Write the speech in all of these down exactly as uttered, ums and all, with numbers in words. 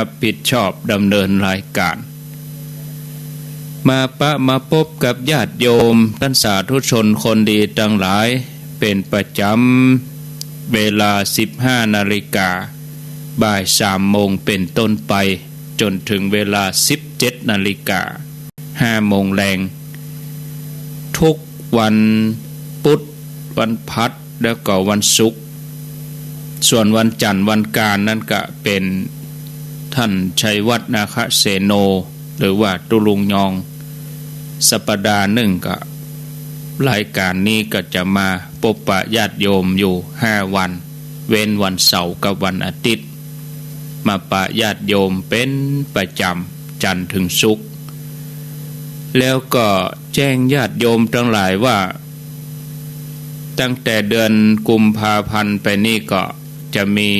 รับผิดชอบดำเนินรายการ มาปะมาปบกับญาติโยมต้านสาธุชนคนดีตังหลาย เป๋นประจำ เวลาสิบห้านาฬิกา บ่ายสามโมงเป๋นต้นไป จ๋นเถิงเวลาสิบเจ็ดนาฬิกา ห้าโมงแลง ทุกวันปุธ วันพฤหัส แล้วก็วันศุกร์ ส่วนวันจันทร์วันอังคารนั้นก็เป๋นต้านชัยวัฒน์ นาคเสโน หรือว่าตุ๊ลุงยอง สัปดาห์นึ่งก็รายการนี้ก็จะมาปบปะญาติโยมอยู่ห้าวัน เว้นวันเสาร์กับวันอาทิตย์ มาปะญาติโยมเป๋นประจำ จันทร์เถิงศุกร์ แล้วก็แจ้งญาติโยมตังหลายว่า ตั้งแต่เดือนกุมภาพันธ์ไปนี้ก็จะมี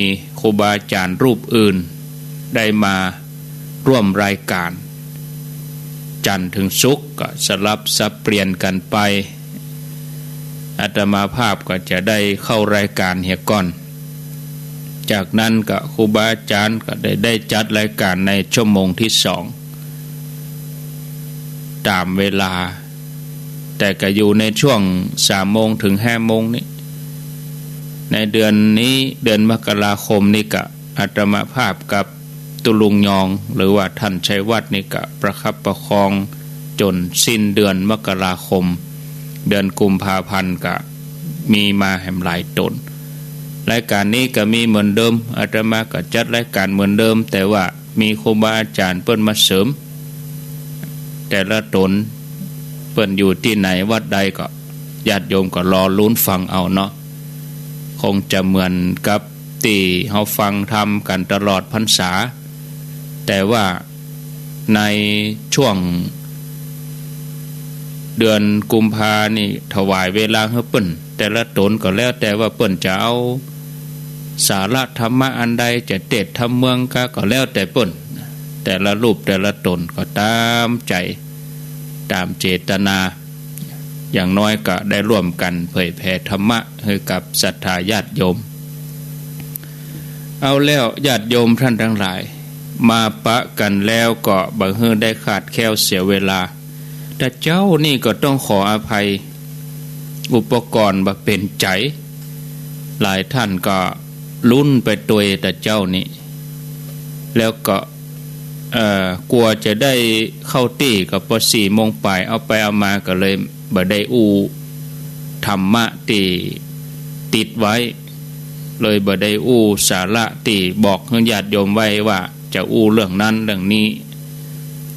ครูบาอาจ๋ารย์รูปอื่นได้มาร่วมรายการ จันทร์เถิงศุกร์ก็สลับสับเปลี่ยนกั๋นไป อาตมาภาพก็จะได้เข้ารายการเหียก่อน จากนั้นก็ครูบาอาจ๋ารย์ก็ได้ ได้จัดรายการในชั่วโมงที่สอง ต๋ามเวลา แต่ก็อยู่ในช่วงสามโมงเถิงห้าโมงนี้ ในเดือนนี้ เดือนมกราคมนี้ก็อาตมาภาพกับตุ๊ลุงยอง หรือว่าต้านชัยวัฒน์นี่ก็ประคับประคองจ๋นสิ้นเดือนมกราคม เดือนกุมภาพันธ์ก็มีมาแหมหลายต๋น รายการนี้ก็มีเหมือนเดิม อาตมาก็จัดรายการเหมือนเดิม แต่ว่ามีครูบาอาจ๋ารย์เปิ้นมาเสริม แต่ละต๋นเปิ้นอยู่ตี้ไหนวัดใดก็ ญาติโยมก็รอลุ้นฟังเอาเนาะ คงจะเหมือนกับตี้เฮาฟังธรรมกั๋นตลอดพรรษา แต่ว่าในช่วงเดือนกุมภานี่ถวายเวลาหื้อเปิ้น แต่ละต๋นก็แล้วแต่ว่าเปิ้นจะเอาสาระธรรมะอันใด จะเตสน์ธรรมเมืองกา ก็แล้วแต่เปิ้น แต่ละรูปแต่ละต๋นก็ต๋ามใจ๋ ต๋ามเจตนา อย่างน้อยก็ได้ร่วมกั๋นเผยแผ่ธรรมะหื้อกับศรัทธาญาติโยม เอาแล้วญาติโยมต้านตังหลาย มาปะกั๋นแล้วก็บ่หื้อได้คลาดแคล้วเสียเวลา ตะเจ้านี่ก็ต้องขออภัย อุปกรณ์บ่เป๋นใจ๋ หลายต้านก็ลุ้นไปตวยตะเจ้านี้ แล้วก็ เอ่อ กั๋วจะได้เข้าตี้ก็ปอสี่โมงป๋าย เอาไปเอามาก็เลยบ่ได้อู้ธรรมะตี้ติดไว้ เลยบ่ได้อู้สาระตี้บอกหื้อญาติโยมไว้ว่าจะอู้เรื่องนั้นเรื่องนี้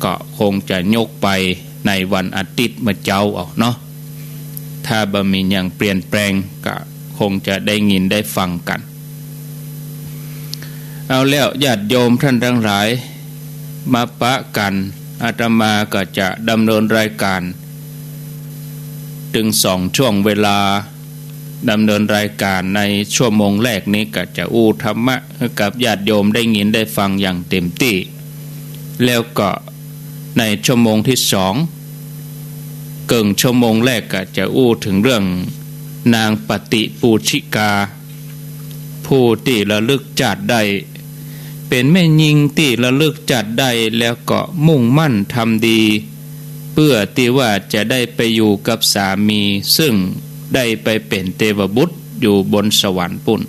ก็คงจะยกไปในวันอาทิตย์เมื่อเจ๊าเอาเนาะ ถ้าบ่มีหยังเปลี่ยนแปลงก็คงจะได้ยินได้ฟังกั๋น เอาแล้วญาติโยมต้านตังหลาย มาปะกั๋น อาตมาก็จะดำเนินรายการ เถิงสองช่วงเวลา ดำเนินรายการในชั่วโมงแรกนี้ก็จะอู้ธรรมะหื้อกับญาติโยมได้ยินได้ฟังอย่างเต็มตี้ แล้วก็ในชั่วโมงที่สอง เกิ่งชั่วโมงแรกก็จะอู้เถิงเรื่องนางปฏิปูชิกา ผู้ตี้ระลึกจาติได้ เป๋นแม่ญิงตี้ระลึกจาติได้ แล้วก็มุ่งมั่นทำดี เปื้อตี้ว่าจะได้ไปอยู่กับสามี ซึ่งได้ไปเป๋นเตวบุตรอยู่บนสวรรค์ปู้น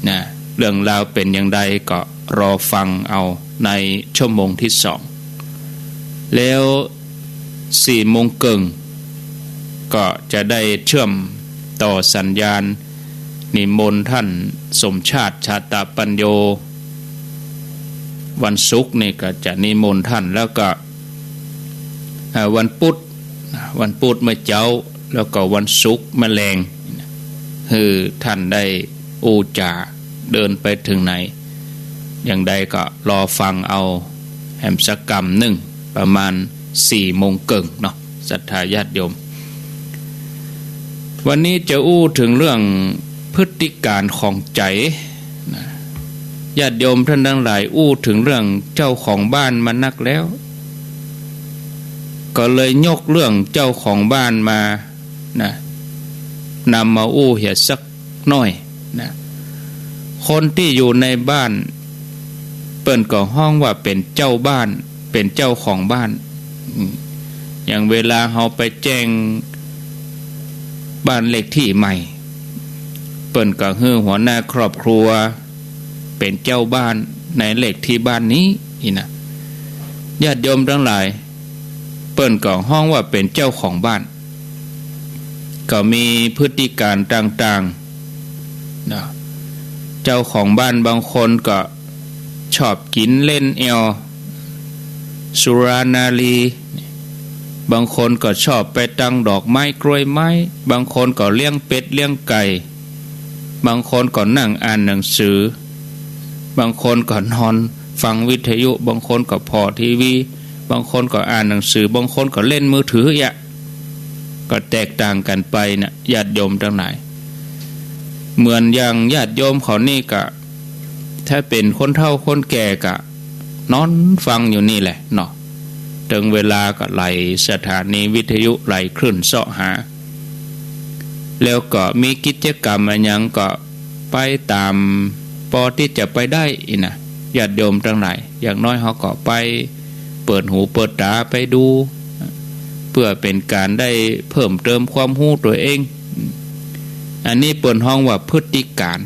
นะ เรื่องราวเป๋นอย่างใดก็รอฟังเอาในชั่วโมงที่สอง แล้วสี่โมงเกิ่ง ก็จะได้เชื่อมต่อสัญญาณ นิมนต์ต้านสมชาติ ชาตปัญโญ วันศุกร์นี่ก็จะนิมนต์ต้าน แล้วก็ เอ่อ วันพุธ วันพุธเมื่อเจ๊า แล้วก็วันศุกร์เมื่อแลง หื้อต้านได้อู้จ๋าเดินไปเถิงไหน อย่างใดก็รอฟังเอาแหมสักกำนึ่ง ประมาณสี่โมงเกิ่งเนาะ ศรัทธาญาติโยม วันนี้จะอู้เถิงเรื่องพฤติการของใจ๋นะ ญาติโยมต้านตังหลายอู้เถิงเรื่องเจ้าของบ้านมานักแล้ว ก็เลยยกเรื่องเจ้าของบ้านมานะ นำมาอู้เหียสักหน้อยนะ คนตี้อยู่ในบ้าน ปิ้นก็ฮ้องว่าเป๋นเจ้าบ้าน เป๋นเจ้าของบ้าน อืม อย่างเวลาเฮาไปแจ้งบ้านเลขตี้ใหม่ ปิ้นก็หื้อหัวหน้าครอบครัวเป๋นเจ้าบ้านในเลขตี้บ้านนี้ อี้นะ ญาติโยมตังหลาย ปิ้นก็ฮ้องว่าเป๋นเจ้าของบ้าน ก็มีพฤติก๋ารรมต่างๆ นะ เจ้าของบ้านบางคนก็ชอบกิ๋นเล่นแอล สุรานารี บางคนก็ชอบไปตั้งดอกไม้กล้วยไม้ บางคนก็เลี้ยงเป็ดเลี้ยงไก่ บางคนก็นั่งอ่านหนังสือ บางคนก็นอนฟังวิทยุ บางคนก็ผ่อทีวี บางคนก็อ่านหนังสือ บางคนก็เล่นมือถือ เยียะ ก็แตกต่างกั๋นไปนะ ญาติโยมตังหลาย เหมือนอย่างญาติโยมเขานี่ก็ ถ้าเป๋นคนเฒ่าคนแก่ก็นอนฟังอยู่นี่แหละเนาะ เถิงเวลาก็ไล่สถานีวิทยุ ไล่คลื่นเสาะหา แล้วก็มีกิจก๋รรมอะหยังก็ไปต๋ามปอตี้จะไปได้อี้นะ ญาติโยมตังหลาย อย่างน้อยเฮาก็ไปเปิดหูเปิดต๋าไปดู เปื้อเป๋นก๋านได้เพิ่มเติมความฮู้ตั๋วเอง อันนี้เปิ้นฮ้องว่าพฤติก๋ารรม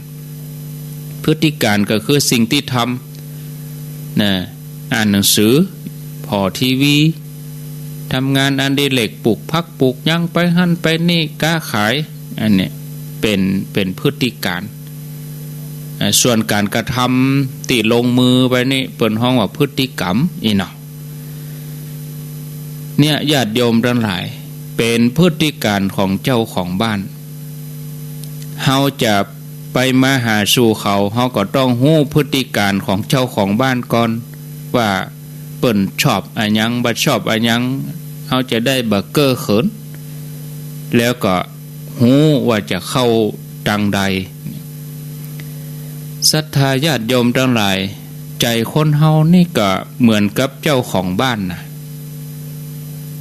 พฤติก๋ารรมก็คือสิ่งตี้ทำนะ อ่านหนังสือ ผ่อทีวี ทำงานอดิเรก ปลูกผักปลูกหยัง ไปหั้นไปนี่ ก๊าขาย อันเนี้ยเป๋น เป๋นพฤติก๋ารรม อ่า ส่วนก๋านกระทำตี้ลงมือไปนี่ เปิ้นฮ้องว่าพฤติกรรมอี้เนาะ เนี่ย ญาติโยมตังหลาย เป๋นพฤติก๋ารรมของเจ้าของบ้าน เฮาจะไปมาหาสู่เขา เฮาก็ต้องฮู้พฤติก๋ารรมของเจ้าของบ้านก่อน ว่าเปิ้นชอบอะหยัง บ่ชอบอะหยัง เฮาจะได้บ่เก้อเขิน แล้วก็ฮู้ว่าจะเข้าตางใด ศรัทธาญาติโยมตังหลาย ใจ๋คนเฮานี่ก็เหมือนกับเจ้าของบ้านนะ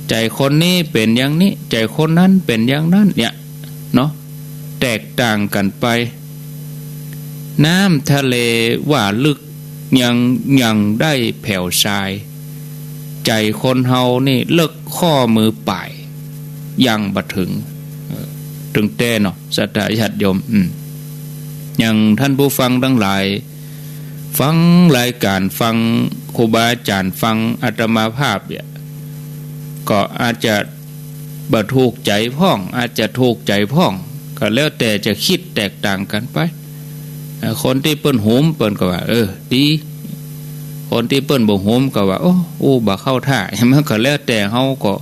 ใจ๋คนนี้เป๋นอย่างนี้ ใจ๋คนนั้นเป๋นอย่างนั้น เนี่ยเนาะ แตกต่างกั๋นไป น้ำทะเลว่าลึกยัง ยังได้แผวซาย ใจ๋คนเฮานี่เลิกข้อมือป๋าย ยังบ่เถิง เออ เถิงแต๊เนาะ ศรัทธาญาติโยม อืม อย่างท่านผู้ฟังตังหลาย ฟังรายก๋าน ฟังครูบาอาจ๋ารย์ ฟังอาตมาภาพเนี่ย ก็อาจจะบ่ถูกใจ๋พ่อง อาจจะถูกใจ๋พ่อง ก็แล้วแต่จะกึ๊ดแตกต่างกั๋นไป เอ่อ คนตี้เปิ้นหุมเปิ้นก็ว่า เออ ดี คนตี้เปิ้นบ่หุมก็ว่า โอ้ อู้บ่เข้าท่า มันก็แล้วแต่ เฮาก็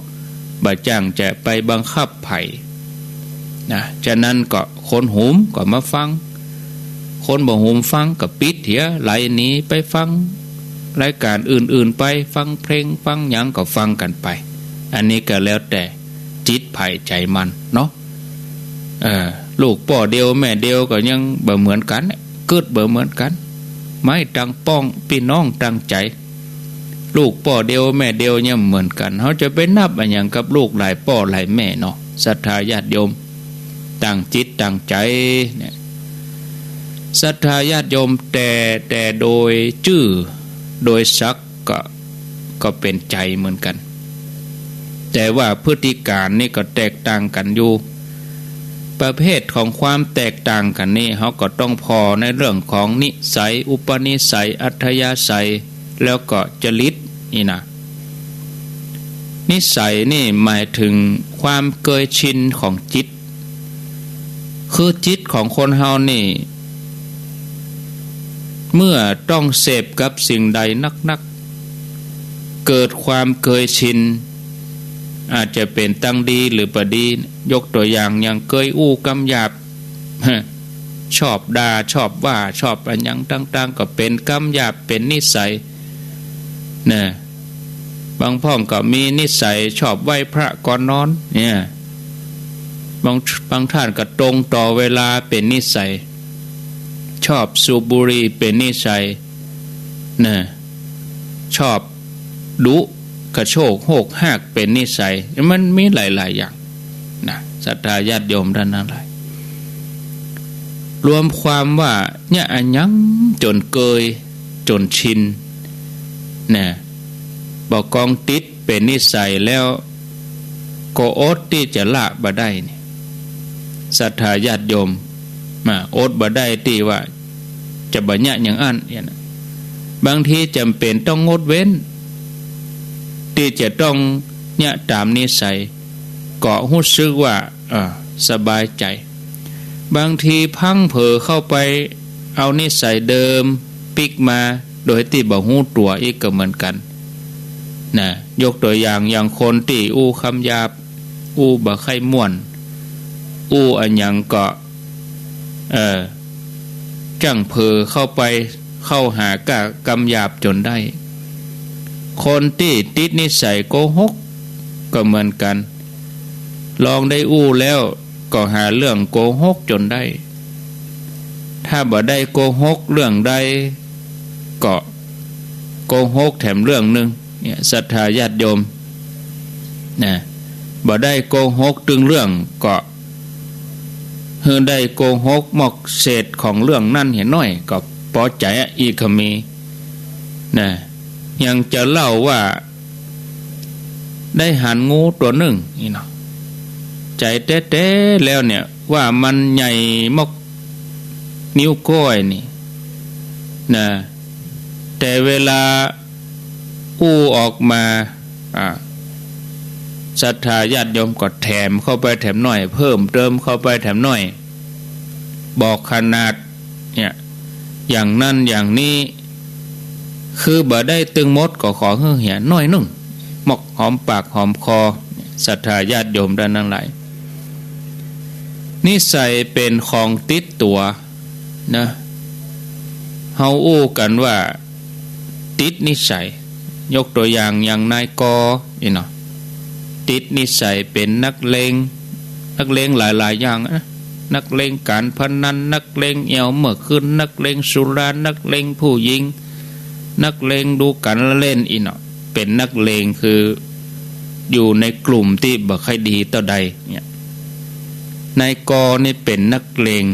บ่จ้างจะไปบังคับใผนะ ฉะนั้นก็คนหุมก็มาฟัง คนบ่หุมฟังก็ปิดเหีย ไหลหนีไปฟังรายก๋านอื่นๆ ไป ฟังเพลง ฟังหยังก็ฟังกั๋นไป อันนี้ก็แล้วแต่จิตใผใจ๋มันเนาะ เออ ลูกป้อเดียวแม่เดียวก็ยังบ่เหมือนกั๋น กึ๊ดบ่เหมือนกั๋น ไม้ต่างป้อง ปี้น้องต่างใจ๋ ลูกป้อเดียวแม่เดียวยังบ่เหมือนกั๋น เฮาจะไปนับอะหยังกับลูกหลายป้อหลายแม่เนาะ ศรัทธาญาติโยม ต่างจิตต่างใจ๋เนี่ย ศรัทธาญาติโยม แต่ แต่โดยจื้อ โดยสักดิ์ก็ ก็เป๋นใจ๋เหมือนกั๋น แต่ว่าพฤติก๋ารรมนี่ก็แตกต่างกั๋นอยู่ ประเภทของความแตกต่างกั๋นนี่ เฮาก็ต้องผ่อในเรื่องของนิสัย อุปนิสัย อัธยาศัย แล้วก็จริตนี่นะ นิสัยนี่หมายเถิงความเกยชินของจิต คือจิตของคนเฮานี่ เมื่อต้องเสพกับสิ่งใดนักๆ เกิดความเกยชิน อาจจะเป๋นตังดีหรือบ่ดี ยกตั๋วอย่าง อย่างเกยอู้กำหยาบ ชอบด่า ชอบว่า ชอบอะหยังต่างๆ ก็เป๋นกำหยาบ เป๋นนิสัย นะ บางพ่องก็มีนิสัยชอบไหว้พระก่อนนอนเนี่ย บาง บางท่านก็ตรงต่อเวลาเป๋นนิสัย ชอบสูบบุหรี่เป๋นนิสัย นะ ชอบดุกระโชกโฮกฮากเป๋นนิสัย มันมีหลายๆ อย่างนะ ศรัทธาญาติโยมท่านทั้งหลาย รวมความว่าเนี่ยอะหยังจ๋นเกยจ๋นชิน นะ บ่ากองติดเป๋นนิสัยแล้ว ก็อดตี้จะละบ่ได้นี่ ศรัทธาญาติโยม มา อดบ่ได้ตี้ว่าจะบ่เยียะอย่างอั้นเนี่ยนะ บางทีจ๋ำเป๋นต้องงดเว้น ตี้จะต้องเยียะต๋ามนิสัย ก็ฮู้สึกว่า เออ สบายใจ๋ บางทีพลั้งเผลอเข้าไปเอานิสัยเดิมปิ๊กมา โดยตี้บ่ฮู้ตั๋วอีกก็เหมือนกั๋น นะ ยกตั๋วอย่าง อย่างคนตี้อู้กำหยาบ อู้บ่ใค่ม่วน อู้อะหยังก็ เออ จั้งเผลอเข้าไป เข้าหาก้ากำหยาบจ๋นได้ คนตี้ติดนิสัยโกหกก็เหมือนกั๋น ลองได้อู้แล้วก็หาเรื่องโกหกจ๋นได้ ถ้าบ่ได้โกหกเรื่องใด ก็โกหกแถมเรื่องนึ่ง เนี่ย ศรัทธาญาติโยม นะ บ่ได้โกหกตึงเรื่อง ก็หื้อได้โกหกหมอกเศษของเรื่องนั้นเหียหน้อย ก็ปอใจ๋อะ อี้ก็มี นะ ยังจะเล่าว่า ได้หันงูตั๋วนึ่ง นี่เนาะ ใจ๋แต๊ๆ แล้วเนี่ย ว่ามันใหญ่หมอกนิ้วก้อยนี่ นะ แต่เวลาอู้ออกมา อ่า ศรัทธาญาติโยมก็แถมเข้าไปแถมหน้อย เพิ่มเติมเข้าไปแถมหน้อย บอกขนาด เนี่ย อย่างนั้นอย่างนี้ คือบ่ได้ตึงหมด ก็ขอหื้อเหียหน้อยนึ่ง หมอกหอมปากหอมคอ ศรัทธาญาติโยมต้านตังหลาย นิสัยเป๋นของติดตั๋ว นะ เฮาอู้กั๋นว่าติดนิสัย ยกตั๋วอย่าง อย่างนายกอ นี่เนาะ ติดนิสัยเป๋นนักเลง นักเลงหลายๆ อย่างนะ นักเลงก๋านพนัน นักเลงแอ่วเมื่อคืน นักเลงสุรา นักเลงผู้หญิง นักเลงดูก๋านละเล่น อี้เนาะ เป๋นนักเลง คืออยู่ในกลุ่มตี้บ่ใค่ดีเต้าใด เนี่ย นายกอนี่เป๋นนักเลง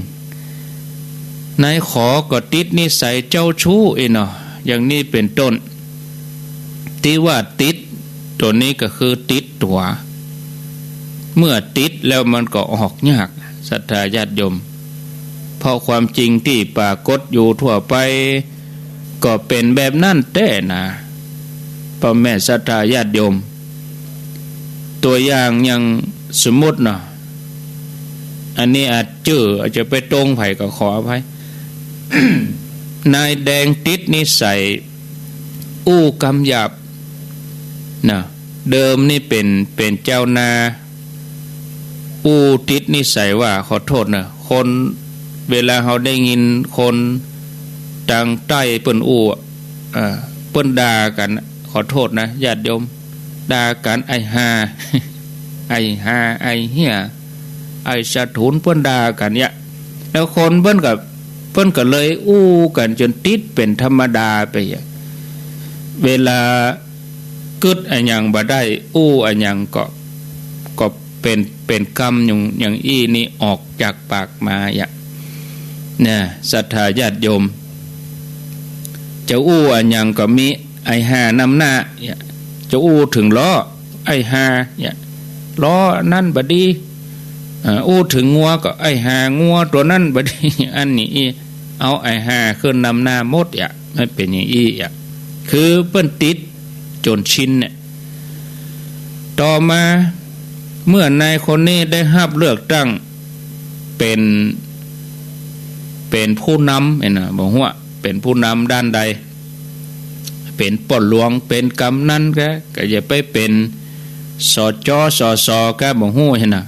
นายขอก็ติดนิสัยเจ้าชู้ อี้เนาะ อย่างนี้เป๋นต้น ตี้ว่าติด ตั๋วนี้ก็คือติดตั๋ว เมื่อติดแล้วมันก็ออกยาก ศรัทธาญาติโยม เพราะความจริงตี้ปรากฏอยู่ทั่วไป ก็เป๋นแบบนั้นแต๊นะ ป้อแม่ศรัทธาญาติโยม ตั๋วอย่าง อย่างสมมุติเนาะ อันนี้อาจจื้ออาจจะไปตรงใผก็ขออภัย นายแดงติดนิสัยอู้กำหยาบ นะ เดิมนี่เป๋น เป๋นจาวนา อู้ติดนิสัยว่า ขอโต้ษนะ คน เวลาเฮาได้ยินคนตางใต้เปิ้นอู้ เอ่อ เปิ้นด่ากั๋น ขอโต้ษนะ ญาติโยม ด่ากั๋น ไอ้ห่า ไอ้ห่า ไอ้เฮี้ย ไอ้สะถูน เปิ้นด่ากั๋นเนี่ย แล้วคนเปิ้นก็ เปิ้นก็เลยอู้กั๋นจ๋นติดเป๋นธรรมดาไปอะ เวลากึ๊ดอะหยังบ่ได้ อู้อะหยังก็ ก็เป๋น เป๋นกำอย่าง อย่างอี้นี่ออกจากปากมาอะ เนี่ย ศรัทธาญาติโยม จะอู้อะหยังก็มี ไอ้ห่านำหน้า เนี่ย จะอู้เถิงล้อ ไอ้ห่า เนี่ย ล้อนั้นบ่ดี เอ่อ อู้เถิงงัวก็ ไอ้ห่า งัวตั๋วนั้นบ่ดี อันนี้อี้ เอาไอ้ห่าขึ้นนำหน้าหมดอะ มันเป๋นอย่างอี้อะ คือเปิ้นติดจ๋นชินเนี่ย ต่อมา เมื่อนายคนนี้ได้ฮับเลือกตั้งเป๋น เป๋นผู้นำ เห็นนะ บ่ฮู้ว่าเป๋นผู้นำด้านใด เป๋นป้อหลวง เป๋นกำนันก็ ก็อย่าไปเป๋น สจ สส ก็บ่ฮู้ เห็นนะ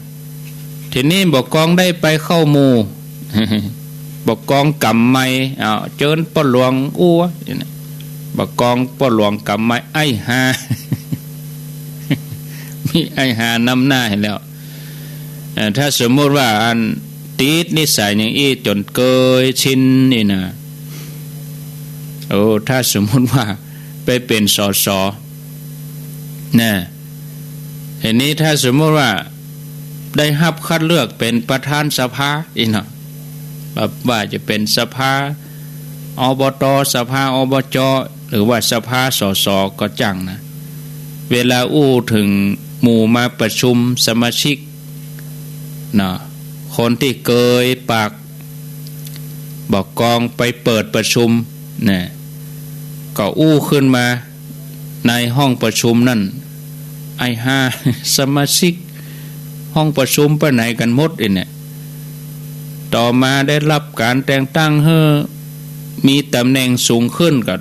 ทีนี้บ่ากองได้ไปเข้าหมู่ บ่ากองกำไมค์ อ้าว เจิญป้อหลวงอู้ บ่ากองป้อหลวงกำไมค์ ไอ้ห่า มีไอ้ห่านำหน้าหั้นแหละ เอ่อ ถ้าสมมุติว่าอันติดนิสัยอย่างอี้จ๋นเกยชินนี่นะ โอ้ ถ้าสมมุติว่าไปเป๋น สส นะ ทีนี้ถ้าสมมุติว่าได้ฮับคัดเลือกเป๋นประธานสภาอี้เนาะ แบบว่าจะเป๋นสภา อบต สภา อบจ รือว่าสภา สส ก็จ้างนะ เวลาอู้เถิงหมู่มาประชุมสมาชิกนะ คนตี้เกยปาก บ่ากองไปเปิดประชุมนะ ก็อู้ขึ้นมาในห้องประชุมนั้น ไอ้ห่า สมาชิกห้องประชุมไปไหนกั๋นหมดอี้เนี่ย ต่อมาได้ฮับก๋านแต่งตั้งหื้อมีต๋ำแหน่งสูงขึ้นก็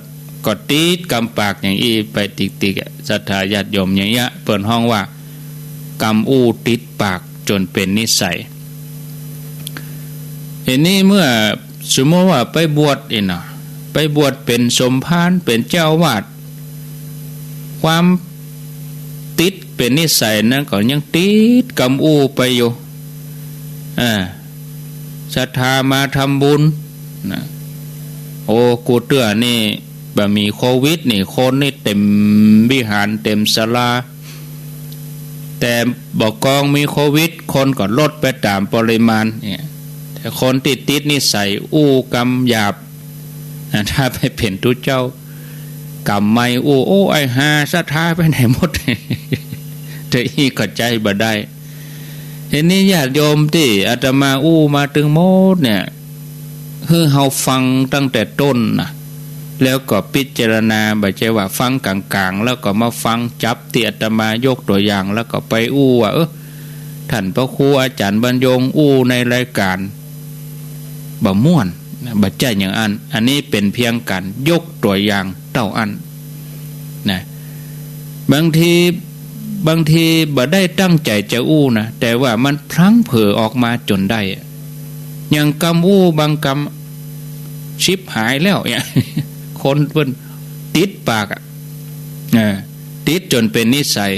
ก็ติดกำปากอย่างอี้ไปติ๊กๆ อะ ศรัทธาญาติโยม อย่างเงี้ยเปิ้นฮ้องว่ากำอู้ติดปากจ๋นเป๋นนิสัย ทีนี้เมื่อสมมุติว่าไปบวชอี้เนาะ ไปบวชเป๋นสมภาร เป๋นเจ้าอาวาส ความติดเป๋นนิสัยนั้นก็ยังติดกำอู้ไปอยู่ อ่า ศรัทธามาทำบุญนะ โอ้ กูเตื้อนี่บ่มีโควิดนี่ คนนี่เต็มวิหาร เต็มศาลา แต่บ่ากองมีโควิด คนก็ลดไปต๋ามปริมาณเนี่ย แต่คนตี้ติดนิสัยอู้กำหยาบ อ่า ถ้าไปเป๋นตุ๊เจ้า กำใหม่อู้ โอ้ ไอ้ห่า ศรัทธาไปไหนหมด แต่อี้ก็ใจ๊บ่ได้ ทีนี้ญาติโยมตี้อาตมาอู้มาตึงหมดเนี่ย หื้อเฮาฟังตั้งแต่ต้นนะ แล้วก็พิจารณา บ่ใจ้ว่าฟังก๋างๆ แล้วก็มาฟังจับตี้อาตมายกตั๋วอย่าง แล้วก็ไปอู้ว่า เออ ท่านพระครูอาจ๋ารย์บรรยงอู้ในรายก๋าน บ่ม่วนนะ บ่ใจ้อย่างอั้น อันนี้เป๋นเพียงก๋านยกตั๋วอย่างเต้าอั้นนะ บางที บางทีบ่ได้ตั้งใจ๋จะอู้นะ แต่ว่ามันพลั้งเผลอออกมาจ๋นได้อะ อย่างกำอู้บางกำ ชิบหายแล้วเนี่ย คนเปิ้นติดปากอะ เออ ติดจ๋นเป๋นนิสัย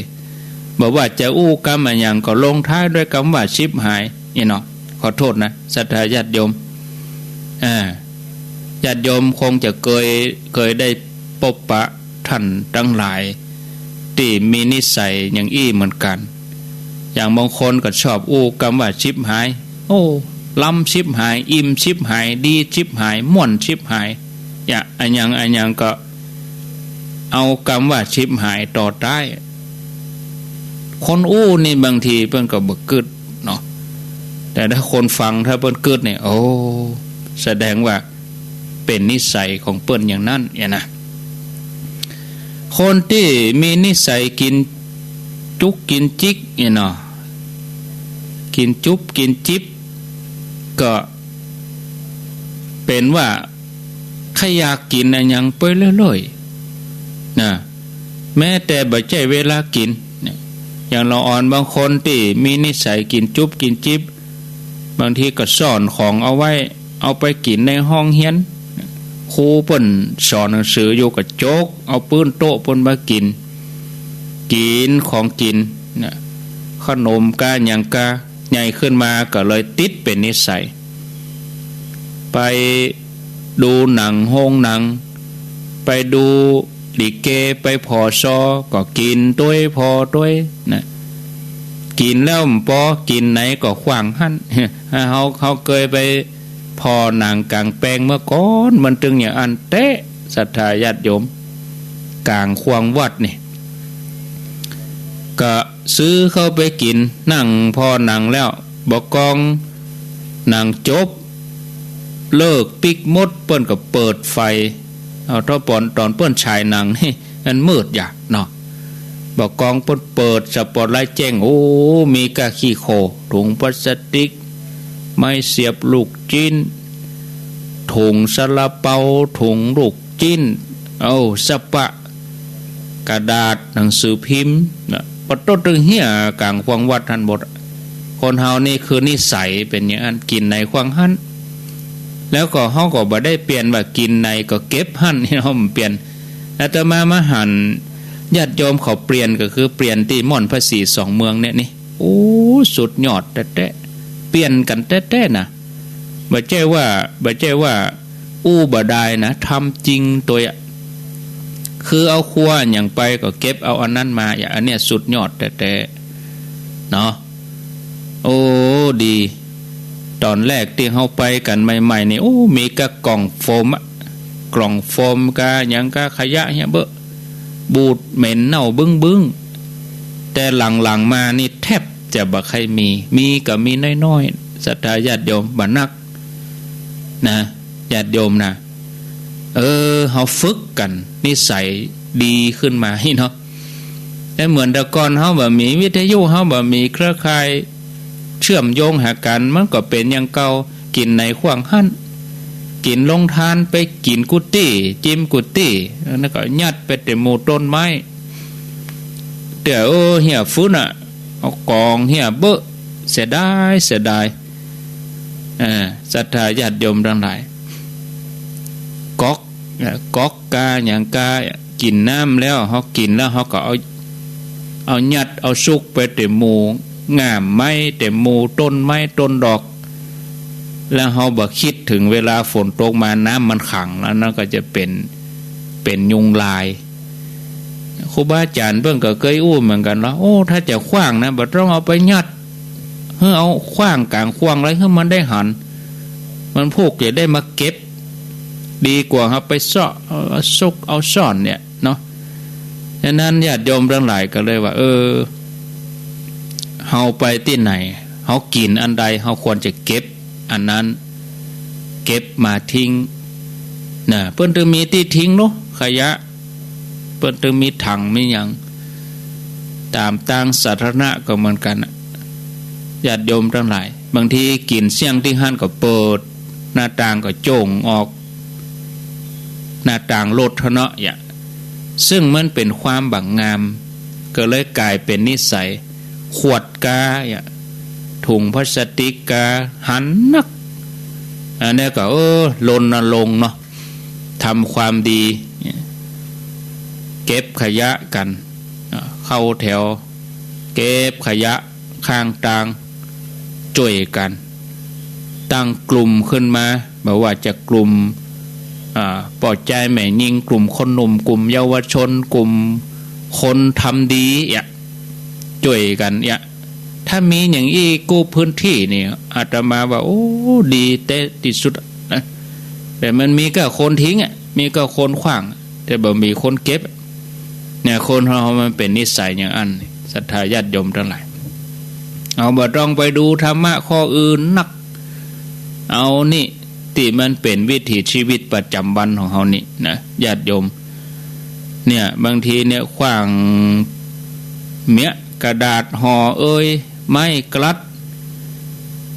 บ่ว่าจะอู้กำอะหยังก็ลงท้ายด้วยกำว่าชิบหาย นี่เนาะ ขอโต้ษนะ ศรัทธาญาติโยม อ่า ญาติโยมคงจะเกย เกยได้ปบปะต้านตังหลายตี้มีนิสัยอย่างอี้เหมือนกั๋น อย่างบางคนก็ชอบอู้กำว่าชิบหาย โอ้ ล้ำชิบหาย อิ่มชิบหาย ดีชิบหาย ม่วนชิบหาย อะหยังอะหยังก็เอากำว่าชิบหายต่อต้าย คนอู้นี่บางทีเปิ้นก็บ่กึ๊ดเนาะ แต่ถ้าคนฟังถ้าเปิ้นกึ๊ดเนี่ย โอ้ แสดงว่าเป๋นนิสัยของเปิ้นอย่างนั้นเนี่ยนะ คนตี้มีนิสัยกิ๋นจุ๊กกิ๋นจิ๊กเนี่ยเนาะ กิ๋นจุ๊บกิ๋นจิ๊บ ก็เป๋นว่าใค่อยากกิ๋นอะหยังไปเรื่อยๆ นะ แม้แต่บ่ใจ้เวลากิ๋นเนี่ย อย่างละอ่อนบางคนตี้มีนิสัยกิ๋นจุ๊บกิ๋นจิ๊บ บางทีก็ซ่อนของเอาไว้ เอาไปกิ๋นในห้องเฮียน ครูเปิ้นสอนหนังสืออยู่ก็จกเอาปื้นโต๊ะเปิ้นมากิ๋น กิ๋นของกิ๋นน่ะ ขนมก้าหยังก้า ใหญ่ขึ้นมาก็เลยติดเป๋นนิสัย ไปดูหนังโฮงหนัง ไปดูลิเก ไปผ่อซอ ก็กิ๋นตวยผ่อตวยนะ กิ๋นแล้วบ่ปอ กิ๋นไหนก็ขว้างหั้น เฮา เฮาเกยไปผ่อหนังก๋างแปงเมื่อก่อน มันตึงอย่างอั้นแต๊ ศรัทธาญาติโยม ก๋างข่วงวัดนี่ ก็ซื้อเข้าไปกิ๋น นั่งผ่อหนังแล้ว บ่ากองหนังจบ เลิกปิ๊กหมด เปิ้นก็เปิดไฟ เอา ถ้าต๋อน ต๋อนเปิ้นฉายหนังนี่ มันมืดอย่าเนาะ บ่ากองเปิ้นเปิดสปอตไลท์แจ้ง โอ้ มีก้าขี้โค ถุงพลาสติก ไม้เสียบลูกจิ๊น ถุงซาลาเปา ถุงลูกจิ๊น เอ้า สะปะ กระดาษหนังสือพิมพ์นะ ปะโต๊ะตึงเฮี้ยก๋างข่วงวัดหั้นหมด คนเฮานี่คือนิสัยเป๋นอย่างอั้น กิ๋นไหนขว้างหั้น แล้วก็เฮาก็บ่ได้เปลี่ยนว่ากิ๋นไหนก็เก็บหั้น เฮาบ่เปลี่ยน อาตมามาหันญาติโยมเขาเปลี่ยน ก็คือเปลี่ยนตี้ม่อนพระศรีสองเมืองเนี่ยนี่ โอ้ สุดยอดแต๊ๆ เปลี่ยนกั๋นแต๊ๆ นะ บ่ใจ้ว่า บ่ใจ้ว่าอู้บ่ดายนะ ทำจริงตวยอะ คือเอาครัวหยังไปก็เก็บเอาอันนั้นมา อย่างอันเนี้ยสุดยอดแต๊ๆ เนาะ โอ้ ดี ต๋อนแรกตี้เฮาไปกั๋นใหม่ๆ นี่ โอ้ มีก้ากล่องโฟมอะ กล่องโฟมกาหยังกา ขยะเหียเบ้อ บูดเหม็นเน่าบึ้งๆ แต่หลังๆ มานี่แทบจะบ่ใค่มี มีก็มีน้อยๆ ศรัทธาญาติโยม บ่นักนะ ญาติโยมนะ เออ เฮาฝึกกั๋นนิสัยดีขึ้นมา เนาะ แต่เหมือนแต่ก่อนเฮาบ่มีวิทยุ เฮาบ่มีเครือข่ายเชื่อมโยงหากั๋น มันก็เป๋นอย่างเก่า กิ๋นไหนขว้างหั้น กิ๋นโฮงตานไปกิ๋นกู้ตี้ จิมกู้ตี้ แล้วก็ยัดไปเต๊หมู่ต้นไม้ เตื้อ เออ เหียฟื้นอะ เอาก๋องเหียเบ้อ เสียดาย เสียดาย เออ ศรัทธาญาติโยมตังหลาย ก๊อก เอ่อ ก๊อกกาหยังกา กิ๋นน้ำแล้ว เฮากิ๋นแล้ว เฮาก็เอา เอายัด เอาซุกไปเต๊หมู่ง่ามไม้ เต๊หมู่ต้นไม้ต้นดอก แล้วเฮาบ่คิดเถิงเวลาฝนตกมาน้ำมันขัง แล้วนั่นก็จะเป๋น เป๋นยุงลาย ครูบาอาจ๋ารย์เปิ้นก็เกยอู้เหมือนกั๋นว่า โอ้ ถ้าจะขว้างนะ บ่ต้องเอาไปยัด หื้อเอาขว้างก๋างขว้างเลย หื้อมันได้หัน มันพูกจะได้มาเก็บ ดีกว่าเอาไปซ่อน เอาซุก เอาซ่อนเนี่ยเนาะ ฉะนั้นญาติโยมตังหลายก็เลยว่า เออ เฮาไปตี้ไหน เฮากิ๋นอันใด เฮาควรจะเก็บอันนั้น เก็บมาทิ้งนะ เปิ้นตึงมีตี้ทิ้งเนาะ ขยะ เปิ้นตึงมีถังมีหยัง ต๋ามตางสาธารณะก็เหมือนกั๋นน่ะ ญาติโยมตังหลาย บางทีกิ๋นเสี้ยงตี้หั้นก็เปิด หน้าต่างก็โจ้งออก หน้าต่างรถเฮาเนาะ เยียะ ซึ่งมันเป๋นความบ่งาม ก็เลยก๋ายเป๋นนิสัย ขวดกา เยียะ ถุงพลาสติกกา หันนัก อันนี้ก็ เออ รณรงค์เนาะ ทำความดี เก็บขยะกั๋น อ่า เข้าแถว เก็บขยะข้างตาง จ้วยกั๋น ตั้งกลุ่มขึ้นมา บ่ว่าจะกลุ่ม อ่า ป้อจายแม่ญิง กลุ่มคนหนุ่ม กลุ่มเยาวชน กลุ่มคนทำดี เยียะ จ้วยกั๋น เยียะ ถ้ามีอย่างอี้กู้พื้นตี้นี่ อาตมาว่า โอ้ ดีแต๊ตี้สุดนะ แต่มันมีก้าคนทิ้งอะ มีก้าคนขว้าง แต่บ่มีคนเก็บ เนี่ย คนเฮามันเป๋นนิสัยอย่างอั้น ศรัทธาญาติโยมตังหลาย เอาบ่ต้องไปดูธรรมะข้ออื่นนัก เอานี่ตี้มันเป๋นวิถีชีวิตประจ๋ำวันของเฮานี่นะ ญาติโยม เนี่ย บางทีเนี่ย ขว้างเมียะ กระดาษห่อเอย ไม้กลัด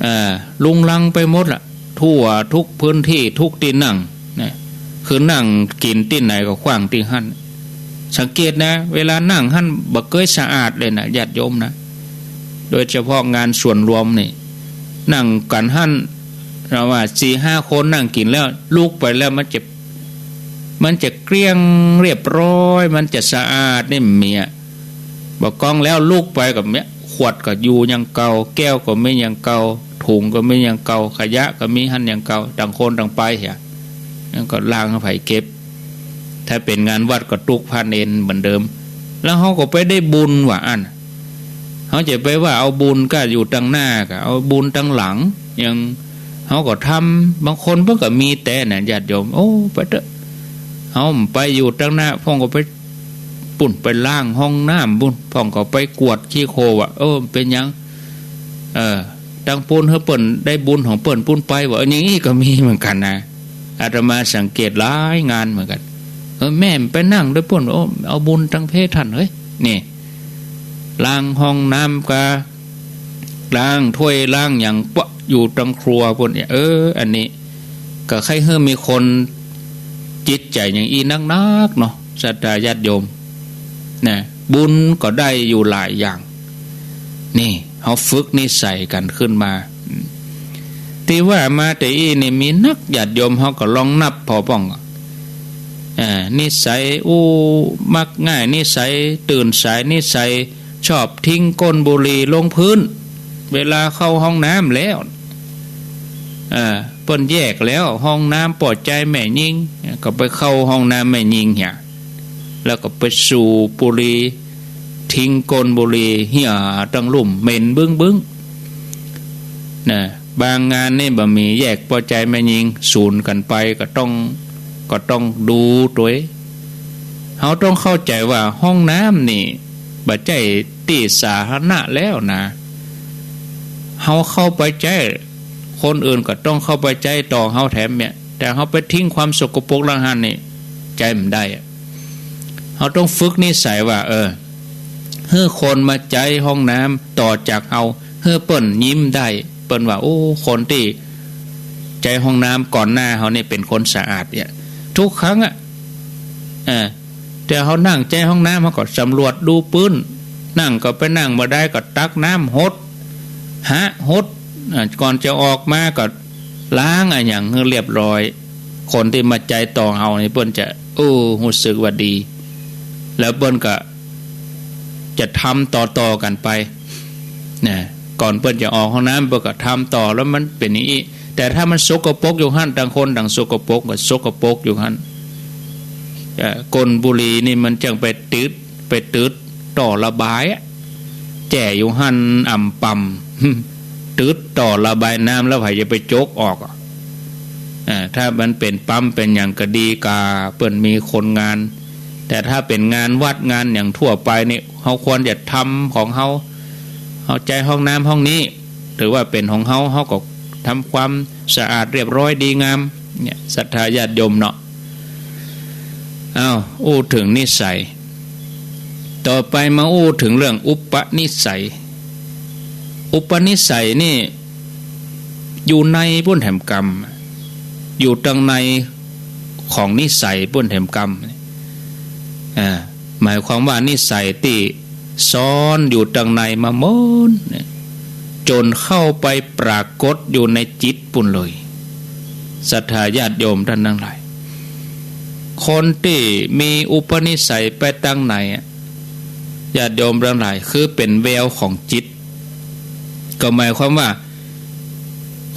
เอ่อ รุงรังไปหมดละ ทั่วกู้พื้นตี้ กู้ตี้นั่งนะ คือนั่งกิ๋นตี้ไหนก็ขว้างตี้หั้น สังเกตนะ เวลานั่งหั้นบ่เกยสะอาดเลยนะ ญาติโยมนะ โดยเฉพาะงานส่วนรวมนี่ นั่งกั๋นหั้น เราว่าสี่ห้าคนนั่งกิ๋นแล้ว ลุกไปแล้วมันจะ มันจะเกลี้ยงเรียบร้อย มันจะสะอาดนี่เมีย บ่ก้องแล้วลุกไปก็เมีย ขวดก็อยู่อย่างเก่า แก้วก็มีอย่างเก่า ถุงก็มีอย่างเก่า ขยะก็มีหั้นอย่างเก่า ต่างคนต่างไปเหีย นั่นก็ล้างไผเก็บ ถ้าเป๋นงานวัดก็ตุ๊กพระเณรเหมือนเดิม แล้วเฮาก็ไปได้บุญว่าอั้น เฮาจะไปว่าเอาบุญก้าอยู่ตังหน้าก้า เอาบุญตังหลัง อย่างเฮาก็ทำ บางคนเปิ้นก็มีแต่นะ ญาติโยม โอ้ ไปเต๊อะ เฮาไปอยู่ตังหน้า พ่องก็ไป ปุ้นไปล้างห้องน้ำปุ้น พ่องก็ไปกวาดขี้โคลนว่ะ เออ เป๋นหยัง เออ ตังปุ้นหื้อเปิ้นได้บุญของเปิ้นปุ้นไปว่ะ เออ อย่างอี้ก็มีเหมือนกั๋นนะ อาตมาสังเกตหลายงานเหมือนกั๋น เออ แม่ไปนั่งตวยปุ้น โอ้ เอาบุญตังเพท่านเฮ้ย นี่ ล้างห้องน้ำก้า ล้างถ้วยล้างหยังปะอยู่ตังครัวปุ้นเนี่ย เออ อันนี้ ก็ใค่หื้อมีคนจิตใจ๋อย่างอี้นักๆ เนาะ ศรัทธาญาติโยม นะ บุญก็ได้อยู่หลายอย่าง นี่ เฮาฝึกนิสัยกั๋นขึ้นมา ตี้ว่ามาแต่อี้นี่มีนัก ญาติโยม เฮาก็ลองนับผ่อป้อง อ่า นิสัยอู้มักง่าย นิสัยตื่นสาย นิสัยชอบทิ้งก้นบุหรี่ลงพื้น เวลาเข้าห้องน้ำแล้ว อ่า เปิ้นแยกแล้ว ห้องน้ำป้อจายแม่ญิง ก็ไปเข้าห้องน้ำแม่ญิงเหีย แล้วก็ไปสูบบุหรี่ ทิ้งก้นบุหรี่เหียตังลุ่ม เหม็นบึ้งๆ นะ บางงานนี่บ่มีแยกป้อจายแม่ญิง สูนกั๋นไป ก็ต้อง ก็ต้องดูตวย เฮาต้องเข้าใจ๋ว่าห้องน้ำนี่บ่ใจ้ตี้สาธารณะแล้วนะ เฮาเข้าไปใจ๊ คนอื่นก็ต้องเข้าไปใจ๊ต่อเฮาแถมเนี่ย แต่เฮาไปทิ้งความสกปรกลงหั้นนี่ ใจ๊บ่ได้อะ เฮาต้องฝึกนิสัยว่า เออ หื้อคนมาใจ๊ห้องน้ำต่อจากเฮา หื้อเปิ้นยิ้มได้ เปิ้นว่า โอ้ คนตี้ใจ๊ห้องน้ำก่อนหน้าเฮานี่เป๋นคนสะอาดเนี่ย ทุกครั้งอะ เออ แต่เฮานั่งใจ๊ห้องน้ำ เฮาก็สำรวจดูปื๊น นั่งก็ไปนั่งบ่ได้ก็ตักน้ำหด หะหด อ่า ก่อนจะออกมาก็ล้างอะหยังหื้อเรียบร้อย คนตี้มาใจ๊ต่อเฮานี่เปิ้นจะ โอ้ ฮู้สึกว่าดี แล้วเปิ้นก็จะทำต่อๆ กั๋นไป นะ ก่อนเปิ้นจะออกห้องน้ำเปิ้นก็ทำต่อ แล้วมันเป๋นอย่างอี้ แต่ถ้ามันสกปรกอยู่หั้น ต่างคนต่างสกปรกก็สกปรกอยู่หั้น เอ่อ ก้นบุหรี่นี่มันจั่งไปติด ไปติดต่อระบายอะ แจ้อยู่หั้นอ่ำป่ำ ติดต่อระบายน้ำ แล้วใผจะไปจกออกอะ อ่า ถ้ามันเป๋นปั๊มเป๋นหยังก็ดีกา เปิ้นมีคนงาน แต่ถ้าเป๋นงานวัดงานหยังทั่วไปนี่ เฮาควรจะทำของเฮา เฮาใจ๊ห้องน้ำห้องนี้ ถือว่าเป๋นของเฮา เฮาก็ทำความสะอาดเรียบร้อยดีงาม เนี่ย ศรัทธาญาติโยมเนาะ อ้าว อู้เถิงนิสัย ต่อไปมาอู้เถิงเรื่องอุปนิสัย อุปนิสัยนี่ อยู่ในปู้นแถมกำ อยู่ตังในของนิสัยปู้นแถมกำ อ่า หมายความว่านิสัยตี้ซ่อนอยู่ตังในมาเมินเนี่ย จ๋นเข้าไปปรากฏอยู่ในจิตปู้นเลย ศรัทธาญาติโยมต้านตังหลาย คนตี้มีอุปนิสัยไปตังไหนอะ ญาติโยมตังหลาย คือเป๋นแววของจิต ก็หมายความว่า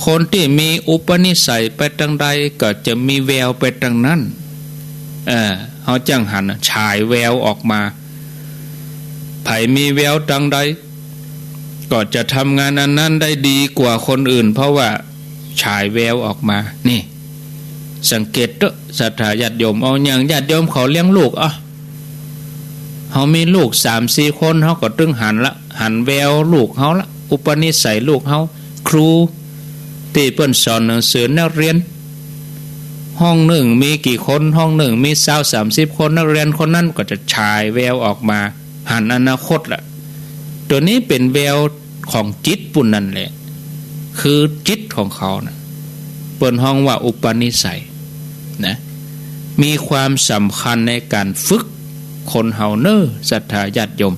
คนตี้มีอุปนิสัยไปตังใดก็จะมีแววไปตังนั้น เออ เฮาจั่งหันน่ะ ฉายแววออกมา ใผมีแววตังใด ก็จะทำงานอันนั้นได้ดีกว่าคนอื่น เพราะว่าฉายแววออกมา นี่ สังเกตเต๊อะ ศรัทธาญาติโยม เอาอย่างญาติโยมเขาเลี้ยงลูก อ่ะ เฮามีลูกสามสี่คน เฮาก็ตึงหันละ หันแววลูกเฮาละ อุปนิสัยลูกเฮา ครูตี้เปิ้นสอนหนังสือนักเรียน ห้องนึ่งมีกี่คน ห้องนึ่งมีซาวสามสิบคน นักเรียนคนนั้นก็จะฉายแววออกมา หันอนาคตละ ตั๋วนี้เป๋นแววของจิตปู้นนั่นแหละ คือจิตของเขาน่ะ เปิ้นฮ้องว่าอุปนิสัยนะ มีความสำคัญในก๋านฝึกคนเฮาเน่อ ศรัทธาญาติโยม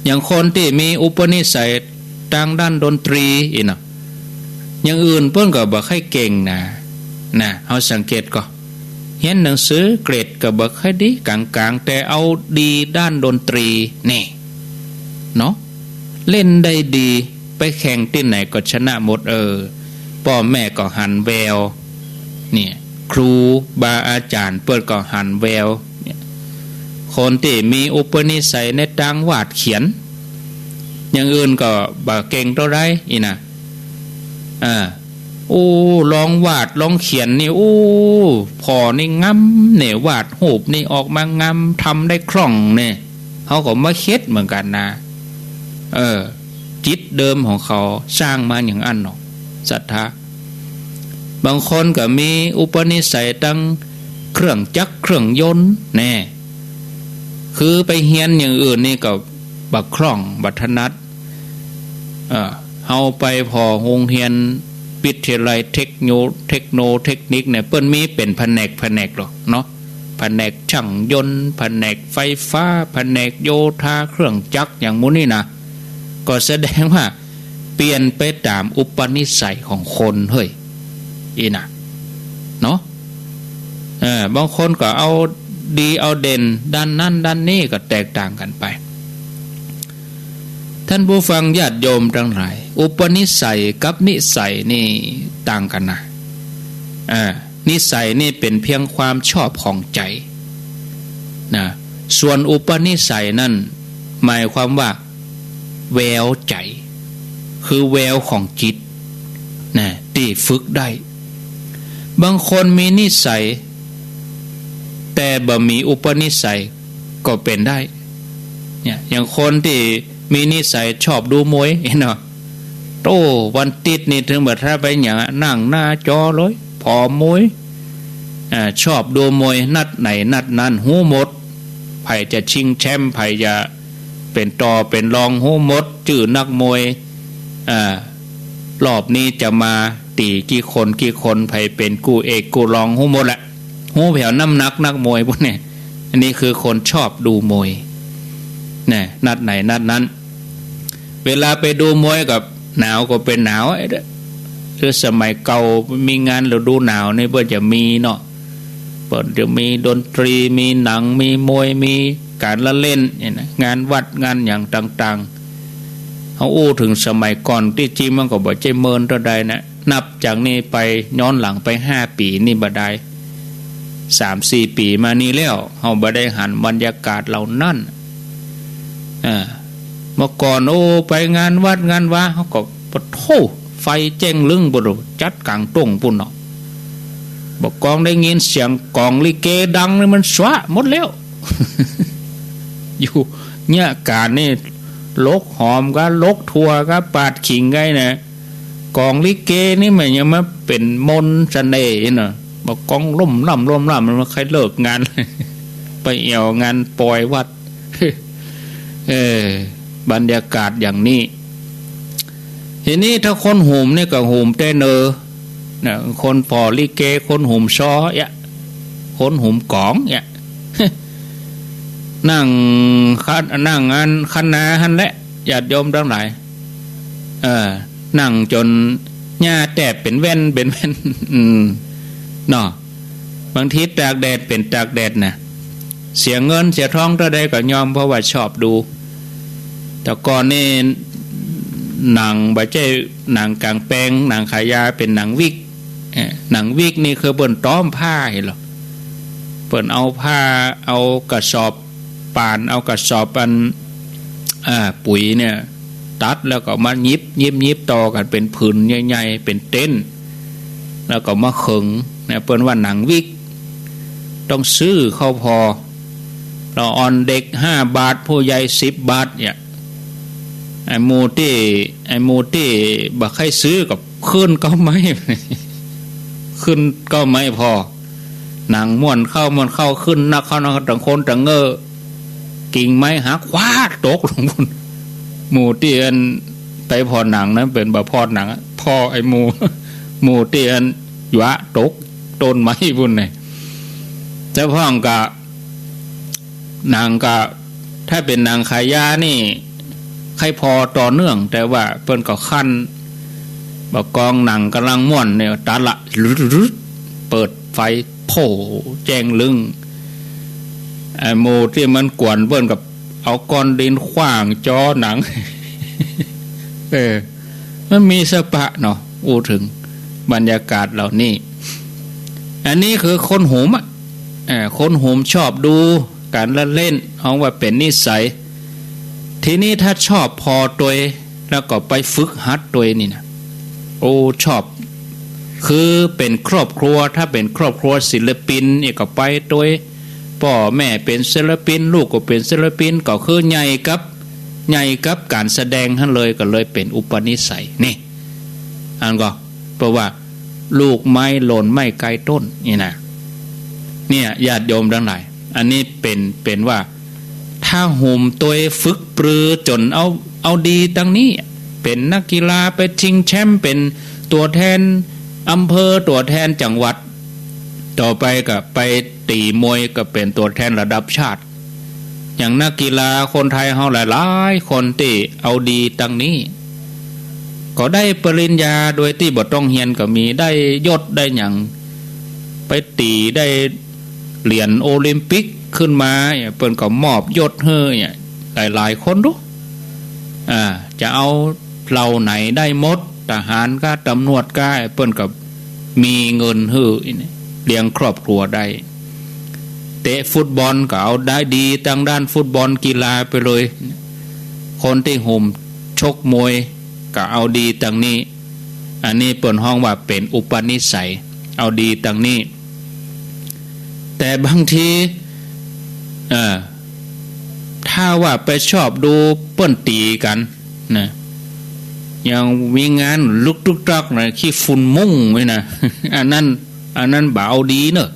อย่างคนตี้มีอุปนิสัยตางด้านดนตรีอี้เนาะ อย่างอื่นเปิ้นก็บ่ใค่เก่งนะ นะ เฮาสังเกตก่อ เฮียนหนังสือเกรดก็บ่ใค่ดี ก๋างๆ แต่เอาดีด้านดนตรี นี่ เนาะ เล่นได้ดี ไปแข่งตี้ไหนก็ชนะหมด เออ ป้อแม่ก็หันแวว เนี่ย ครูบาอาจ๋ารย์เปิ้นก็หันแวว เนี่ย คนตี้มีอุปนิสัยในตางวาดเขียน อย่างอื่นก็บ่เก่งเต้าใดอี้นะ อ่า โอ้ ลองวาดลองเขียนนี่ โอ้ ผ่อนี่งามเนี่ย วาดฮูปนี่ออกมางาม ทำได้คล่องเนี่ย เฮาก็มาเฮ็ดเหมือนกั๋นนะ เออ จิตเดิมของเขาสร้างมาอย่างอั้นเนาะ ศรัทธา บางคนก็มีอุปนิสัยตางเครื่องจักรเครื่องยนต์แน่ คือไปเฮียนอย่างอื่นนี่ก็บ่คล่อง บ่ถนัด เอ่อ เฮาไปผ่อโฮงเฮียนวิทยาลัยเทคโน เทคโน เทคนิคเนี่ย เปิ้นมีเป๋นแผนก แผนกหรอกเนาะ แผนกช่างยนต์ แผนกไฟฟ้า แผนกโยธา เครื่องจักร อย่างหมู่นี้นะ ก็แสดงว่าเปลี่ยนไปต๋ามอุปนิสัยของคน เฮ้ย อี้นะ เนาะ เออ บางคนก็เอาดีเอาเด่นด้านนั้นด้านนี้ก็แตกต่างกั๋นไป ท่านผู้ฟังญาติโยมตังหลาย อุปนิสัยกับนิสัยนี่ต่างกั๋นนะ อ่า นิสัยนี่เป๋นเพียงความชอบของใจ๋นะ ส่วนอุปนิสัยนั่นหมายความว่าแววใจ๋ คือแววของจิตนะ ตี้ฝึกได้ บางคนมีนิสัย แต่บ่มีอุปนิสัยก็เป๋นได้ เนี่ย อย่างคนตี้มีนิสัยชอบดูมวย เนาะ โอ้ วันติ๊ดนี่เถิงบ่าถ้าไปหยังอะ นั่งหน้าจอเลย ผ่อมวย อ่า ชอบดูมวย นัดไหนนัดนั้น ฮู้หมด ใผจะชิงแชมป์ ใผจะเป๋นต่อเป๋นรอง ฮู้หมด จื้อนักมวย อ่า รอบนี้จะมาตี๋กี่คนกี่คน ใผเป๋นกู้เอกกู้รอง ฮู้หมดแหละ ฮู้แผวน้ำหนักนักมวยปู้นเนี่ย อันนี้คือคนชอบดูมวย นะ นัดไหนนัดนั้น เวลาไปดูมวยก็หนาวก็เป๋นหนาว เอ๊ะ คือสมัยเก่ามีงานฤดูหนาวนี่เปิ้นจะมีเนาะ เปิ้นจะมีดนตรี มีหนัง มีมวย มีก๋านละเล่นเนี่ยนะ งานวัดงานหยังต่างๆ เฮาอู้เถิงสมัยก่อน ตี้จริงมันก็บ่ใจ้เมินเต้าใดนะ นับจากนี้ไปย้อนหลังไปห้าปี๋นี่บ่ดาย สามสี่ปี๋มานี่แล้ว เฮาบ่ได้หันบรรยากาศเหล่านั้น อ่า เมื่อก่อน โอ้ ไปงานวัดงานวา เฮาก็ ปะโธ่ ไฟแจ้งลึ้งปู้น จัดก๋างต้งปู้นเนาะ บ่ากองได้ยินเสียงก๋องลิเกดังนี่มันสวะหมดแล้ว อยู่เนี่ยก๋านนี่ หลกหอมกา หลกถั่วกา ปาดขิงไกนะ ก๋องลิเกนี่มันยังมาเป๋นมนต์เสน่ห์เนาะ บ่ากองล่มล่ำล่มล่ำ มันใค่เลิกงาน ไปแอ่วงานปอยวัด เออ บรรยากาศอย่างนี้ ทีนี้ถ้าคนหุมนี่ก็หุมเต๊เนอ นะ คนผ่อลิเก คนหุมซอเยียะ คนหุมก๋องเยียะ นั่งคัน นั่งอันคันนาหั้นแหละ ญาติโยมตังหลาย เออ นั่งจ๋นหญ้าแตบเป๋นแว่นเป๋นแว่น อืม เนาะ บางทีตากแดดเป๋นตากแดดนะ เสียเงินเสียทองเต้าใดก็ยอม เพราะว่าชอบดู แต่ก่อนนี่หนังบ่ใจ้หนังก๋างแปลง หนังขายา เป๋นหนังวิก เอ่อ หนังวิกนี่คือเปิ้นต๊อมผ้าหั้นลอ เปิ้นเอาผ้า เอากระสอบ ป่านเอากระสอบอัน อ่า ปุ๋ยเนี่ย ตัดแล้วก็มาหยิบ หยิบ หยิบต่อกั๋นเป๋นผืนใหญ่ๆ เป๋นเต็นท์ แล้วก็มาเขิงเนี่ย เปิ้นว่าหนังวิก ต้องซื้อเข้าผ่อ แล้วอ่อนเด็กห้าบาท ผู้ใหญ่สิบบาทเนี่ย ไอ้หมู่ตี้ ไอ้หมู่ตี้บ่ใค่ซื้อก็ขึ้นเก๊าไม้ ขึ้นเก๊าไม้ผ่อ หนังม่วนเข้าม่วนเข้า ขึ้นนักเข้านัก ต่างคนต่างเง้อ กิ่งไม้หัก คว้า ตกลงปู้น หมู่ตี้อันไปผ่อหนังนั้นเป๋นบ่ผ่อหนังอะ ผ่อไอ้หมู่ หมู่ตี้อันหยวะตกต้นไม้ปู้นไง แต่พ่องก็ หนังก็ ถ้าเป๋นหนังขายานี่ ใค่ผ่อต่อเนื่อง แต่ว่าเปิ้นก็คั้น บ่ากองหนังก่ำลังม่วนเนี่ย ตัดละ เปิดไฟ โผ่ แจ้งลึ้ง ไอ้หมู่ตี้มันกวนเปิ้นก็เอาก้อนดินขว้างจอหนัง เออ มันมีสะปะเนาะ อู้เถิงบรรยากาศเหล่านี้ อันนี้คือคนหุมอะ เอ่อ คนหุมชอบดูก๋านละเล่น ฮ้องว่าเป๋นนิสัย ทีนี้ถ้าชอบผ่อตวย แล้วก็ไปฝึกหัดตวยนี่นะ โอ้ ชอบ คือเป๋นครอบครัว ถ้าเป๋นครอบครัวศิลปินนี่ก็ไปตวย ป้อแม่เป๋นศิลปิน ลูกก็เป๋นศิลปิน ก็คือใหญ่กับ ใหญ่กับก๋านแสดงหั้นเลย ก็เลยเป๋นอุปนิสัย นี่ อันก็ เพราะว่า ลูกไม้หล่นไม่ไกลต้น นี่นะ เนี่ย ญาติโยมตังหลาย อันนี้เป๋น เป๋นว่า ถ้าหุมตวยฝึกปรือจ๋นเอา เอาดีตังนี้ เป๋นนักกีฬา ไปชิงแชมป์ เป๋นตั๋วแทนอำเภอ ตั๋วแทนจังหวัด ต่อไปก็ไปตี๋มวย ก็เป๋นตั๋วแทนระดับชาติ อย่างนักกีฬาคนไทยเฮาหลายๆ คนตี้เอาดีตังนี้ ก็ได้ปริญญาโดยตี้บ่ต้องเฮียนก็มี ได้ยศได้หยัง ไปตี๋ได้เหรียญโอลิมปิกขึ้นมาเนี่ย เปิ้นก็มอบยศหื้อเนี่ย หลายๆ คนดู อ่า จะเอาเหล่าไหนได้หมด ทหารกา ตำรวจกา เปิ้นก็มีเงินหื้อเนี่ย เลี้ยงครอบครัวได้ เตะฟุตบอลก็เอาได้ดีตางด้านฟุตบอลกีฬาไปเลย คนตี้หุมชกมวยก็เอาดีตางนี้ อันนี้เปิ้นฮ้องว่าเป๋นอุปนิสัย เอาดีตังนี้ แต่บางที เอ่อ ถ้าว่าไปชอบดูเปิ้นตี๋กั๋นนะ ยังมีงานลุกตุ๊กตักนะ ขี้ฝุ่นมุ่งไว้นะ อันนั้น อันนั้นบ่เอาดีเนอะ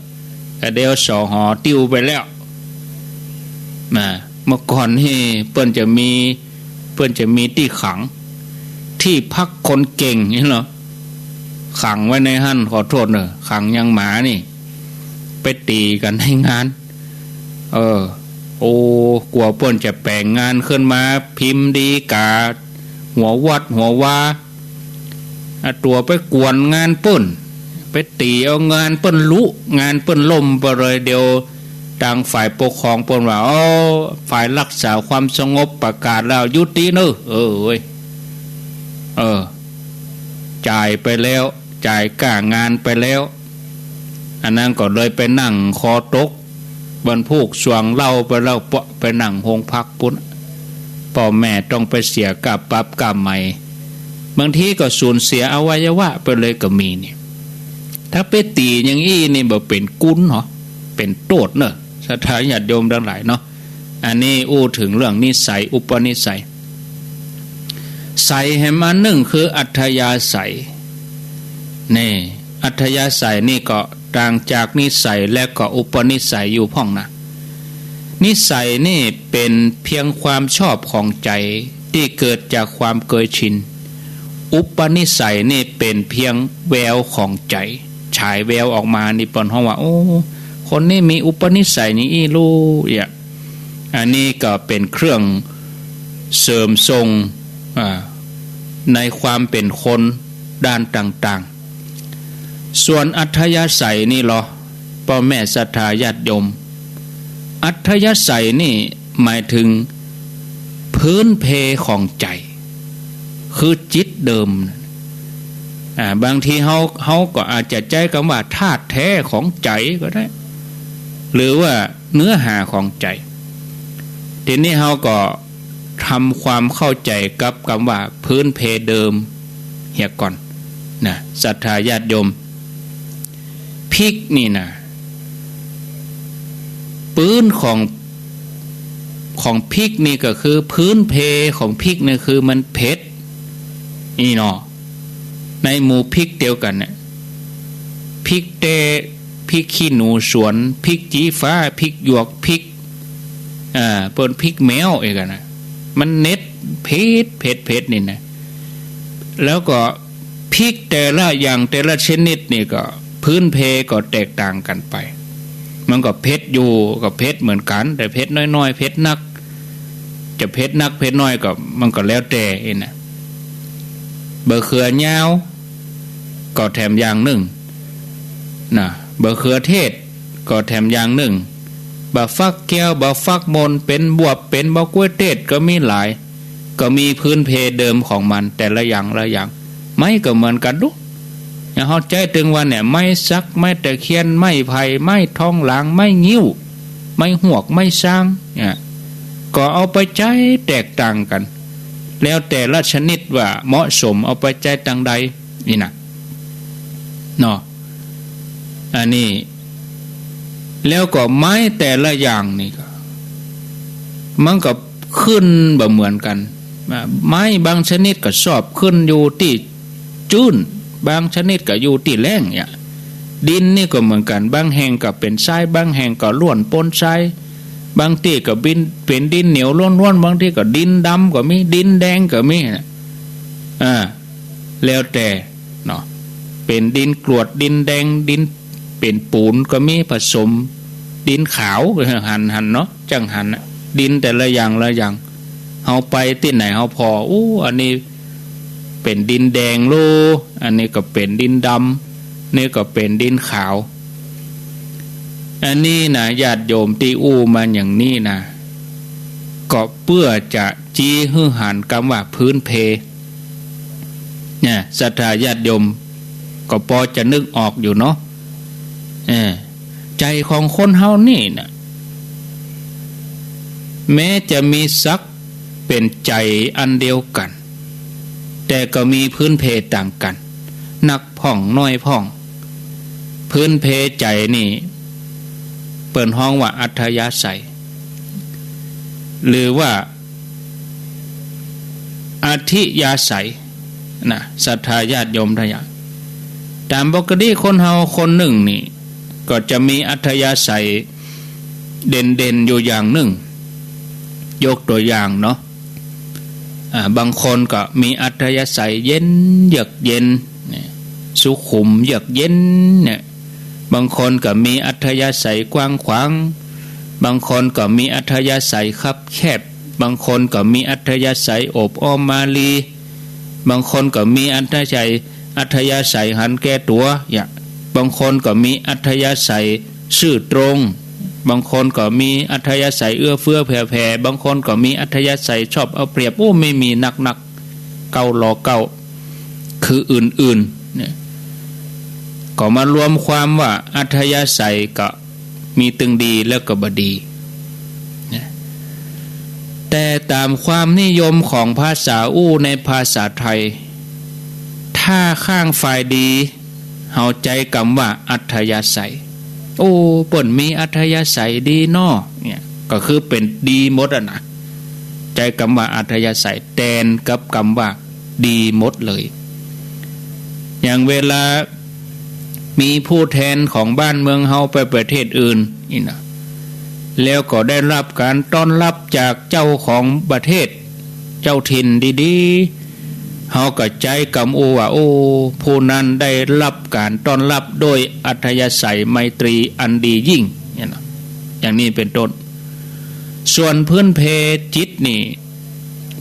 แต่เดี๋ยว สห ติ้วไปแล้ว นะ เมื่อก่อนนี่เปิ้นจะมี เปิ้นจะมีตี้ขัง ตี้พักคนเก่งนี่เหรอ ขังไว้ในหั้น ขอโต้ษเนอะ ขังอย่างหมานี่ ไปตี๋กั๋นในงาน เออ โอ้ กั๋วเปิ้นจะแป๋งงานขึ้นมา พิมพ์ดีก๋า หัววัดหัววา อาตั๋วไปกวนงานเปิ้น ไปตี๋เอางานเปิ้นลุ งานเปิ้นล่มไปเลย เดี๋ยวตางฝ่ายปกครองเปิ้นว่า อ้อ ฝ่ายรักษาความสงบประกาศแล้ว ยุติเนอะ เออเว้ย เออ จ่ายไปแล้ว จ่ายก้างานไปแล้ว อันนั้นก็เลยไปนั่งคอตก บรรพุกสวงเหล้าไปแล้ว เปาะไปนั่งโฮงพักปุ้น ป้อแม่ต้องไปเสียก้าปรับก้าไหม บางทีก็สูญเสียอวัยวะไปเลยก็มีนี่ ถ้าไปตี๋อย่างอี้นี่บ่เป๋นกุญเหรอ เป๋นโต้ษเนอะ ศรัทธาญาติโยมตังหลายเนาะ อันนี้อู้เถิงเรื่องนิสัย อุปนิสัย ใส่แหมอันนึ่งคืออัธยาศัย นี่ อัธยาศัยนี่ก็ต่างจากนิสัยและก็อุปนิสัยอยู่พ่องนะ นิสัยนี่เป๋นเพียงความชอบของใจ๋ตี้เกิดจากความเกยชิน อุปนิสัยนี่เป๋นเพียงแววของใจ๋ ฉายแววออกมา นี่เปิ้นฮ้องว่า โอ้ คนนี้มีอุปนิสัยอย่างอี้ลูเยียะ อันนี้ก็เป๋นเครื่องเสริมส่ง อ่า ในความเป๋นคนด้านต่างๆ ส่วนอัธยาศัยนี่เหรอ ป้อแม่ศรัทธาญาติโยม อัธยาศัยนี่หมายเถิงพื้นเพของใจ๋ คือจิตเดิม อ่า บางทีเฮา เฮาก็อาจจะใจ๊กำว่าธาตุแท้ของใจ๋ก็ได้ หรือว่าเนื้อหาของใจ๋ ทีนี้เฮาก็ทำความเข้าใจ๋กับกำว่าพื้นเพเดิมเหียก่อนนะ ศรัทธาญาติโยม พริกนี่นะ ปื๊นของ ของพริกนี่ก็คือ พื้นเพของพริกนี่คือมันเผ็ด นี่เนาะ ในหมู่พริกเดียวกั๋นเนี่ย พริกแต๊ พริกขี้หนูสวน พริกชี้ฟ้า พริกหยวก พริก อ่า เปิ้นพริกแมวอีกอะนะ มันเน็ดเผ็ด เผ็ด เผ็ดนี่นะ แล้วก็พริกแต่ละอย่างแต่ละชนิดนี่ก็พื้นเพก็แตกต่างกั๋นไป มันก็เผ็ดอยู่ ก็เผ็ดเหมือนกั๋น แต่เผ็ดน้อยๆ เผ็ดนัก จะเผ็ดนักเผ็ดน้อยก็ มันก็แล้วแต่เองนะ บ่าเขือยาวก็แถมอย่างนึ่งนะ บ่าเขือเทศก็แถมอย่างนึ่ง บ่าฟักแก้ว บ่าฟักมน เป๋นบวบ เป๋นบ่ากล้วยเทศก็มีหลาย ก็มีพื้นเพเดิมของมันแต่ละอย่างละอย่าง ไม้ก็เหมือนกั๋นดู อย่างเฮาใจ๊ตึงวันเนี่ย ไม้สัก ไม้ตะเคียน ไม้ไผ่ ไม้ทองหลาง ไม้งิ้ว ไม้ฮวก ไม้ซาง เนี่ย ก็เอาไปใจ๊แตกต่างกั๋น แล้วแต่ละชนิดว่าเหมาะสมเอาไปใจ๊ตังใด นี่นะ เนาะ อันนี้ แล้วก็ไม้แต่ละอย่างนี่ก็ มันก็ขึ้นบ่เหมือนกั๋น อ่า ไม้บางชนิดก็ชอบขึ้นอยู่ตี้จื้น บางชนิดก็อยู่ตี้แล้งเนี่ย ดินนี่ก็เหมือนกั๋น บางแห่งก็เป๋นทราย บางแห่งก็ล้วนปนทราย บางตี้ก็บิน เป๋นดินเหนียวล้วนๆ บางตี้ก็ดินดำก็มี ดินแดงก็มีนะ อ่า แล้วแต่เนาะ เป๋นดินกรวด ดินแดง ดินเป๋นปูนก็มี ผสมดินขาว หัน หันเนาะ จั่งหันน่ะ ดินแต่ละอย่างละอย่าง เฮาไปตี้ไหนเฮาผ่อ อู้ อันนี้เป๋นดินแดงโล อันนี้ก็เป๋นดินดำ นี่ก็เป๋นดินขาว อันนี้นะ ญาติโยมตี้อู้มาอย่างนี้นะ ก็เปื้อจะจี๊หื้อหันกำว่าพื้นเพ เนี่ย ศรัทธาญาติโยมก็ปอจะนึกออกอยู่เนาะ เออ ใจ๋ของคนเฮานี่นะ แม้จะมีสักเป๋นใจ๋อันเดียวกั๋น แต่ก็มีพื้นเพต่างกั๋น นักพ่องน้อยพ่อง พื้นเพใจ๋นี่ เปิ้นฮ้องว่าอัธยาศัย หรือว่าอธิยาศัยนะ ศรัทธาญาติโยมตังหลาย ต๋ามปกติคนเฮาคนนึ่งนี่ ก็จะมีอัธยาศัยเด่นๆ อยู่อย่างนึ่ง ยกตั๋วอย่างเนาะ อ่า บางคนก็มีอัธยาศัยเย็น เยือกเย็น เนี่ย สุขุม เยือกเย็น เนี่ย บางคนก็มีอัธยาศัยกว้างขวาง บางคนก็มีอัธยาศัยคับแคบ บางคนก็มีอัธยาศัยโอบอ้อมอารี บางคนก็มีอัธยาศัย อัธยาศัยหันแก่ตั๋ว อย่าง บางคนก็มีอัธยาศัยซื่อตรง บางคนก็มีอัธยาศัยเอื้อเฟื้อเผื่อแผ่ บางคนก็มีอัธยาศัยชอบเอาเปรียบ โอ้ มีๆ นักๆ เก้าลอเก้า คืออื่นๆ เนี่ย ก็มารวมความว่าอัธยาศัยก็มีตึงดีแล้วก็บ่ดีนะ แต่ต๋ามความนิยมของภาษาอู้ในภาษาไทย ถ้าข้างฝ่ายดี เฮาใจ๊กำว่าอัธยาศัย โอ้ เปิ้นมีอัธยาศัยดีเนาะ เนี่ย ก็คือเป๋นดีหมดอะนะ ใจ๊กำว่าอัธยาศัยแตนกับกำว่าดีหมดเลย อย่างเวลามีผู้แทนของบ้านเมืองเฮาไปประเทศอื่นนี่นะ แล้วก็ได้ฮับก๋านต้อนฮับจากเจ้าของประเทศ เจ้าถิ่นดีๆ เฮาก็ใจ๊กำอู้ว่า โอ้ ผู้นั้นได้ฮับก๋านต้อนฮับโดยอัธยาศัยไมตรีอันดียิ่ง เนี่ยนะ อย่างนี้เป๋นต้น ส่วนพื้นเพจิตนี่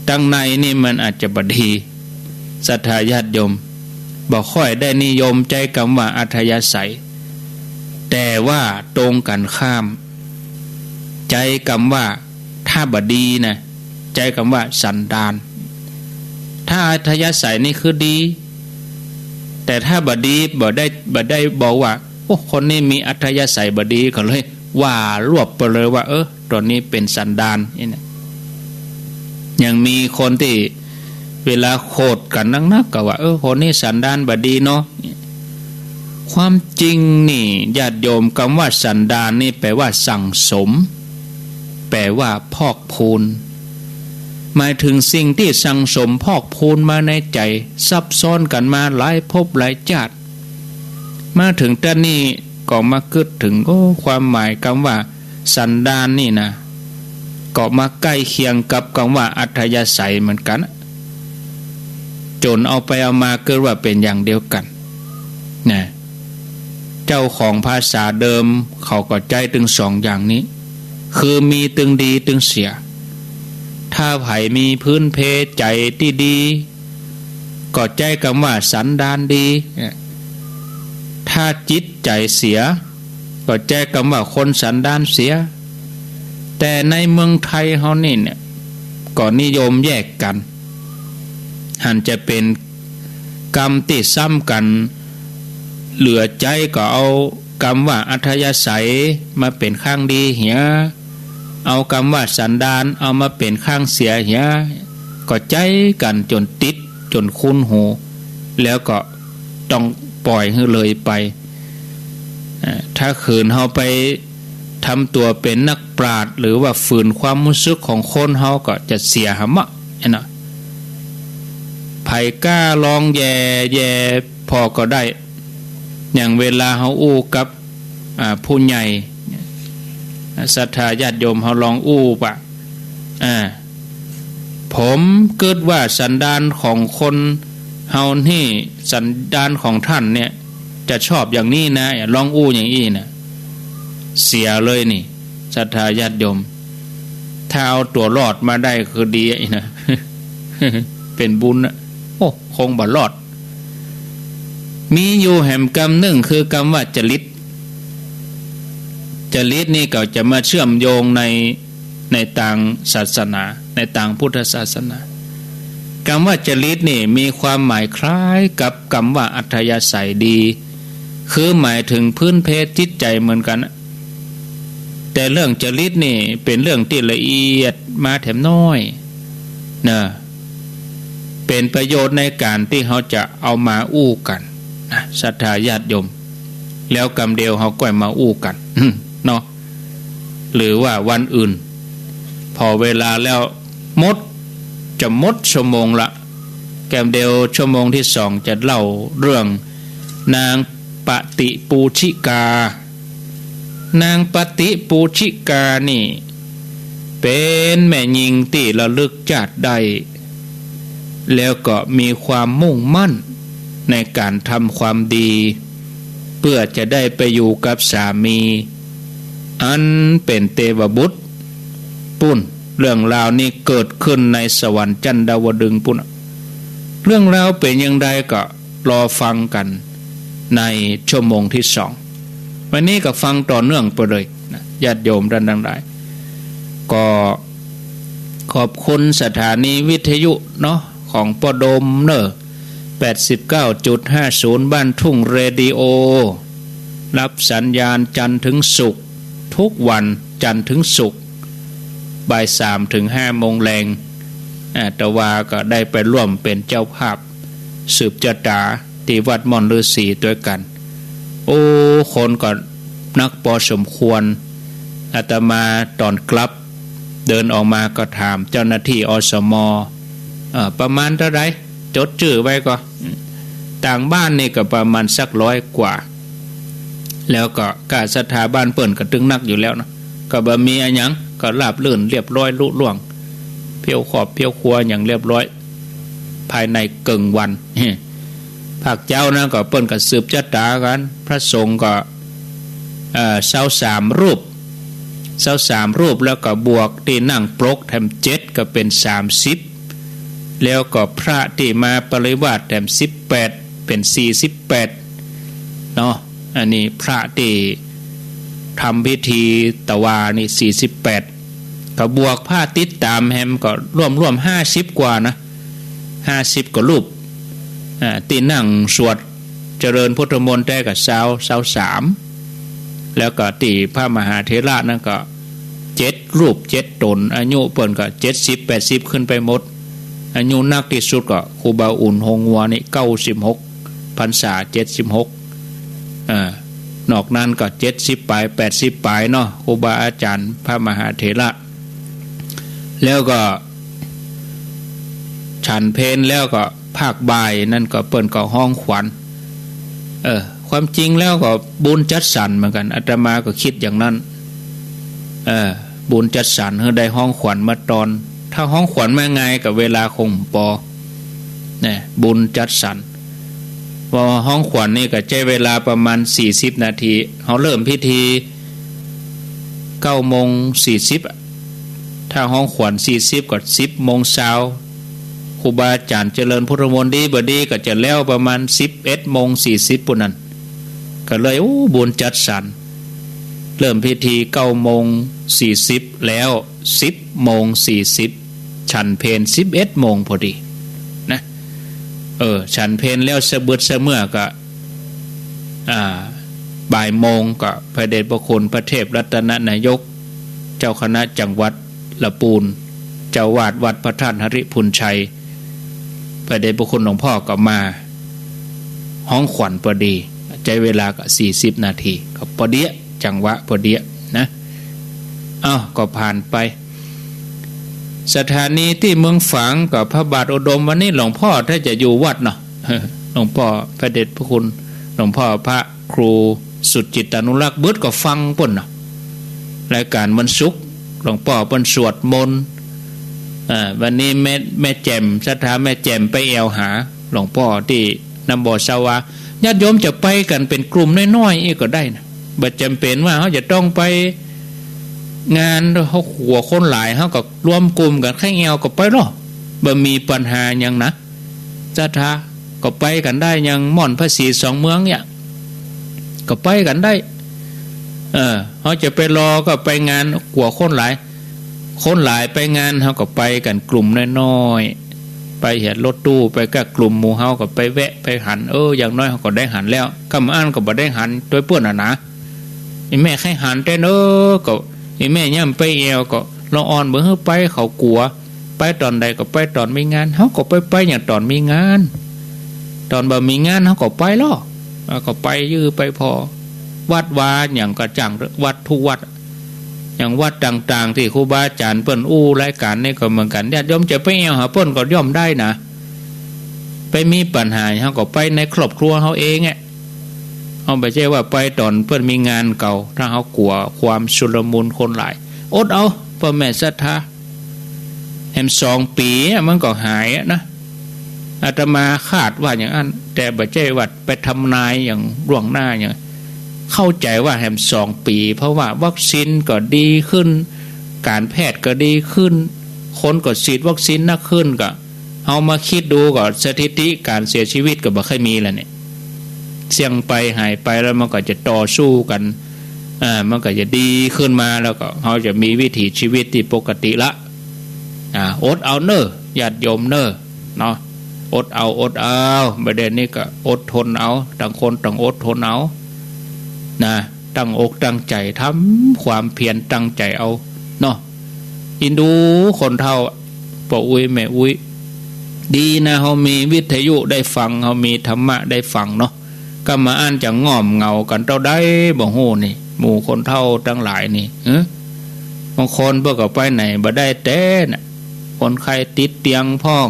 ตังในนี่มันอาจจะบ่ดี ศรัทธาญาติโยม บ่ค่อยได้นิยมใจ๊กำว่าอัธยาศัย แต่ว่าตรงกันข้าม ใจ๊กำว่า ถ้าบ่ดีนะ ใจ๊กำว่าสันดาน ถ้าอัธยาศัยนี่คือดี แต่ถ้าบ่ดี บ่ได้ บ่ได้บอกว่า โอ้ คนนี้มีอัธยาศัยบ่ดี ก็เลยว่ารวบไปเลยว่า เออ ตั๋วนี้เป๋นสันดาน นี่นะ ยังมีคนตี้เวลาโขดกั๋นนักๆ ก็ว่า เออ คนนี้สันดานบ่ดีเนาะ ความจริงนี่ ญาติโยม กำว่าสันดานนี่แปลว่าสั่งสม แปลว่าพอกพูน หมายถึงสิ่งตี้สั่งสมพอกพูนมาในใจ๋ ซับซ้อนกั๋นมาหลายภพหลายจาติ มาเถิงต๋อนนี้ก็มากึ๊ดเถิง โอ้ ความหมายกำว่าสันดานนี่นะ ก็มาใก้เคียงกับกำว่าอัธยาศัยเหมือนกั๋น จ๋นเอาไปเอามากึ๊ดว่าเป๋นอย่างเดียวกั๋นนะ เจ้าของภาษาเดิมเขาก็ใจ๊ตึงสองอย่างนี้ คือมีตึงดีตึงเสีย ถ้าใผมีพื้นเพใจ๋ตี้ดี ก็ใจ๊กำว่าสันดานดี ถ้าจิตใจ๋เสีย ก็ใจ๊กำว่าคนสันดานเสีย แต่ในเมืองไทยเฮานี่เนี่ย ก็นิยมแยกกั๋น หันจะเป๋นกำตี้ซ้ำกั๋น เหลือใจ๊ก็เอากำว่าอัธยาศัยมาเป๋นข้างดีเหีย เอากำว่าสันดานเอามาเป๋นข้างเสียเหีย ก็ใจ๊กั๋นจ๋นติดจ๋นคุ้นหู แล้วก็ต้องป่อยหื้อเลยไป อ่า ถ้าขืนเฮาไปทำตั๋วเป๋นนักปราชญ์ หรือว่าฝืนความฮู้สึกของคน เฮาก็จะเสียหำอะ เนาะ ใผกล้าลองแหย่แหย่ผ่อก็ได้ อย่างเวลาเฮาอู้กับ อ่า ผู้ใหญ่ ศรัทธาญาติโยม เฮาลองอู้ว่า อ่า ผมกึ๊ดว่าสันดานของคนเฮานี่ สันดานของท่านเนี่ย จะชอบอย่างนี้นะ ลองอู้อย่างอี้นะ เสียเลยนี่ ศรัทธาญาติโยม ถ้าเอาตั๋วรอดมาได้คือดีอะนะ เป๋นบุญนะ โอ้ คงบ่รอด มีอยู่แหมกำนึ่ง คือกำว่าจริต จริตนี่ก็จะมาเชื่อมโยงใน ในตางศาสนา ในตางพุทธศาสนา กำว่าจริตนี่มีความหมายคล้ายกับกำว่าอัธยาศัยดี คือหมายเถิงพื้นเพจิตใจ๋เหมือนกั๋น แต่เรื่องจริตนี่เป๋นเรื่องตี้ละเอียดมาแถมน้อย นะ เป๋นประโยชน์ในก๋านตี้เฮาจะเอามาอู้กั๋น นะ ศรัทธาญาติโยม แล้วกำเดียวเฮาก้อยมาอู้กั๋น เนาะ หรือว่าวันอื่น ผ่อเวลาแล้วหมด จะหมดชั่วโมงละ กำเดียวชั่วโมงตี้สองจะเล่าเรื่องนางปฏิปูชิกา นางปฏิปูชิกานี่ เป๋นแม่ญิงตี้ระลึกจาติได้ แล้วก็มีความมุ่งมั่นในก๋านทำความดี เปื้อจะได้ไปอยู่กับสามี อันเป๋นเตวบุตร ปู้น เรื่องราวนี้เกิดขึ้นในสวรรค์จันดาวดึงส์ปู้น เรื่องราวเป๋นอย่างใดก็รอฟังกั๋นในชั่วโมงตี้สอง วันนี้ก็ฟังต่อเนื่องไปเลยนะ ญาติโยมต้านตังหลาย ก็ขอบคุณสถานีวิทยุเนาะ ของป้อโดมเน่อ แปดสิบเก้าจุดห้าศูนย์ บ้านทุ่งเรดิโอ รับสัญญาณจันทร์ถึงศุกร์ ทุกวันจันทร์ถึงศุกร์ บ่ายสามถึงห้าโมงแลง อาตมาก็ได้ไปร่วมเป๋นเจ้าภาพ สืบจะต๋าตี้วัดม่อนฤๅษีตวยกั๋น โอ้ คนก็นักปอสมควร อาตมาต๋อนกลับ เดินออกมาก็ถามเจ้าหน้าตี้ อสม เอ่อ ประมาณเต้าใด จดจื้อไว้ก่อ ต่างบ้านนี่ก็ประมาณสักร้อยกว่า แล้วก็ก้าศรัทธาบ้านเปิ้นก็ตึงนักอยู่แล้วเนาะ ก็บ่มีอะหยัง ก็ราบรื่นเรียบร้อยลุล่วง เผี้ยวครอบเผี้ยวครัวอย่างเรียบร้อย ภายในเกิ่งวัน ภาคเจ๊านะก็เปิ้นก็สืบจะต๋ากั๋น พระสงฆ์ก็ เอ่อ ซาวสามรูป ซาวสามรูป แล้วก็บวกตี้นั่งปรกแถมเจ็ด ก็เป๋นสามสิบ แล้วก็พระตี้มาปริวาสแถมสิบแปด เป๋นสี่สิบแปด เนาะ อันนี้พระตี้ทำพิธีตะวานี่สี่สิบแปด ก็บวกพระติดต๋ามแหมก็ร่วมๆ ห้าสิบกว่านะ ห้าสิบกว่ารูป อ่า ตี้นั่งสวดเจริญพุทธมนต์แต๊ก็ซาว ซาวสาม แล้วก็ตี้พระมหาเถระนั้นก็เจ็ดรูปเจ็ดต๋น อายุเปิ้นก็เจ็ดสิบแปดสิบขึ้นไปหมด อายุนักตี้สุดก็ครูบาอุ่น ฮงงัวนี่ เก้าสิบหกพรรษา เจ็ดสิบหก อ่า นอกนั้นก็เจ็ดสิบป๋าย แปดสิบป๋ายเนาะ ครูบาอาจ๋ารย์พระมหาเถระ แล้วก็ฉันเพลแล้วก็ภาคบ่ายนั้นก็เปิ้นก็ฮ้องขวัญ เออ ความจริงแล้วก็บุญจัดสรรเหมือนกั๋น อาตมาก็กึ๊ดอย่างนั้น เออ บุญจัดสรรหื้อได้ฮ้องขวัญมาตอน ถ้าฮ้องขวัญมาง่ายก็เวลาคงบ่ปอ นะ บุญจัดสรร พอฮ้องขวัญนี่ก็ใจ๊เวลาประมาณสี่สิบนาที เฮาเริ่มพิธีเก้าโมงสี่สิบอะ ถ้าฮ้องขวัญสี่สิบก็สิบโมงซาว ครูบาอาจ๋ารย์เจริญพุทธมนต์ดีบ่ดีก็จะแล้วประมาณสิบเอ็ดโมงสี่สิบปู้นนั้น ก็เลย โอ้ บุญจัดสรร เริ่มพิธีเก้าโมงสี่สิบ แล้วสิบโมงสี่สิบ ฉันเพลสิบเอ็ดโมงพอดีนะ เออ ฉันเพลแล้วสะบึดสะเมือก็ อ่า บ่ายโมงก็พระเดชพระคุณพระเทพรัตนนายก เจ้าคณะจังหวัดละปูน เจ้าอาวาสวัดพระธาตุหริภุญชัย พระเดชพระคุณหลวงพ่อก็มาฮ้องขวัญพอดี ใจ๊เวลาก็สี่สิบนาที ก็พอดี จังหวะพอดีนะ เอ้า ก็ผ่านไป สถานีตี้เมืองฝางก็พระบาทอุดม วันนี้หลวงพ่อถ้าจะอยู่วัดเนาะ หลวงพ่อพระเดชพระคุณ หลวงพ่อพระครูสุจิตตานุรักษ์ เบิดก็ฟังปู้นเนาะ รายการวันศุกร์ หลวงป้อเปิ้นสวดมนต์ อ่า วันนี้แม่ แม่แจ่ม ศรัทธาแม่แจ่มไปแอ่วหาหลวงป้อตี้น้ำบ่อสาวา ญาติโยมจะไปกั๋นเป๋นกลุ่มน้อยๆ อี้ก็ได้นะ บ่จ๋ำเป๋นว่าเฮาจะต้องไปงาน เฮากั๋วคนหลาย เฮาก็รวมกลุ่มกั๋น ใค่แอ่วก็ไปลอ บ่มีปัญหาหยังนะ ศรัทธา ก็ไปกั๋นได้ อย่างม่อนพระศรีสองเมืองเนี่ย ก็ไปกั๋นได้ เออ เฮาจะไปรอก็ไปงาน กั๋วคนหลาย คนหลายไปงาน เฮาก็ไปกั๋นกลุ่มน้อยๆ ไปเหียรถตู้ไปกับกลุ่มหมู่เฮา ก็ไปแวะไปหัน เออ อย่างน้อยเฮาก็ได้หันแล้ว กำอั้นก็บ่ได้หันตวยเปิ้นน่ะนะ อีแม่ใค่หันแต๊เนอะ ก็อีแม่ย่ำไปแอ่วก็ละอ่อนบ่หื้อไป เขากั๋ว ไปต๋อนใดก็ไปต๋อนมีงาน เฮาก็ไป ไปอย่างต๋อนมีงาน ต๋อนบ่มีงานเฮาก็ไปลอ เออ ก็ไปยื้อไปผ่อ วัดวาอย่างก็จ้างวัดทุกวัด อย่างวัดต่างๆ ตี้ครูบาอาจ๋ารย์เปิ้นอู้รายก๋านนี่ก็เหมือนกั๋น ญาติโยมจะไปแอ่วหาเปิ้นก็ย่อมได้นะ ไปมีปัญหาเฮาก็ไปในครอบครัวเฮาเองอะ เฮาบ่ใจ้ว่าไปต๋อนเปิ้นมีงานเก่า ถ้าเฮากั๋วความชุลมุนคนหลาย อดเอา ป้อแม่ศรัทธา แหมสองปี๋อะมันก็หายอะนะ อาตมาคาดว่าอย่างอั้น แต่บ่ใจ้ว่าไปทำนายอย่างล่วงหน้าอย่าง เข้าใจ๋ว่าแหมสองปี๋ เพราะว่าวัคซีนก็ดีขึ้น ก๋านแพทย์ก็ดีขึ้น คนก็ฉีดวัคซีนนักขึ้น ก็เฮามาคิดดูก็สถิติก๋านเสียชีวิตก็บ่ค่อยมีแล้วเนี่ย เสี่ยงไปหายไปแล้วมันก็จะต่อสู้กั๋น อ่า มันก็จะดีขึ้นมา แล้วก็เฮาจะมีวิถีชีวิตตี้ปกติละ อ่า อดเอาเน่อ ญาติโยมเน่อ เนาะ อดเอา อดเอา บ่าเดี่ยวนี้ก็อดทนเอา ต่างคนต่างอดทนเอา นะ ตั้งอกตั้งใจ๋ ทำความเพียรตั้งใจ๋เอา เนาะ อินดูคนเฒ่า ป้ออุ๊ยแม่อุ๊ย ดีนะ เฮามีวิทยุได้ฟัง เฮามีธรรมะได้ฟังเนาะ กำมาอั้นจะง่อมเหงากั๋นเต้าใดบ่ฮู้นี่ หมู่คนเฒ่าตังหลายนี่ เออ บางคนเปิ้นก็ไปไหนบ่ได้แต๊น่ะ คนไข้ติดเตียงพ่อง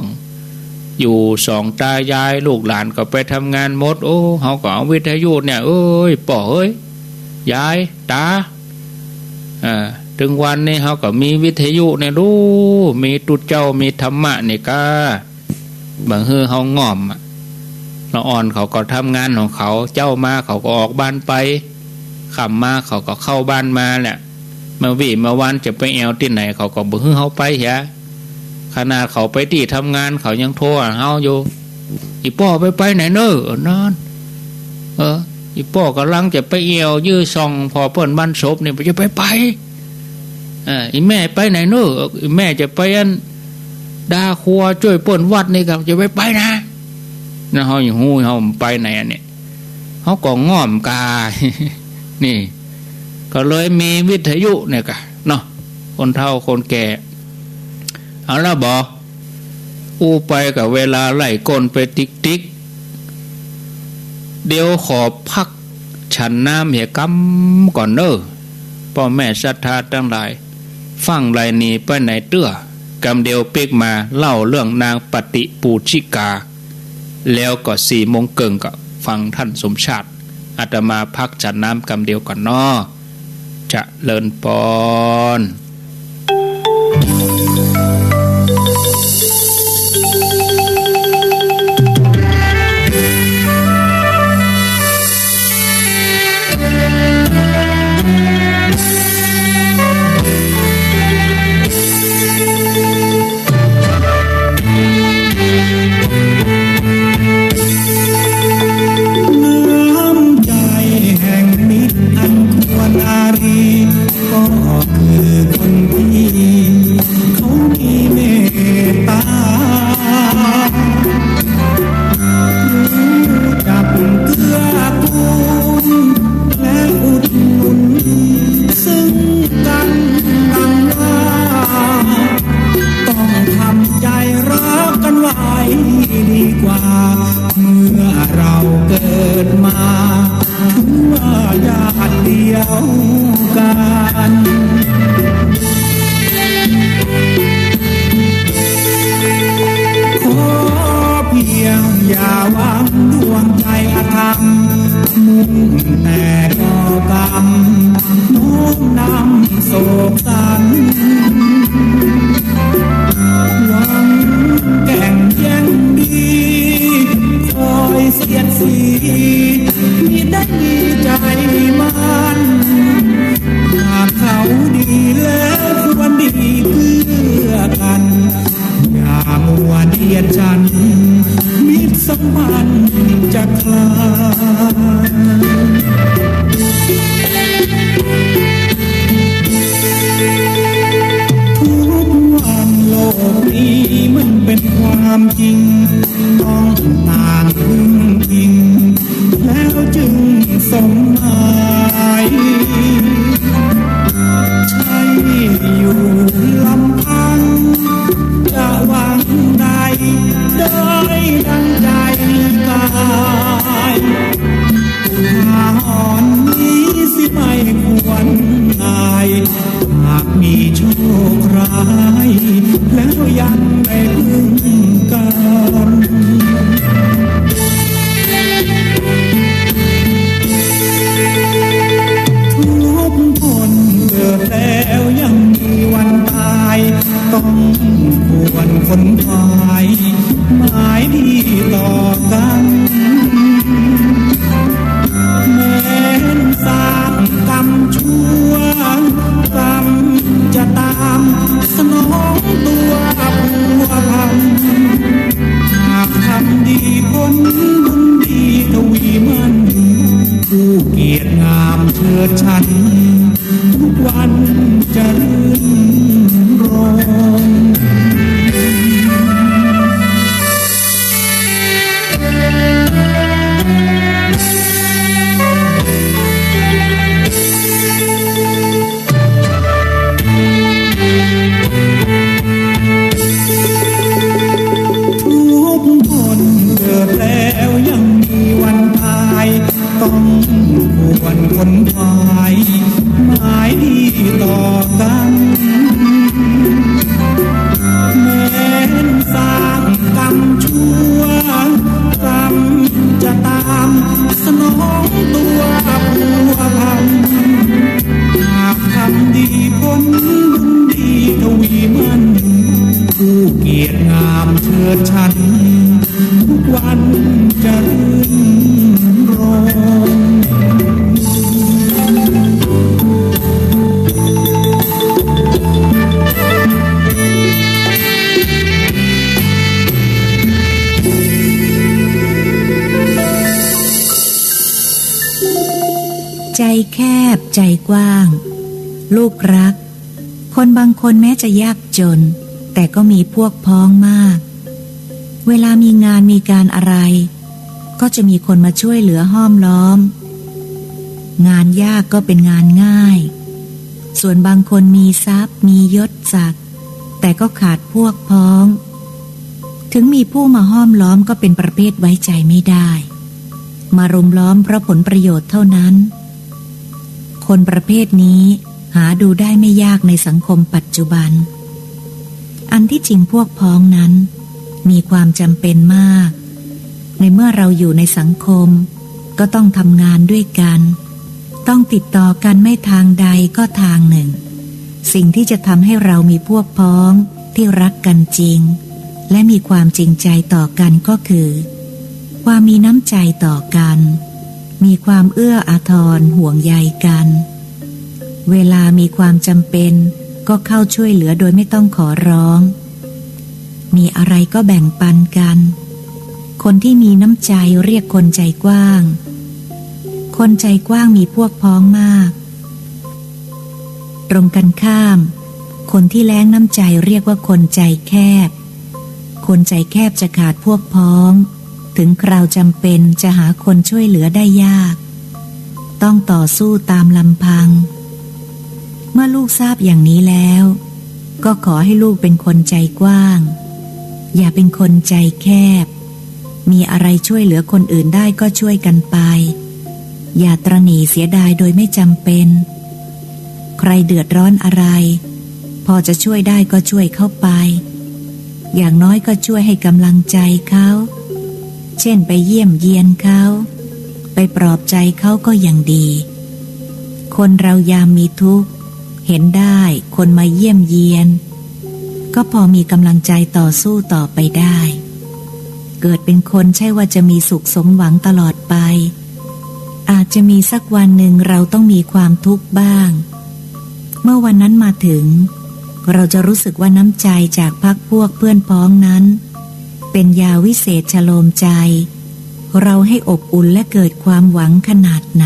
อยู่สองต๋ายาย ลูกหลานก็ไปทำงานหมด โอ้ เฮาก็เอาวิทยุเนี่ย เอ้ย ป้อเอ้ย ยาย ต๋า อ่า เถิงวันนี้เฮาก็มีวิทยุเนี่ยลู มีตุ๊เจ้า มีธรรมะนี่ก้า บ่หื้อเฮาง่อมอะ ละอ่อนเขาก็ทำงานของเขา เจ๊ามาเขาก็ออกบ้านไป ค่ำมาเขาก็เข้าบ้านมาแหละ มาวี้มาวันจะไปแอ่วตี้ไหน เขาก็บ่หื้อเฮาไปเหีย ขนาดเขาไปตี้ทำงานเขายังโทรหาเฮาอยู่ อี่ป้อไปไปไหนเน่อ เออ นั่น เออ อี่ป้อกำลังจะไปแอ่วยื้อส่องผ่อเปิ้นบ้านศพนี่ บ่จะไปไป เออ อี่แม่ไปไหนเน่อ อี่แม่จะไปอันดาครัวจ้วยเปิ้นวัดนี่ ก็จะไปไปนะ นะ เฮายังฮู้ เฮาไปไหนอันนี้ เฮาก็ง่อมกา นี่ ก็เลยมีวิทยุเนี่ยกะเนาะ คนเฒ่าคนแก่ เอาละบ่ อู้ไปก็เวลาไล่ก้นไปติ๊กๆ เดี๋ยวขอพักฉันน้ำเหียกำก่อนเน่อ ป้อแม่ศรัทธาตังหลาย ฟั่งไหลหนีไปไหนเตื้อ กำเดียวปิ๊กมาเล่าเรื่องนางปฏิปูชิกา แล้วก็สี่โมงเกิ่งก็ฟังท่านสมชาติ อาตมาพักฉันน้ำกำเดียวก่อนเนาะ เจริญปอน น้ำใจแห่งมิตรอันควรอารี ก็คือคนที่เขามีเมตตา รู้จักเกื้อกูลและอุดหนุนซึ่งกันดังว่า ต้องทำใจรักกันไว้ดีกว่า เมื่อเราเกิดมา ถือว่าญาติเดียวกัน ขอเพียงอย่าวางดวงใจอธรรม มุ่งแต่ก่อกรรม น้อมนำโศกสัน หวังแก่งแย่งดี คอยเสียดสี มิได้มีใจมัน หากเขาดีแล้วควรดีเกื้อกัน อย่ามัวเดียดฉัน มิตรสัมพันธ์จะคลาย ทุกวันโลกนี้มันเป็นความจริง ต้องต่างพึ่งพิง แล้วจึงสมหมาย ใช่อยู่ลำพัง จะหวังได้ ได้ดังใจกาย อุทาหรณ์นี้ ต้องควรขนขวายหมายดีต่อกัน แม้นสร้างกรรมชั่ว กรรมจะตามสนองตัวผัวพัน หากทำดีผลบุญดีทวีมัน ผู้เกียรติงามเชิดชัน ทุกวันจะรื่นรมย์ ทุกคนเกิดแล้วยังมีวันตาย ต้องควรขนขวายหมายดีต่อกัน แม้นสร้างกรรมชั่ว กรรมจะตามสนองตัวผัวพัน หากทำดีผลบุญดีทวีมัน ผู้เกียรติงามเชิดชัน ทุกวันจะรื่นรมย์ ใจแคบใจกว้าง ลูกรัก คนบางคนแม้จะยากจน แต่ก็มีพวกพ้องมาก เวลามีงานมีการอะไร ก็จะมีคนมาช่วยเหลือห้อมล้อม งานยากก็เป็นงานง่าย ส่วนบางคนมีทรัพย์ มียศศักดิ์ แต่ก็ขาดพวกพ้อง ถึงมีผู้มาห้อมล้อมก็เป็นประเภทไว้ใจไม่ได้ มารุมล้อมเพราะผลประโยชน์เท่านั้น คนประเภทนี้หาดูได้ไม่ยากในสังคมปัจจุบัน อันที่จริงพวกพ้องนั้นมีความจำเป็นมาก ในเมื่อเราอยู่ในสังคม ก็ต้องทำงานด้วยกัน ต้องติดต่อกันไม่ทางใดก็ทางหนึ่ง สิ่งที่จะทำให้เรามีพวกพ้องที่รักกันจริง และมีความจริงใจต่อกันก็คือ ความมีน้ำใจต่อกัน มีความเอื้ออาทรห่วงใยกัน เวลามีความจำเป็นก็เข้าช่วยเหลือโดยไม่ต้องขอร้อง มีอะไรก็แบ่งปันกัน คนที่มีน้ำใจเรียกคนใจกว้าง คนใจกว้างมีพวกพ้องมาก ตรงกันข้าม คนที่แล้งน้ำใจเรียกว่าคนใจแคบ คนใจแคบจะขาดพวกพ้อง ถึงคราวจำเป็นจะหาคนช่วยเหลือได้ยาก ต้องต่อสู้ตามลำพัง เมื่อลูกทราบอย่างนี้แล้ว ก็ขอให้ลูกเป็นคนใจกว้าง อย่าเป็นคนใจแคบ มีอะไรช่วยเหลือคนอื่นได้ก็ช่วยกันไป อย่าตระหนี่เสียดายโดยไม่จำเป็น ใครเดือดร้อนอะไร พอจะช่วยได้ก็ช่วยเข้าไป อย่างน้อยก็ช่วยให้กำลังใจเขา เช่นไปเยี่ยมเยียนเขา ไปปลอบใจเขาก็ยังดี คนเรายามมีทุกข์ เห็นได้คนมาเยี่ยมเยียน ก็พอมีกำลังใจต่อสู้ต่อไปได้ เกิดเป็นคนใช่ว่าจะมีสุขสมหวังตลอดไป อาจจะมีสักวันหนึ่งเราต้องมีความทุกข์บ้าง เมื่อวันนั้นมาถึง เราจะรู้สึกว่าน้ำใจจากพรรคพวกเพื่อนพ้องนั้น เป็นยาวิเศษชโลมใจ เราให้อบอุ่นและเกิดความหวังขนาดไหน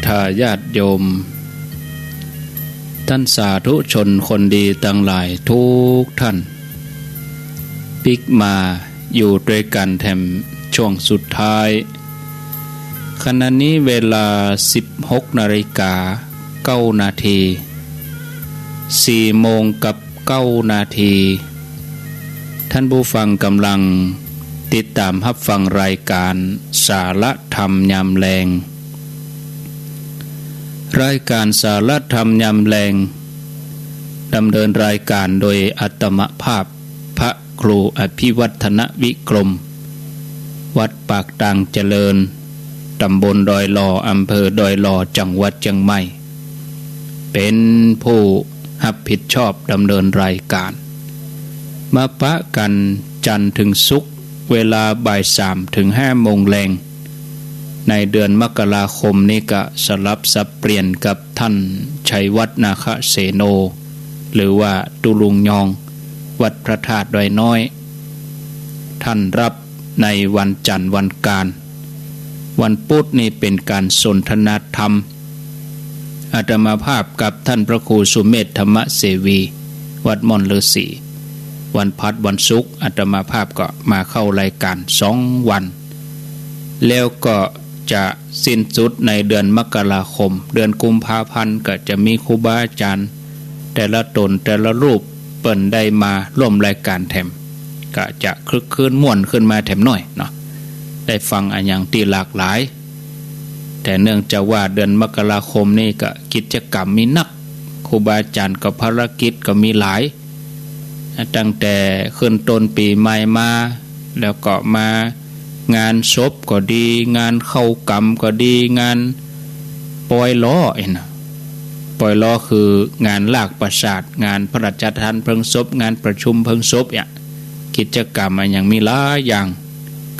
ธาญาติโยม ต้านสาธุชนคนดีตังหลายทุกท่าน ปิ๊กมาอยู่ตวยกั๋นแถมช่วงสุดท้าย ขณะนี้เวลาสิบหกนาฬิกาเก้านาที สี่โมงกับเก้านาที ต้านผู้ฟังก่ำลังติดต๋ามฮับฟังรายก๋านสาระธรรมยามแลง รายก๋านสาระธรรมยามแลง ดำเนินรายก๋านโดยอาตมาภาพ พระครูอภิวัฒนวิกรม วัดปากตางเจริญ ต๋ำบลดอยหล่อ อำเภอดอยหล่อ จังหวัดเจียงใหม่ เป๋นผู้ฮับผิดชอบดำเนินรายก๋าน มาปะกั๋นจันทร์เถิงศุกร์ เวลาบ่ายสามเถิงห้าโมงแลง ในเดือนมกราคมนี้ก็สลับสับเปลี่ยนกับต้านชัยวัฒน์ นาคเสโน หรือว่าตุ๊ลุงยอง วัดพระธาตุดอยน้อย ต้านฮับในวันจันทร์วันก๋าน วันปุ๊ดนี่เป๋นก๋านสนทนาธรรม อาตมาภาพกับต้านพระครูสุเมธ ธรรมเสวี วัดม่อนฤๅษี วันพัดวันศุกร์ อาตมาภาพก็มาเข้ารายก๋านสองวัน แล้วก็จะสิ้นสุดในเดือนมกราคม เดือนกุมภาพันธ์ก็จะมีครูบาอาจ๋ารย์แต่ละต๋นแต่ละรูปเปิ้นได้มาร่วมรายก๋านแถม ก็จะคลึกครื้นม่วนขึ้นมาแถมหน้อยเนาะ ได้ฟังอะหยังตี้หลากหลาย แต่เนื่องจากว่าเดือนมกราคมนี้ก็กิจกรรมมีนัก ครูบาอาจ๋ารย์ก็ภารกิจก็มีหลาย ตั้งแต่ขึ้นต้นปี๋ใหม่มา แล้วก็มางานศพก็ดี งานเข้ากรรมก็ดี งานปอยล้อเอ็นะ ปอยล้อคืองานลากปราสาท งานพระราชทานเพลิงศพ งานประชุมเพลิงศพเนี่ย กิจกรรมอะหยังมีหลายอย่าง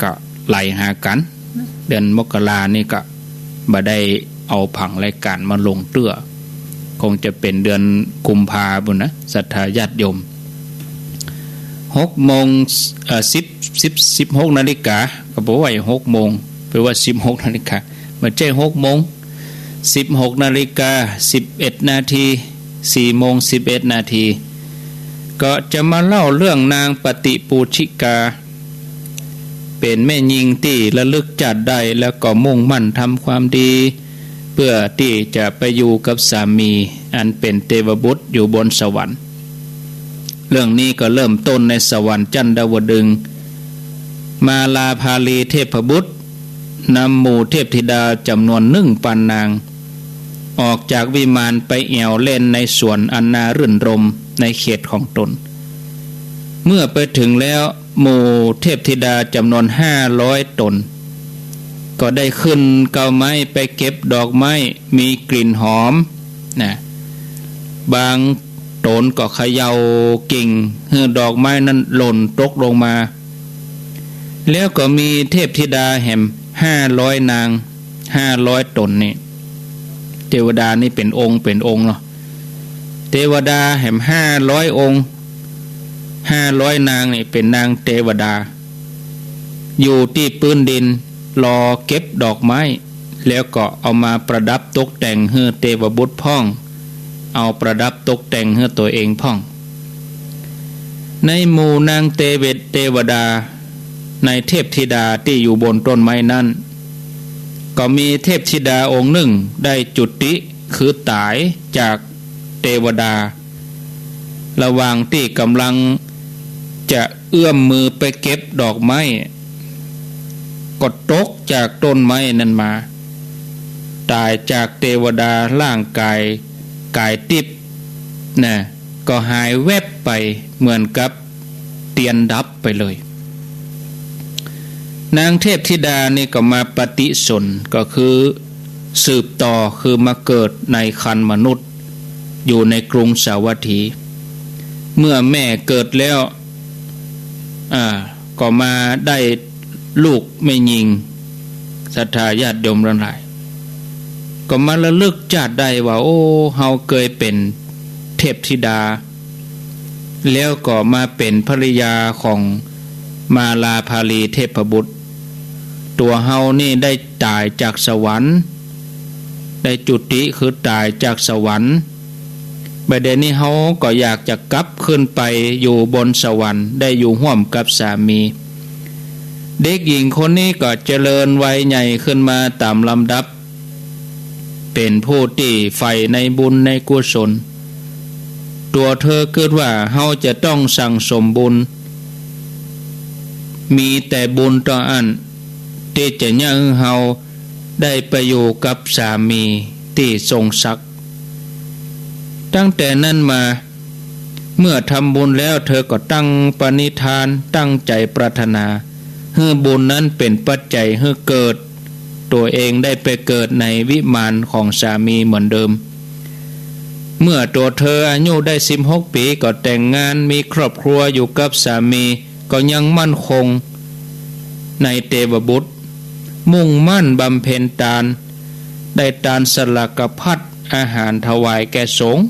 ก็ไหลหากั๋น เดือนมกรานี่ก็บ่ได้เอาผังรายก๋านมาลงเตื้อ คงจะเป๋นเดือนกุมภาปู้นนะ ศรัทธาญาติโยม หกโมง เอ่อ สิบ สิบ สิบหกนาฬิกา ก็บ่ว่าหกโมง แปลว่าสิบหกนาฬิกา บ่ใจ้หกโมง สิบหกนาฬิกา สิบเอ็ดนาที สี่โมง สิบเอ็ดนาที ก็จะมาเล่าเรื่องนางปฏิปูชิกา เป๋นแม่ญิงตี้ระลึกจาติได้ แล้วก็มุ่งมั่นทำความดี เพื่อตี้จะไปอยู่กับสามีอันเป๋นเตวบุตรอยู่บนสวรรค์ เรื่องนี้ก็เริ่มต้นในสวรรค์จันดาวดึงส์ มาลาภาลีเทพบุตรนำหมู่เทพธิดาจ๋ำนวนหนึ่งปันนาง ออกจากวิมานไปแอ่วเล่นในสวนอันน่ารื่นรมย์ในเขตของตน เมื่อไปเถิงแล้ว หมู่เทพธิดาจ๋ำนวนห้าร้อยต๋น ก็ได้ขึ้นเก๊าไม้ไปเก็บดอกไม้มีกลิ่นหอมนะ บางต๋นก็เขย่ากิ่งหื้อดอกไม้นั้นหล่นตกลงมา แล้วก็มีเทพธิดาแหมห้าร้อยนาง ห้าร้อยต๋นนี่ เตวดานี่เป๋นองค์เป๋นองค์เนาะ เตวดาแหมห้าร้อยองค์ ห้าร้อยนางนี่เป๋นนางเตวดา อยู่ตี้ปื๊นดิน รอเก็บดอกไม้ แล้วก็เอามาประดับตกแต่งหื้อเตวบุตรพ่อง เอาประดับตกแต่งหื้อตั๋วเองพ่อง ในหมู่นางเตวด เตวดา ในเทพธิดาตี้อยู่บนต้นไม้นั้น ก็มีเทพธิดาองค์หนึ่งได้จุติ คือต๋ายจากเตวดา ระหว่างตี้ก่ำลังจะเอื้อมมือไปเก็บดอกไม้ ก็ตกจากต้นไม้นั้นมา ต๋ายจากเตวดา ร่างก๋ายก๋ายติ๊บนะ ก็หายแวบไปเหมือนกับเตียนดับไปเลย นางเทพธิดานี่ก็มาปฏิสนธิ ก็คือสืบต่อ คือมาเกิดในครรภ์มนุษย์ อยู่ในกรุงสาวัตถี เมื่อแม่เกิดแล้ว อ่า ก็มาได้ลูกแม่ญิง ศรัทธาญาติโยมตังหลาย ก็มาระลึกจาติได้ว่า โอ้ เฮาเกยเป๋นเทพธิดา แล้วก็มาเป๋นภริยาของมาลาภาลีเทพบุตร ตั๋วเฮานี่ได้ต๋ายจากสวรรค์ ได้จุติคือต๋ายจากสวรรค์ บ่าเดี่ยวนี้เฮาก็อยากจะกลับขึ้นไปอยู่บนสวรรค์ ได้อยู่ฮ่วมกับสามี เด็กหญิงคนนี้ก็เจริญวัยใหญ่ขึ้นมาต๋ามลำดับ เป๋นผู้ตี้ใฝ่ในบุญในกุศล ตั๋วเธอกึ๊ดว่าเฮาจะต้องสั่งสมบุญ มีแต่บุญเต้าอั้นตี้จะเยียะหื้อเฮาได้ไปอยู่กับสามีตี้ทรงศักดิ์ ตั้งแต่นั้นมา เมื่อทำบุญแล้วเธอก็ตั้งปณิธาน ตั้งใจ๋ปรารถนา หื้อบุญนั้นเป๋นปัจจัยหื้อเกิด ตั๋วเองได้ไปเกิดในวิมานของสามีเหมือนเดิม เมื่อตั๋วเธออายุได้สิบหกปี๋ก็แต่งงานมีครอบครัวอยู่กับสามี ก็ยังมั่นคงในเตวบุตร มุ่งมั่นบำเพ็ญตาน ได้ตานสลากภัตอาหารถวายแก่สงฆ์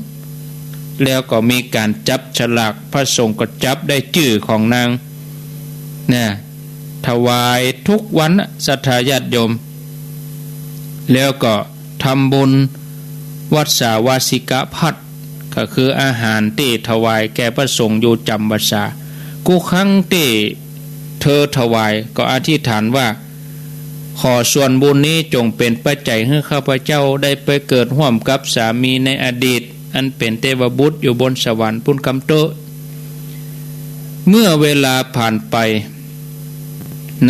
แล้วก็มีก๋านจับฉลาก พระสงฆ์ก็จับได้จื้อของนาง นะ ถวายทุกวันนะ ศรัทธาญาติโยม แล้วก็ทำบุญวัสสาวาสิกภัต ก็คืออาหารตี้ถวายแก่พระสงฆ์อยู่จำพรรษา กู้ครั้งตี้เธอถวายก็อธิษฐานว่า ขอส่วนบุญนี้จงเป๋นปัจจัยหื้อข้าพเจ้าได้ไปเกิดฮ่วมกับสามีในอดีต อันเป๋นเตวบุตรอยู่บนสวรรค์ปู้นกำเต๊อะ เมื่อเวลาผ่านไป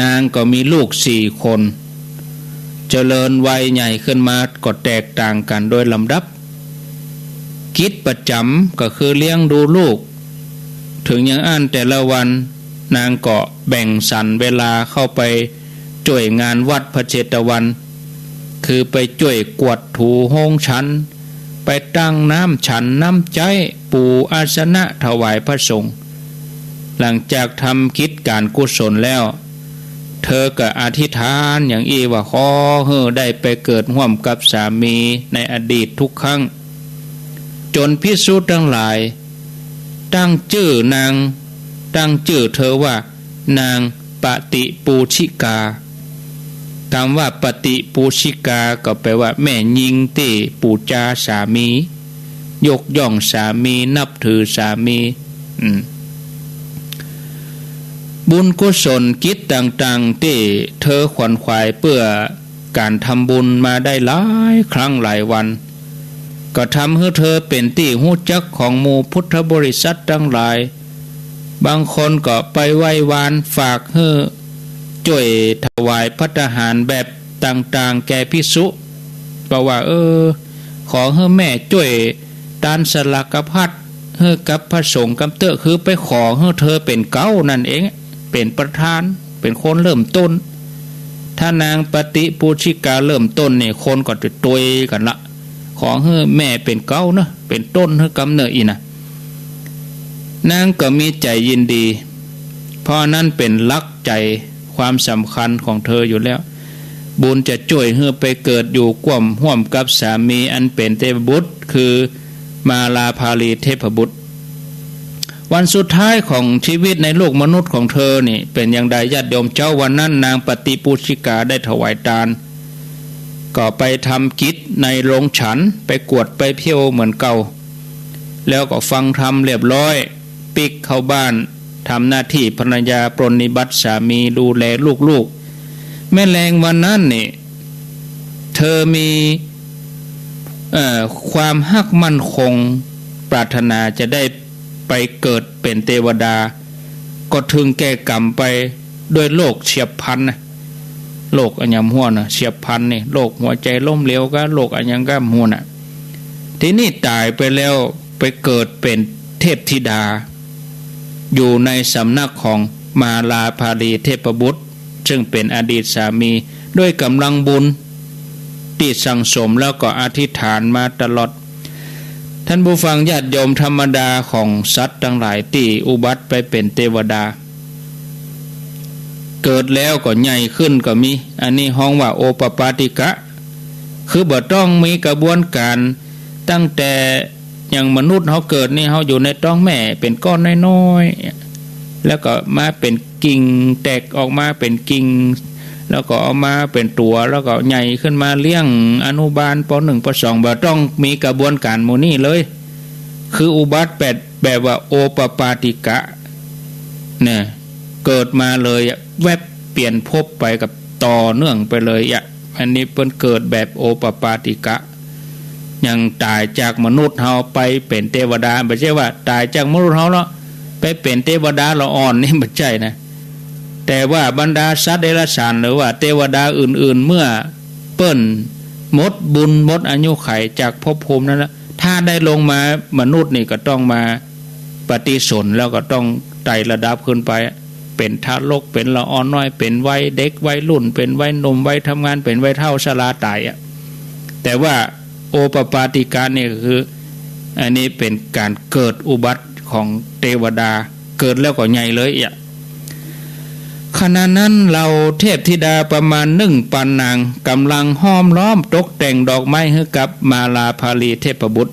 นางก็มีลูกสี่คน เจริญวัยใหญ่ขึ้นมาก็แตกต่างกั๋นโดยลำดับ กิจประจ๋ำก็คือเลี้ยงดูลูก เถิงอย่างอั้นแต่ละวัน นางก็แบ่งสรรเวลาเข้าไปจ้วยงานวัดพระเจตวัน คือไปจ้วยกวาดถูโฮงฉัน ไปตั้งน้ำฉันน้ำใจ๊ ปูอาสนะถวายพระสงฆ์ หลังจากทำกิจก๋านกุศลแล้ว เธอก็อธิษฐานอย่างอี้ว่า ขอหื้อได้ไปเกิดฮ่วมกับสามีในอดีตทุกครั้ง จ๋นภิกษุตังหลายตั้งจื้อนาง ตั้งจื้อเธอว่านางปฏิปูชิกา กำว่าปฏิปูชิกาก็แปลว่าแม่ญิงตี้ปู๋จาสามี ยกย่องสามี นับถือสามี อืม บุญกุศลกิจต่างๆ ตี้เธอขวนขวายเปื้อก๋านทำบุญมาได้หลายครั้งหลายวัน ก็ทำหื้อเธอเป๋นตี้ฮู้จักของหมู่พุทธบริษัทตังหลาย บางคนก็ไปไหว้วานฝากหื้อจ้วยถวายภัตตาหารแบบต่างๆ แก่ภิกษุ บอกว่า เออ ขอหื้อแม่จ้วยตานสลากภัตหื้อกับพระสงฆ์กำเต๊อะ คือไปขอหื้อเธอเป๋นเก๊านั่นเอง เป๋นประธาน เป๋นคนเริ่มต้น ถ้านางปฏิปูชิกาเริ่มต้นนี่ คนก็จะตวยกั๋นละ ขอหื้อแม่เป๋นเก๊าเนาะ เป๋นต้นหื้อกำเนิดอี้นะ นางก็มีใจ๋ยินดี เพราะอันนั้นเป๋นหลักใจ๋ความสำคัญของเธออยู่แล้ว บุญจะจ้วยหื้อไปเกิดอยู่ก้วมฮ่วมกับสามีอันเป๋นเทพบุตร คือมาลาภาลีเทพบุตร วันสุดท้ายของชีวิตในโลกมนุษย์ของเธอนี่เป๋นอย่างใดญาติโยมเจ้า วันนั้นนางปฏิปูชิกาได้ถวายตาน ก็ไปทำกิจในโรงฉัน ไปกวาดไปเผี้ยวเหมือนเก่า แล้วก็ฟังธรรมเรียบร้อย ปิ๊กเข้าบ้าน ทำหน้าตี้ภรรยา ปรนนิบัติสามี ดูแลลูกๆ แม้แลงวันนั้นนี่ เธอมี เอ่อ ความฮักมั่นคง ปรารถนาจะได้ไปเกิดเป๋นเตวดา ก็ถึงแก่กรรมไปด้วยโรคเฉียบพลันนะ โรคอะหยังบ่ฮู้นะ เฉียบพลันนี่ โรคหัวใจ๋ล้มเหลวกา โรคอะหยังกาบ่ฮู้นะ ทีนี้ต๋ายไปแล้วไปเกิดเป๋นเทพธิดา อยู่ในสำนักของมาลาภาลีเทพบุตร ซึ่งเป๋นอดีตสามี ด้วยกำลังบุญตี้สั่งสมแล้วก็อธิษฐานมาตลอด ท่านผู้ฟังญาติโยม ธรรมดาของสัตว์ตังหลายตี้อุบัติไปเป๋นเตวดา เกิดแล้วก็ใหญ่ขึ้นก็มี อันนี้ฮ้องว่าโอปปาติกะ คือบ่ต้องมีกระบวนก๋าน ตั้งแต่อย่างมนุษย์เฮาเกิดนี่ เฮาอยู่ในต๊องแม่เป๋นก้อนน้อยๆ แล้วก็มาเป๋นกิ่ง แตกออกมาเป๋นกิ่ง แล้วก็เอามาเป๋นตั๋ว แล้วก็ใหญ่ขึ้นมาเลี้ยงอนุบาล ป.หนึ่ง ป.สอง บ่ต้องมีกระบวนก๋านหมู่นี้เลย คืออุบัติแบบ แบบว่าโอปปาติกะ เนี่ย เกิดมาเลยอะ แวบเปลี่ยนภพไปกับต่อเนื่องไปเลยอะ อันนี้เปิ้นเกิดแบบโอปปาติกะ ยังต๋ายจากมนุษย์เฮาไปเป๋นเตวดา บ่ใจ้ว่าต๋ายจากมนุษย์เฮาแล้วไปเป๋นเตวดาละอ่อนนี่ บ่ใจ้นะ แต่ว่าบรรดาสัตว์เดรัจฉานหรือว่าเตวดาอื่นๆ เมื่อเปิ้นหมดบุญหมดอายุขัยจากภพภูมินั้นแล้ว ถ้าได้ลงมามนุษย์นี่ก็ต้องมาปฏิสนธิ แล้วก็ต้องไต่ระดับขึ้นไป เป๋นทารก เป๋นละอ่อนน้อย เป๋นวัยเด็กวัยรุ่น เป๋นวัยหนุ่มวัยทำงาน เป๋นวัยเฒ่าชราต๋ายอะ แต่ว่าโอปปาติกะนี่ก็คือ อันนี้เป๋นก๋านเกิดอุบัติของเตวดา เกิดแล้วก็ใหญ่เลยอะ ขณะนั้นเหล่าเทพธิดาประมาณหนึ่งปันนาง ก่ำลังห้อมล้อมตกแต่งดอกไม้หื้อกับมาลาพาลีเทพบุตร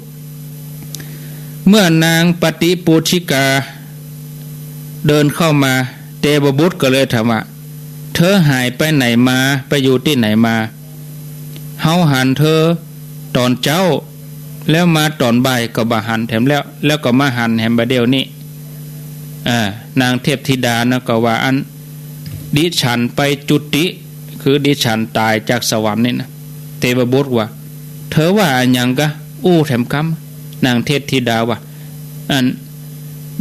เมื่อนางปฏิปูชิกาเดินเข้ามา เตวบุตรก็เลยถามว่า เธอหายไปไหนมา ไปอยู่ตี้ไหนมา เฮาหันเธอต๋อนเจ๊า แล้วมาต๋อนบ่ายก็บ่หันแถมแล้ว แล้วก็มาหันแหมบ่าเดี่ยวนี้ อ่า นางเทพธิดานะก็ว่า อัน ดิฉันไปจุติ คือดิฉันต๋ายจากสวรรค์นี่นะ เตวบุตรว่า เธอว่าอะหยังกา อู้แถมกำ นางเทพธิดาว่า อัน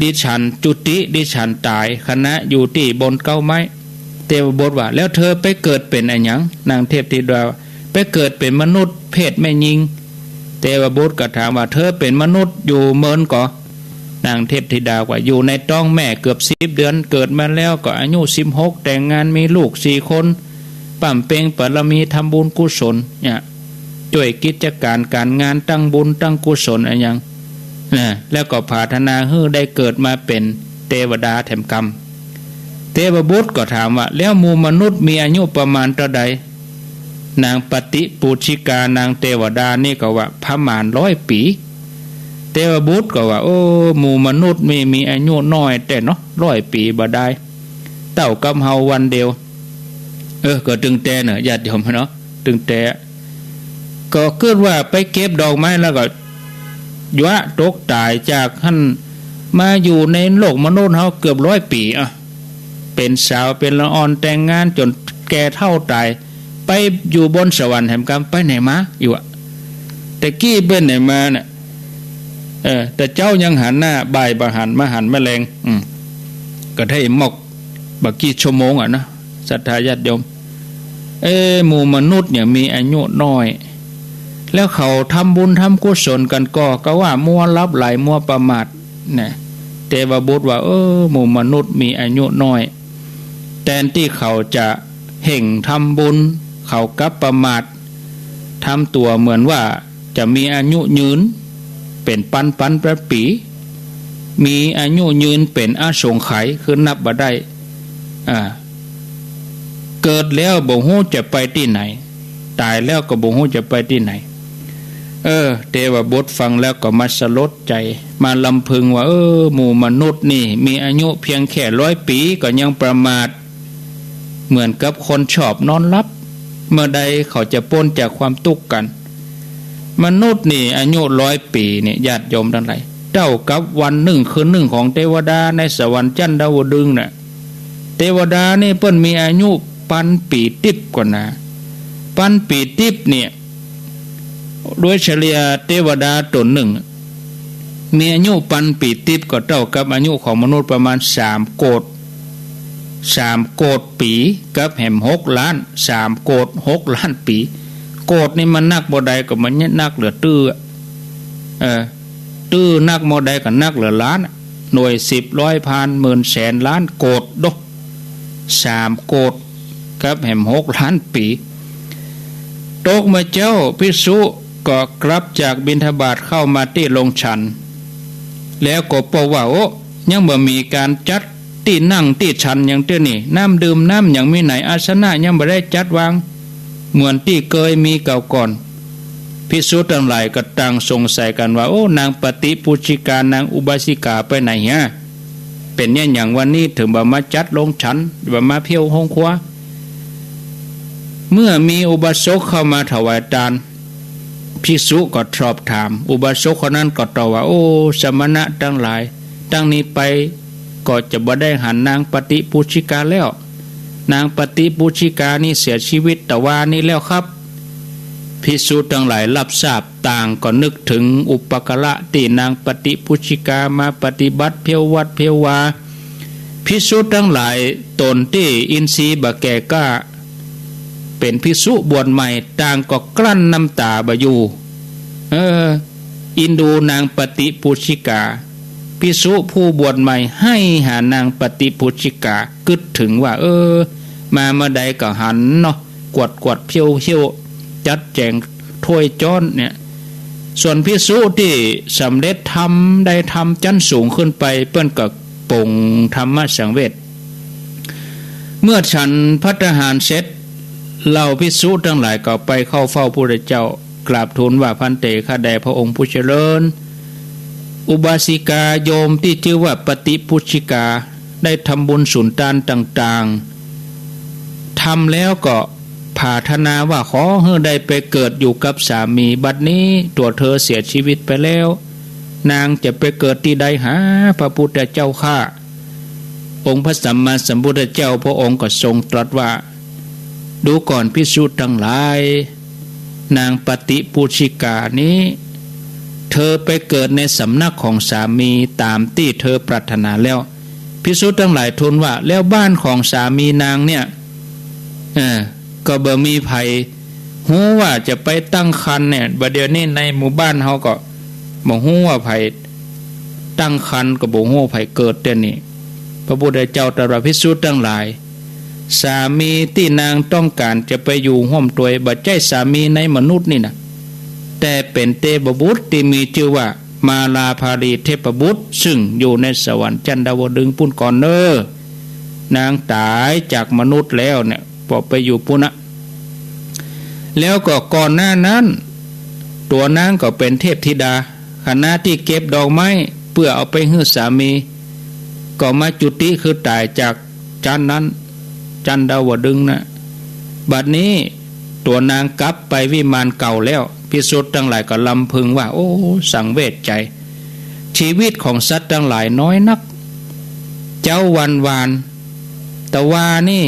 ดิฉันจุติ ดิฉันต๋าย ขณะอยู่ตี้บนเก๊าไม้ เตวบุตรว่า แล้วเธอไปเกิดเป๋นอะหยัง นางเทพธิดาว่า ไปเกิดเป๋นมนุษย์เพศแม่ญิง เตวบุตรก็ถามว่า เธอเป๋นมนุษย์อยู่เมินก่อ นางเทพธิดาว่า อยู่ในต๊องแม่เกือบสิบเดือน เกิดมาแล้วก็อายุสิบหก แต่งงานมีลูกสี่คน บำเพ็ญบารมี ทำบุญกุศลเนี่ย จ้วยกิจก๋านก๋านงาน ตั้งบุญตั้งกุศลอะหยังนะ แล้วก็ผาถนาหื้อได้เกิดมาเป๋นเตวดาแถมกำ เตวบุตรก็ถามว่า แล้วหมู่มนุษย์มีอายุประมาณเต้าใด นางปฏิปูชิกา นางเตวดานี่ก็ว่า ประมาณร้อยปี๋ เตวบุตรก็ว่า โอ้ หมู่มนุษย์มี มีอายุน้อยแต๊เนาะ ร้อยปี๋บ่ดาย เต้ากับเฮาวันเดียว เออ ก็ตึงแต่เนาะ ญาติโยมเนาะ ตึงแต่ ก็กึ๊ดว่าไปเก็บดอกไม้แล้วก็ ยั้วตกต๋ายจากหั้น มาอยู่ในโลกมนุษย์เฮาเกือบร้อยปี๋ อ่ะ เป๋นสาวเป๋นละอ่อน แต่งงานจ๋นแก่เฒ่าต๋าย ไปอยู่บนสวรรค์แหมกำ ไปไหนมาอยู่อะ แต่กี้ไปไหนมาน่ะ เออ แต่เจ๊ายังหันหน้า บ่ายบ่หัน มาหันแมลง อืม ก็ได้หมอกบ่กี่ชั่วโมงอะนะ ศรัทธาญาติโยม เอ๊ะ หมู่มนุษย์เนี่ยมีอายุน้อย แล้วเขาทำบุญทำกุศลกั๋นก่อ ก็ว่ามัวหลับไหลมัวประมาทนะ เตวบุตรว่า เออ หมู่มนุษย์มีอายุน้อย แตนตี้เขาจะเฮ่งทำบุญ เขากลับประมาท ทำตั๋วเหมือนว่าจะมีอายุยืน เป๋นปันปันปี๋ มีอายุยืนเป๋นอสงไขย คือนับบ่ได้ อ่า เกิดแล้วบ่ฮู้จะไปตี้ไหน ต๋ายแล้วก็บ่ฮู้จะไปตี้ไหน เออ เตวบุตรฟังแล้วก็มาสลดใจ๋ มาลำพึงว่า เออ หมู่มนุษย์นี่มีอายุเพียงแค่ร้อยปี๋ก็ยังประมาท เหมือนกับคนชอบนอนหลับ เมื่อใดเขาจะป๊นจากความตุ๊กข์กั๋น มนุษย์นี่อายุร้อยปี๋เนี่ย ญาติโยมตังหลาย เต้ากับวันนึ่งคืนนึ่งของเตวดาในสวรรค์จันดาวดึงส์น่ะ เตวดานี่เปิ้นมีอายุปันปี๋ติ๊บก่อนา ปันปี๋ติ๊บเนี่ย โดยเฉลี่ยเตวดาต๋นนึ่ง มีอายุปันปี๋ติ๊บก็เต้ากับอายุของมนุษย์ประมาณสามโกติ สามโกติปี๋กับแหมหกล้าน สามโกติหกล้านปี๋ โกตินี่มันนักบ่ได้ก็มันนักเหลือตื้อ เออ ตื้อนักบ่ได้ก็นักเหลือล้าน หน่วยสิบ ร้อย พัน หมื่น แสน ล้าน โกติโด สามโกติกับแหมหกล้านปี๋ ตกเมื่อเจ๊าภิกษุก็กลับจากบิณฑบาตเข้ามาตี้โรงฉัน แล้วก็ปะว่า โอ้ ยังบ่มีก๋านจัดตี้นั่งตี้ฉันหยังเตื้อนี่ น้ำดื่มน้ำหยังมีไหน อาสนะยังบ่ได้จัดวาง เหมือนตี้เกยมีเก่าก่อน ภิกษุตังหลายก็ต่างสงสัยกั๋นว่า โอ้ นางปฏิปูชิกา นางอุบาสิกาไปไหนฮะ เป๋นเยียะหยังวันนี้เถิงบ่มาจัดโรงฉัน บ่มาเพี้ยวโฮงครัว เมื่อมีอุบาสกเข้ามาถวายตาน ภิกษุก็สอบถาม อุบาสกคนนั้นก็ตอบว่า โอ้ สมณะตังหลาย ตั้งนี้ไปก็จะบ่ได้หันนางปฏิปูชฌิกาแล้ว นางปฏิปูชฌิกานี้เสียชีวิตตะวานี้แล้วครับ ภิกษุตังหลายรับทราบ ต่างก็นึกถึงอุปการะตี้นางปฏิปูชฌิกามาปฏิบัติเพียววัดเพียววา ภิกษุตังหลายต๋นตี้อินทรีย์บ่แก่กล้า เป๋นภิกษุบวชใหม่ ต่างก็กลั้นน้ำต๋าบ่อยู่ เออ เอ็นดูนางปฏิปูชฌิกา ภิกษุผู้บวชใหม่ใค่หานางปฏิปูชฌิกา กึ๊ดเถิงว่า เออ มาเมื่อใดก็หันเนาะ กวาดกวาดเพียวเพียว จัดแจ๋งถ้วยจ๊อนเนี่ย ส่วนภิกษุตี้สำเร็จธรรม ได้ธรรมจั๊นสูงขึ้นไป เปิ้นก็ป๋งธรรมสังเวช เมื่อฉันภัตตาหารเสร็จ เหล่าภิกษุตังหลายก็ไปเข้าเฝ้าพระพุทธเจ้า กราบทูลว่า ภันเต ข้าแต่พระองค์ผู้เจริญ อุบาสิกาโยมตี้จื้อว่าปฏิปูชฌิกา ได้ทำบุญสุนตานต่างๆ ทำแล้วก็ผาถนาว่าขอหื้อได้ไปเกิดอยู่กับสามี บัดนี้ตั๋วเธอเสียชีวิตไปแล้ว นางจะไปเกิดตี้ใดหา พระพุทธเจ้าข้า องค์พระสัมมาสัมพุทธเจ้าพระองค์ก็ทรงตรัสว่า ดูก่อนภิกษุตังหลาย นางปฏิปูชฌิกานี้ เธอไปเกิดในสำนักของสามีต๋ามตี้เธอปรารถนาแล้ว ภิกษุตังหลายทูลว่า แล้วบ้านของสามีนางเนี่ย เออ ก็บ่มีใผฮู้ว่าจะไปตั้งครรภ์เนี่ย บ่าเดี่ยวนี้ในหมู่บ้านเฮาก็บ่ฮู้ว่าใผตั้งครรภ์ ก็บ่ฮู้ใผเกิดเดี๋ยวนี้ พระพุทธเจ้าตรัสว่า ภิกษุตังหลาย สามีตี้นางต้องก๋านจะไปอยู่ฮ่วมตวย บ่ใจ้สามีในมนุษย์นี่นะ แต่เป๋นเตวบุตรตี้มีจื้อว่ามาลาภาลีเทพบุตร ซึ่งอยู่ในสวรรค์จันดาวดึงส์ปู้นก่อนเน่อ นางต๋ายจากมนุษย์แล้วเนี่ย ปอไปอยู่ปู้นนะ แล้วก็ก่อนหน้านั้น ตั๋วนางก็เป๋นเทพธิดา ขณะตี้เก็บดอกไม้เปื้อเอาไปหื้อสามี ก็มาจุติคือต๋ายจากจันนั้น จันดาวดึงส์นะ บัดนี้ตั๋วนางกลับไปวิมานเก่าแล้ว ภิกษุตังหลายก็รำพึงว่า โอ้ สังเวชใจ๋ ชีวิตของสัตว์ตังหลายน้อยนัก เจ๊าวันวาน ตะวานี้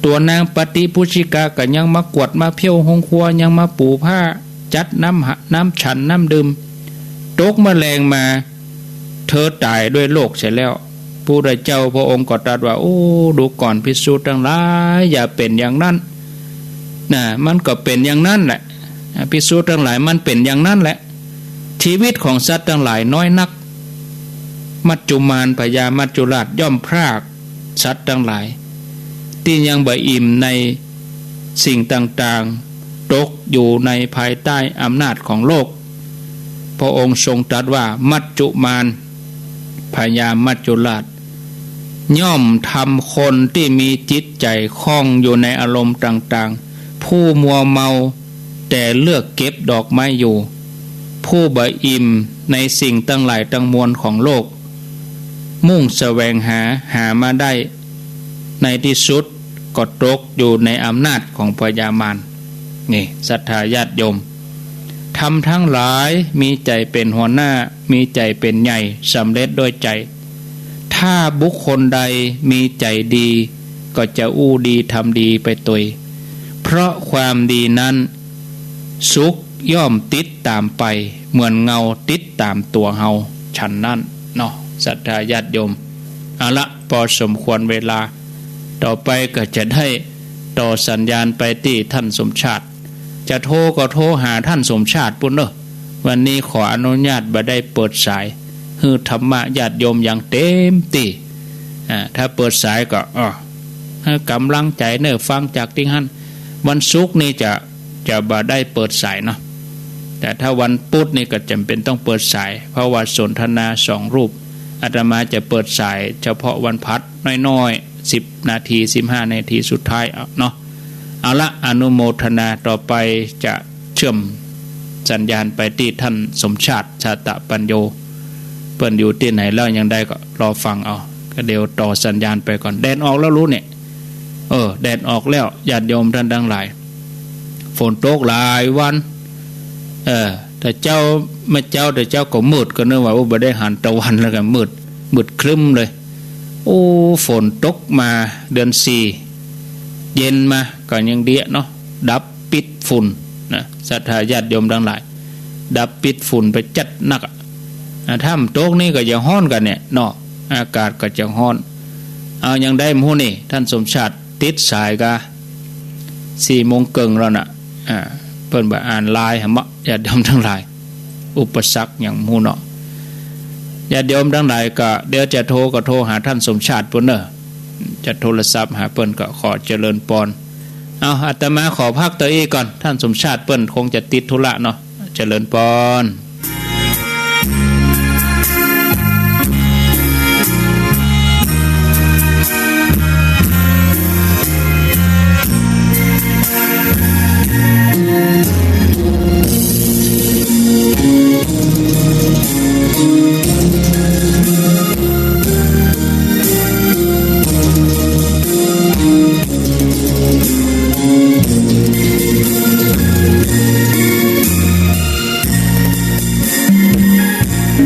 ตั๋วนางปฏิปูชฌิกาก็ยังมากวาดมาเพียวโฮงครัว ยังมาปูผ้า จัดน้ำหะ น้ำฉันน้ำดื่ม ตกเมื่อแลงมา เธอต๋ายด้วยโรคเสียแล้ว พระพุทธเจ้าพระองค์ก็ตรัสว่า โอ้ ดูก่อนภิกษุตังหลาย อย่าเป๋นอย่างนั้นนะ มันก็เป๋นอย่างนั้นแหละ ภิกษุตังหลาย มันเป๋นอย่างนั้นแหละ ชีวิตของสัตว์ตังหลายน้อยนัก มัจจุมารพญามัจจุราชย่อมพรากสัตว์ตังหลาย ตี้ยังบ่อิ่มในสิ่งต่างๆ ตกอยู่ในภายใต้อำนาจของโลก พระองค์ทรงตรัสว่า มัจจุมารพญามัจจุราช ย่อมทำคนตี้มีจิตใจ๋ข้องอยู่ในอารมณ์ต่างๆ ผู้มัวเมาแต่เลือกเก็บดอกไม้อยู่ ผู้บ่อิ่มในสิ่งตังหลายตังมวลของโลก มุ่งแสวงหา หามาได้ ในตี้สุดก็ตกอยู่ในอำนาจของพญามาร นี่ ศรัทธาญาติโยม ธรรมทั้งหลายมีใจ๋เป๋นหัวหน้า มีใจ๋เป๋นใหญ่ สำเร็จด้วยใจ๋ ถ้าบุคคลใดมีใจ๋ดี ก็จะอู้ดีทำดีไปตวย เพราะความดีนั้น สุขย่อมติดต๋ามไป เหมือนเงาติดต๋ามตั๋วเฮา ฉันนั้นเนาะ ศรัทธาญาติโยม เอาละ ปอสมควรเวลา ต่อไปก็จะได้ต่อสัญญาณไปตี้ท่านสมชาติ จะโทรก็โทรหาท่านสมชาติปู้นเน่อ วันนี้ขออนุญาตบ่ได้เปิดสาย หื้อธรรมะญาติโยมอย่างเต๋มตี้ อ่า ถ้าเปิดสายก็ อ้อ หื้อก๋ำลังใจ๋เน่อ ฟังจากตี้หั้น วันศุกร์นี่จะ จะบ่ได้เปิดสายเนาะ แต่ถ้าวันพุธนี่ก็จ๋ำเป๋นต้องเปิดสาย เพราะว่าสนทนาสองรูป อาตมาจะเปิดสายเฉพาะวันพฤหัสน้อยๆ สิบนาที สิบห้านาทีสุดท้าย เอาเนาะ เอาละ อนุโมทนา ต่อไปจะเชื่อมสัญญาณไปตี้ท่านสมชาติ ชาตะปัญโญ เปิ้นอยู่ตี้ไหนแล้วยังไดก็รอฟังเอา ก็เดี๋ยวต่อสัญญาณไปก่อน แดดออกแล้วรู้เนี่ย เออ แดดออกแล้ว ญาติโยมต้านตังหลาย ฝนตกหลายวัน เออ แต่เจ๊า เมื่อเจ๊า แต่เจ๊าก็มืด ก็นึกว่า โอ้ บ่ได้หันตะวัน แล้วก็มืด มืดครึ้มเลย โอ้ ฝนตกมาเดือนสี่ เย็นมาก็ยังเดี้ยเนาะ ดับปิดฝุ่นนะ ศรัทธาญาติโยมตังหลาย ดับปิดฝุ่นไปจัดหนักอะ อ่ะ ถ้ามันตกนี่ก็จะฮ้อนกั๋นเนี่ยเนาะ อากาศก็จะฮ้อน เอา ยังได้หมู่นี่ ต้านสมชาติติดสายกา สี่โมงเกิ่งแล้วน่ะ อ่า เปิ้นบ่อ่านไลน์หาเมาะ ญาติโยมตังหลาย อุปสรรคหยังหมู่เนาะ ญาติโยมตังหลายก็ เดี๋ยวจะโทรก็โทรหาต้านสมชาติเปิ้นเนาะ จะโทรศัพท์หาเปิ้นก็ขอเจริญปอน เอา อาตมาขอพักเต้าอี้ก่อน ต้านสมชาติเปิ้นคงจะติดธุระเนาะ เจริญปอน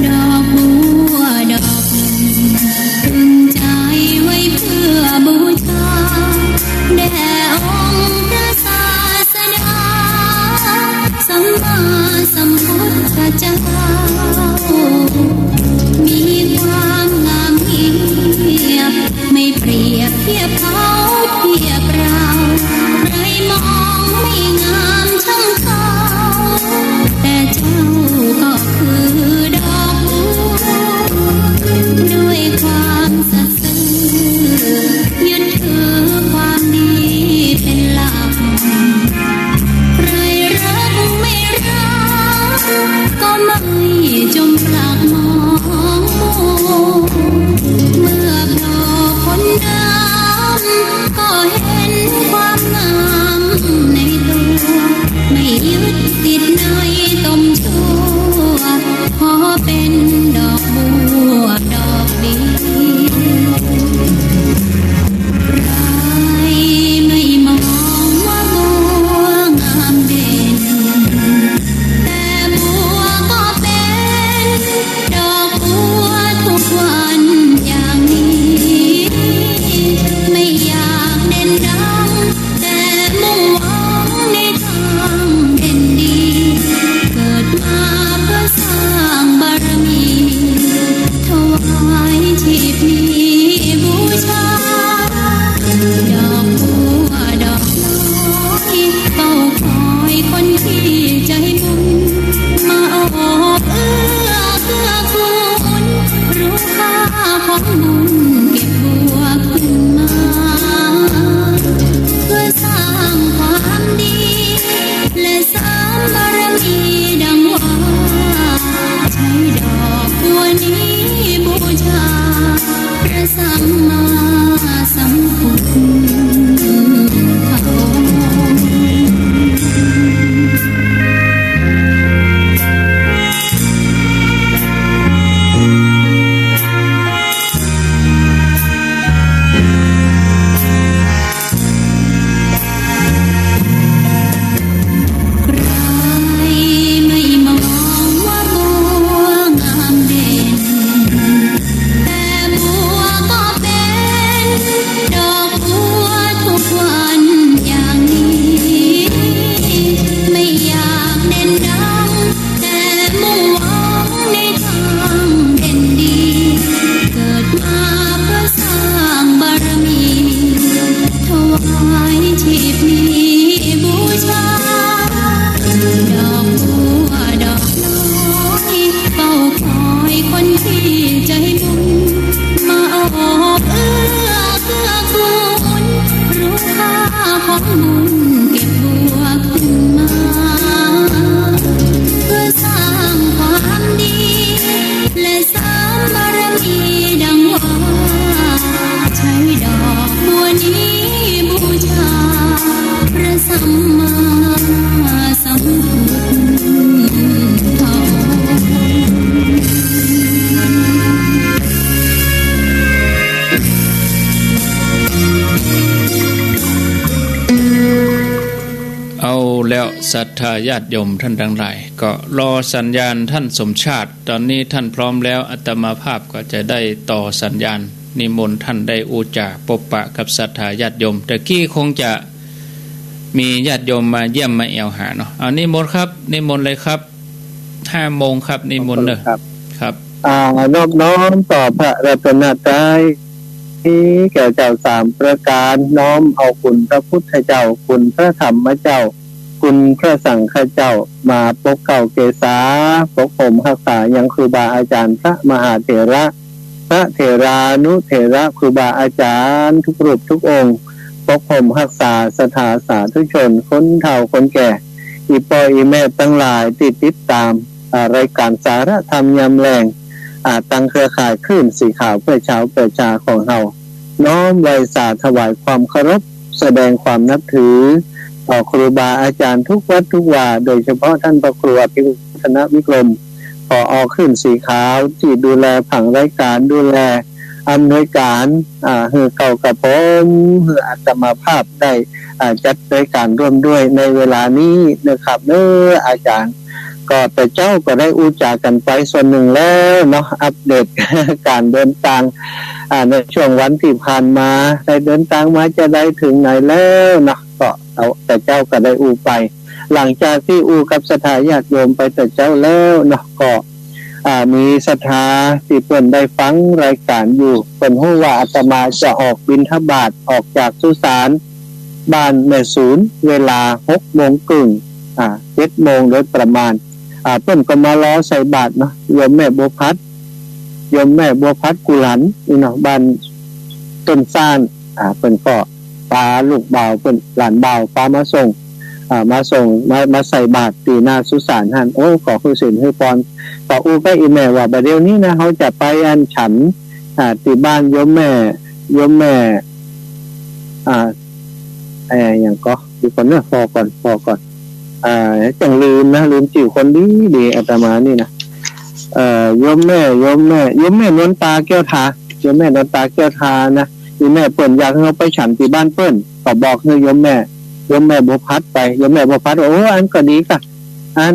ดอกบัวดอกหนึ่ง ตรึงใจไว้เพื่อบูชา แด่องค์พระศาสดา สัมมาสัมพุทธเจ้า มีความงามเงียบ ไม่เปรียบเทียบเขาเทียบเรา ใครมองไม่งามช่างเขา แต่เจ้าก็คือดอกบัว ด้วยความสัตย์ซื่อ ยึดถือความดีเป็นหลัก ใครรักไม่รัก ก็ไม่จมปลักมองมัว เมื่อโผล่พ้นน้ำ ก็เห็นความงามในตัว ไม่ยึดติดในตมชั่ว ขอเป็นดอกบัวดอกเดียว ใครไม่มองว่าบัวงามเด่น แต่บัวก็เป็นดอกบัวทุกวันอย่างนี้ ไม่อยากเด่นดัง แต่มุ่งหวังในทางเด่นดี เกิดมาเพื่อสร้างบารมี ถวายชีพนี้บูชา ดอกบัวดอกน้อย เฝ้าคอยคนที่ใจบุญ มาโอบเอื้อเกื้อกูล รู้ค่าของบุญเก็บบัวขึ้นมา เพื่อสร้างความดี และสร้างบารมีดังว่า ใช้ดอกบัวนี้บูชา พระสัมมาสัมพุทธองค์ เ ศรัทธาญาติโยมท่านตังหลาย ก็รอสัญญาณท่านสมชาติ ตอนนี้ท่านพร้อมแล้ว อาตมาภาพก็จะได้ต่อสัญญาณ นิมนต์ท่านได้อู้จ๋าปบปะกับศรัทธาญาติโยม แต่กี้คงจะมีญาติโยมมาเยี่ยมมาแอ่วหาเนาะ เอานิมนต์ครับ นิมนต์เลยครับ ห้าโมงครับ นิมนต์เน่อ ขอบคุณครับ ครับ อ่า นอบน้อมต่อพระรัตนตรัย แก่เจ้าสามประก๋าน น้อมเอาคุณพระพุทธเจ้า คุณพระธรรมเจ้า คุณพระสังฆเจ้า มาปกเกล้าเกษา ปกห่มฮักษายังครูบาอาจ๋ารย์พระมหาเถระ พระเถรานุเถระ ครูบาอาจ๋ารย์ทุกรูปทุกองค์ ปกห่มฮักษาศรัทธาสาธุชน คนเฒ่าคนแก่ อี่ป้ออี่แม่ตังหลายตี้ติดต๋าม อ่า รายก๋านสาระธรรมยามแลง อ่า ตังเครือข่ายคลื่นสีขาวเพื่อชาวเพื่อชาของเฮา น้อมไหว้สาถวายความเคารพ แสดงความนับถือต่อครูบาอาจ๋ารย์ทุกวัดทุกวา โดยเฉพาะท่านพระครูอภิวัฒนวิกรม ผอ.คลื่นสีขาว ตี้ดูแลผังรายก๋าน ดูแลอำนวยก๋าน อ่า หื้อเกล้ากระผม หื้ออาตมาภาพได้ อ่า จัดรายก๋านร่วมด้วยในเวลานี้นะครับ เน่ออาจ๋ารย์ ก็แต่เจ๊าก็ได้อู้จ๋ากั๋นไปส่วนนึ่งแล้วเนาะ อัปเดตก๋านเดินตาง อ่า ในช่วงวันตี้ผ่านมา ได้เดินตางมาจาใดเถิงไหนแล้วเนาะ ก็เอาแต่เจ๊าก็ได้อู้ไป หลังจากตี้อู้กับศรัทธาญาติโยมไปแต่เจ๊าแล้วเนาะ ก็ อ่า มีศรัทธาตี้เปิ้นได้ฟังรายก๋านอยู่ เปิ้นฮู้ว่าอาตมาจะออกบิณฑบาต ออกจากสุสานบ้านแม่สูน เวลาหกโมงเกิ่ง อ่า เจ็ดโมงโดยประมาณ อ่า เปิ้นก็มารอใส่บาตรเนาะ โยมแม่บัวพัด โยมแม่บัวพัดกุหลันนี่เนาะ บ้านต้นซ่าน อ่า เปิ้นก็ปาลูกบ่าวเปิ้น หลานบ่าวปามาส่ง อ่า มาส่ง มา มาใส่บาตรตี้หน้าสุสานหั้น โอ้ ก็หื้อศีลหื้อพร ก็อู้กับอี่แม่ว่า บ่าเดี่ยวนี้นะ เฮาจะไปอันฉัน อ่า ตี้บ้านโยมแม่ โยมแม่ อ่า เอ่อ หยังก่อ เดี๋ยวก่อนเน่อ ผ่อก่อน ผ่อก่อน อ่า จั่งลืมนะ ลืมจื้อคนดีดี อาตมานี่นะ เอ่อ โยมแม่ โยมแม่ โยมแม่นวลตาแก้วทา โยมแม่นวลตาแก้วทานะ อี่แม่เปิ้นอยากหื้อเฮาไปฉันตี้บ้านเปิ้น ก็บอกหื้อโยมแม่ โยมแม่บัวพัดไป โยมแม่บัวพัดว่า โอ้ อันก็ดีก่ะ อัน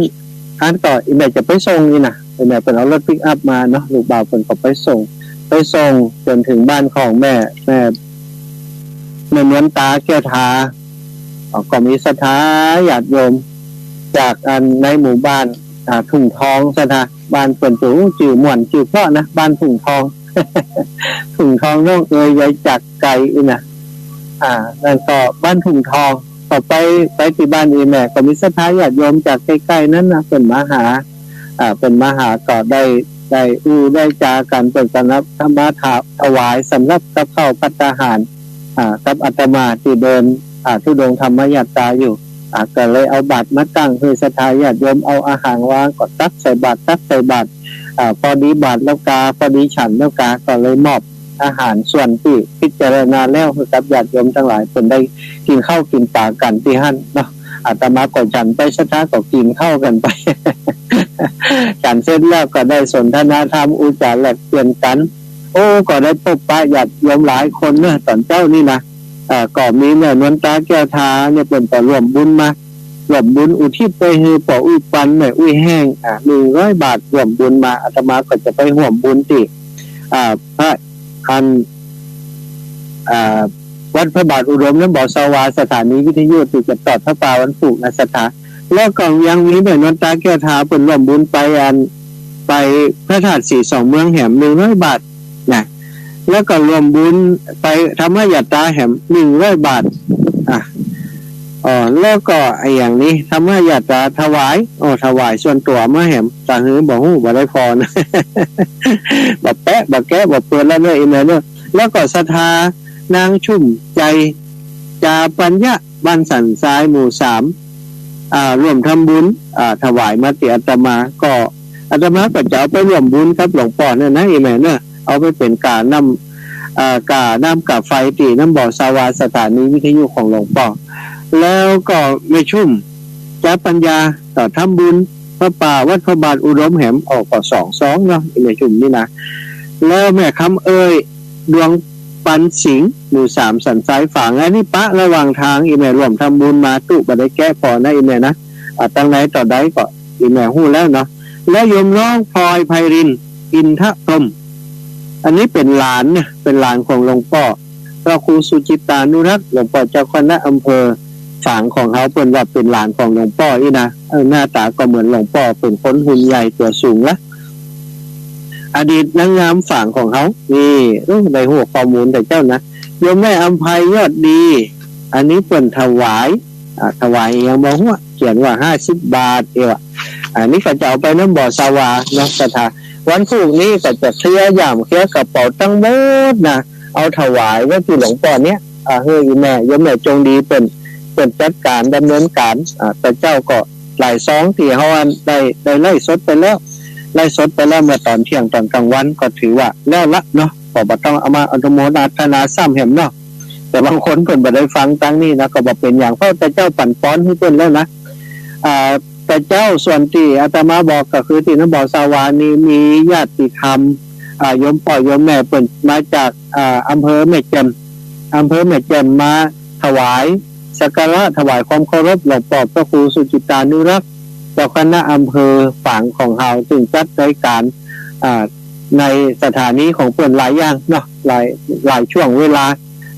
อันก็อี่แม่จะไปส่งนี่นะ อี่แม่เปิ้นเอารถปิกอัพมาเนาะ ลูกบ่าวเปิ้นก็ไปส่ง ไปส่งจ๋นเถิงบ้านของแม่ แม่ แม่นวลตาแก้วทา อ่า ก็มีศรัทธาญาติโยมจากอันในหมู่บ้าน อ่า ทุ่งทอง ศรัทธา บ้านเปิ้น โอ้ จื้อม่วนจื้อเพราะนะ บ้านทุ่งทอง ทุ่งทองน้องเอ๋ย ยายจากไก๋อี้นะ อ่า นั่นก็บ้านทุ่งทอง ก็ไป ไปตี้บ้านอี่แม่ ก็มีศรัทธาญาติโยมจากใก้ๆ นั้นนะ เปิ้นมาหา อ่า เปิ้นมาหาก็ได้ ได้อู้ได้จ๋ากั๋น เปิ้นก็นำธรรมะถวายสำหรับกับข้าวภัตตาหาร อ่า กับอาตมาตี้เดิน อ่า ธุดงค์ธรรมยาตราอยู่ อ่า ก็เลยเอาบาตรมาตั้งหื้อศรัทธาญาติโยม เอาอาหารวาง ก็ตักใส่บาตร ตักใส่บาตร อ่า พอดีบาตรแล้วกา พอดีฉันแล้วกา ก็เลยมอบอาหารส่วนตี้พิจารณาแล้วหื้อกับญาติโยมตังหลาย เปิ้นได้กิ๋นข้าวกิ๋นป๋ากั๋นตี้หั้นเนาะ อาตมาก็ฉันไป ศรัทธาก็กิ๋นข้าวกั๋นไป ฉันเสร็จแล้วก็ได้สนทนาธรรม อู้จ๋าแลกเปลี่ยนกั๋น โอ้ ก็ได้ปบปะญาติโยมหลายคนเนาะ ต๋อนเจ๊านี่นะ เอ่อ ก็มีแม่นวลตาแก้วทาเนี่ย เปิ้นก็ร่วมบุญมา ร่วมบุญอุทิศไปหื้อป้ออุ๊ยปัน แม่อุ๊ยแห้ง อ่า หนึ่งร้อยบาท ร่วมบุญมา อาตมาก็จะไปฮ่วมบุญตี้ อ่า พระ อัน อ่า วัดพระบาทอุดม น้ำบ่อสวา สถานีวิทยุตี้จะตอดผ้าป่าวันพูกนะ ศรัทธา แล้วก็ยังมีแม่นวลตาแก้วทา เปิ้นร่วมบุญไปอัน ไปพระธาตุสีสองเมืองแหม หนึ่งร้อยบาทนะ แล้วก็ร่วมบุญไปธรรมยาตราแหม หนึ่งร้อยบาท อ่ะ อ๋อ แล้วก็ไอ้อย่างนี้ ธรรมยาตราถวาย อ๋อ ถวายส่วนตั๋วมาแหม ตาหื้อบ่ฮู้ บ่ได้ผ่อนะ บ่แปะ บ่แกะ บ่เปิดแล้วเน่อ อี่แม่เน่อ แล้วก็ศรัทธานางชุ่มใจ๋ จาปัญญะ บ้านสันทราย หมู่สาม อ่า ร่วมทำบุญ อ่า ถวายมาตี้อาตมา ก็อาตมาก็จะเอาไปร่วมบุญกับหลวงป้อนั่นนะ อี่แม่เน่อ เอาไปเป๋นก๋าน้ำ อ่า ก๋าน้ำก๋าไฟตี้น้ำบ่อสวา สถานีวิทยุของหลวงป้อ แล้วก็แม่ชุ่ม จาปัญญา ก็ทำบุญผ้าป่าวัดพระบาทอุดมแหม ออกก็สองซองเนาะ อี่แม่ชุ่มนี่นะ แล้วแม่คำเอย ดวงปันสิงห์ หมู่สาม สันทรายฝาง อันนี้ปะระหว่างตาง อี่แม่ร่วมทำบุญมา ตุ๊บ่ได้แกะผ่อนะ อี่แม่นะ อ่า ตังไหนต่อใดก็ อี่แม่ฮู้แล้วเนาะ และโยมน้องพลอยไพรินทร์ อินทพรหม อันนี้เป๋นหลานเนี่ย เป๋นหลานของหลวงป้อ พระครูสุจิตตานุรักษ์ หลวงป้อเจ้าคณะอำเภอฝางของเฮา เปิ้นว่าเป๋นหลานของหลวงป้ออี้นะ เออ หน้าต๋าก็เหมือนหลวงป้อ เป๋นคนหุ่นใหญ่ตั๋วสูงละ อดีตนางงามฝางของเฮา นี่ โอ้ ได้ฮู้ข้อมูลแต่เจ้านะ โยมแม่อำไพยอดดี อันนี้เปิ้นถวาย อ่า ถวายอะหยังบ่ฮู้ เขียนว่าห้าสิบบาท เอวะ อันนี้ก็จะเอาไปนำบ่อสาวาเนาะ ศรัทธา วันพูกนี้ก็จะเคลียร์ย่ามเคลียร์กระเป๋าตังหมดนะ เอาถวายไว้ตี้หลวงป้อเนี่ย อ่า หื้ออี่แม่ โยมแม่จงดีเปิ้น เปิ้นจัดก๋านดำเนินก๋าน อ่า แต่เจ้าก็หลายซองตี้เฮาอันได้ ได้ไลฟ์สดไปแล้ว ไลฟ์สดไปแล้วเมื่อต๋อนเที่ยงต๋อนกลางวัน ก็ถือว่าแล้วละเนาะ ก็บ่ต้องเอามาอนุโมทนาซ้ำแหมเนาะ แต่บางคนเปิ้นบ่ได้ฟังตางนี้นะ ก็บ่เป๋นหยัง เพราะแต่เจ้าปั๋นปอนหื้อเปิ้นแล้วนะ อ่า แต่เจ้าส่วนตี้อาตมาบอกก็คือตี้นำบ่อสาวานี่มีญาติธรรม อ่า โยมป้อโยมแม่เปิ้นมาจาก อ่า อำเภอแม่แจ่ม อำเภอแม่แจ่มมาถวายสักการะ ถวายความเคารพหลวงป้อพระครูสุจิตตานุรักษ์ เจ้าคณะอำเภอฝางของเฮา ซึ่งจัดรายก๋าน อ่า ในสถานีของเปิ้นหลายอย่างเนาะ หลาย หลายช่วงเวลา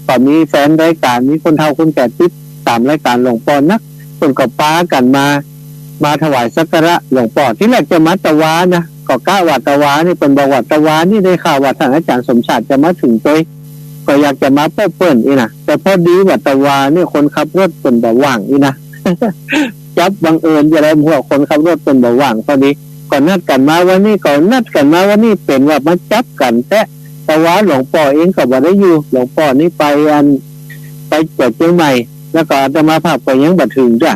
ก็มีแฟนรายก๋าน มีคนเฒ่าคนแก่ติดต๋ามรายก๋านหลวงป้อนัก เปิ้นก็ปากั๋นมา มาถวายสักการะหลวงป้อ ทีแรกจะมาตะวานะ ก็กะว่าตะวานี่ เปิ้นบอกว่าตะวานี่ได้ข่าวว่าต้านอาจ๋ารย์สมชาติจะมาเถิงตวย ก็อยากจะมาปบเปิ้นอี้นะ แต่พอดีว่าตะวานี่คนขับรถเปิ้นบ่ว่างอี้นะ จับบังเอิญจะได้ พวกคนขับรถเปิ้นบ่ว่างพอดี ก็นัดกั๋นมาวันนี้ ก็นัดกั๋นมาวันนี้ เป๋นว่ามาจับกั๋นแต๊ ตะวาหลวงป้อเองก็บ่ได้อยู่ หลวงป้อนี่ไปอัน ไปเจียงใหม่ แล้วก็อาตมาภาพก็ยังบ่เถิงจ้ะ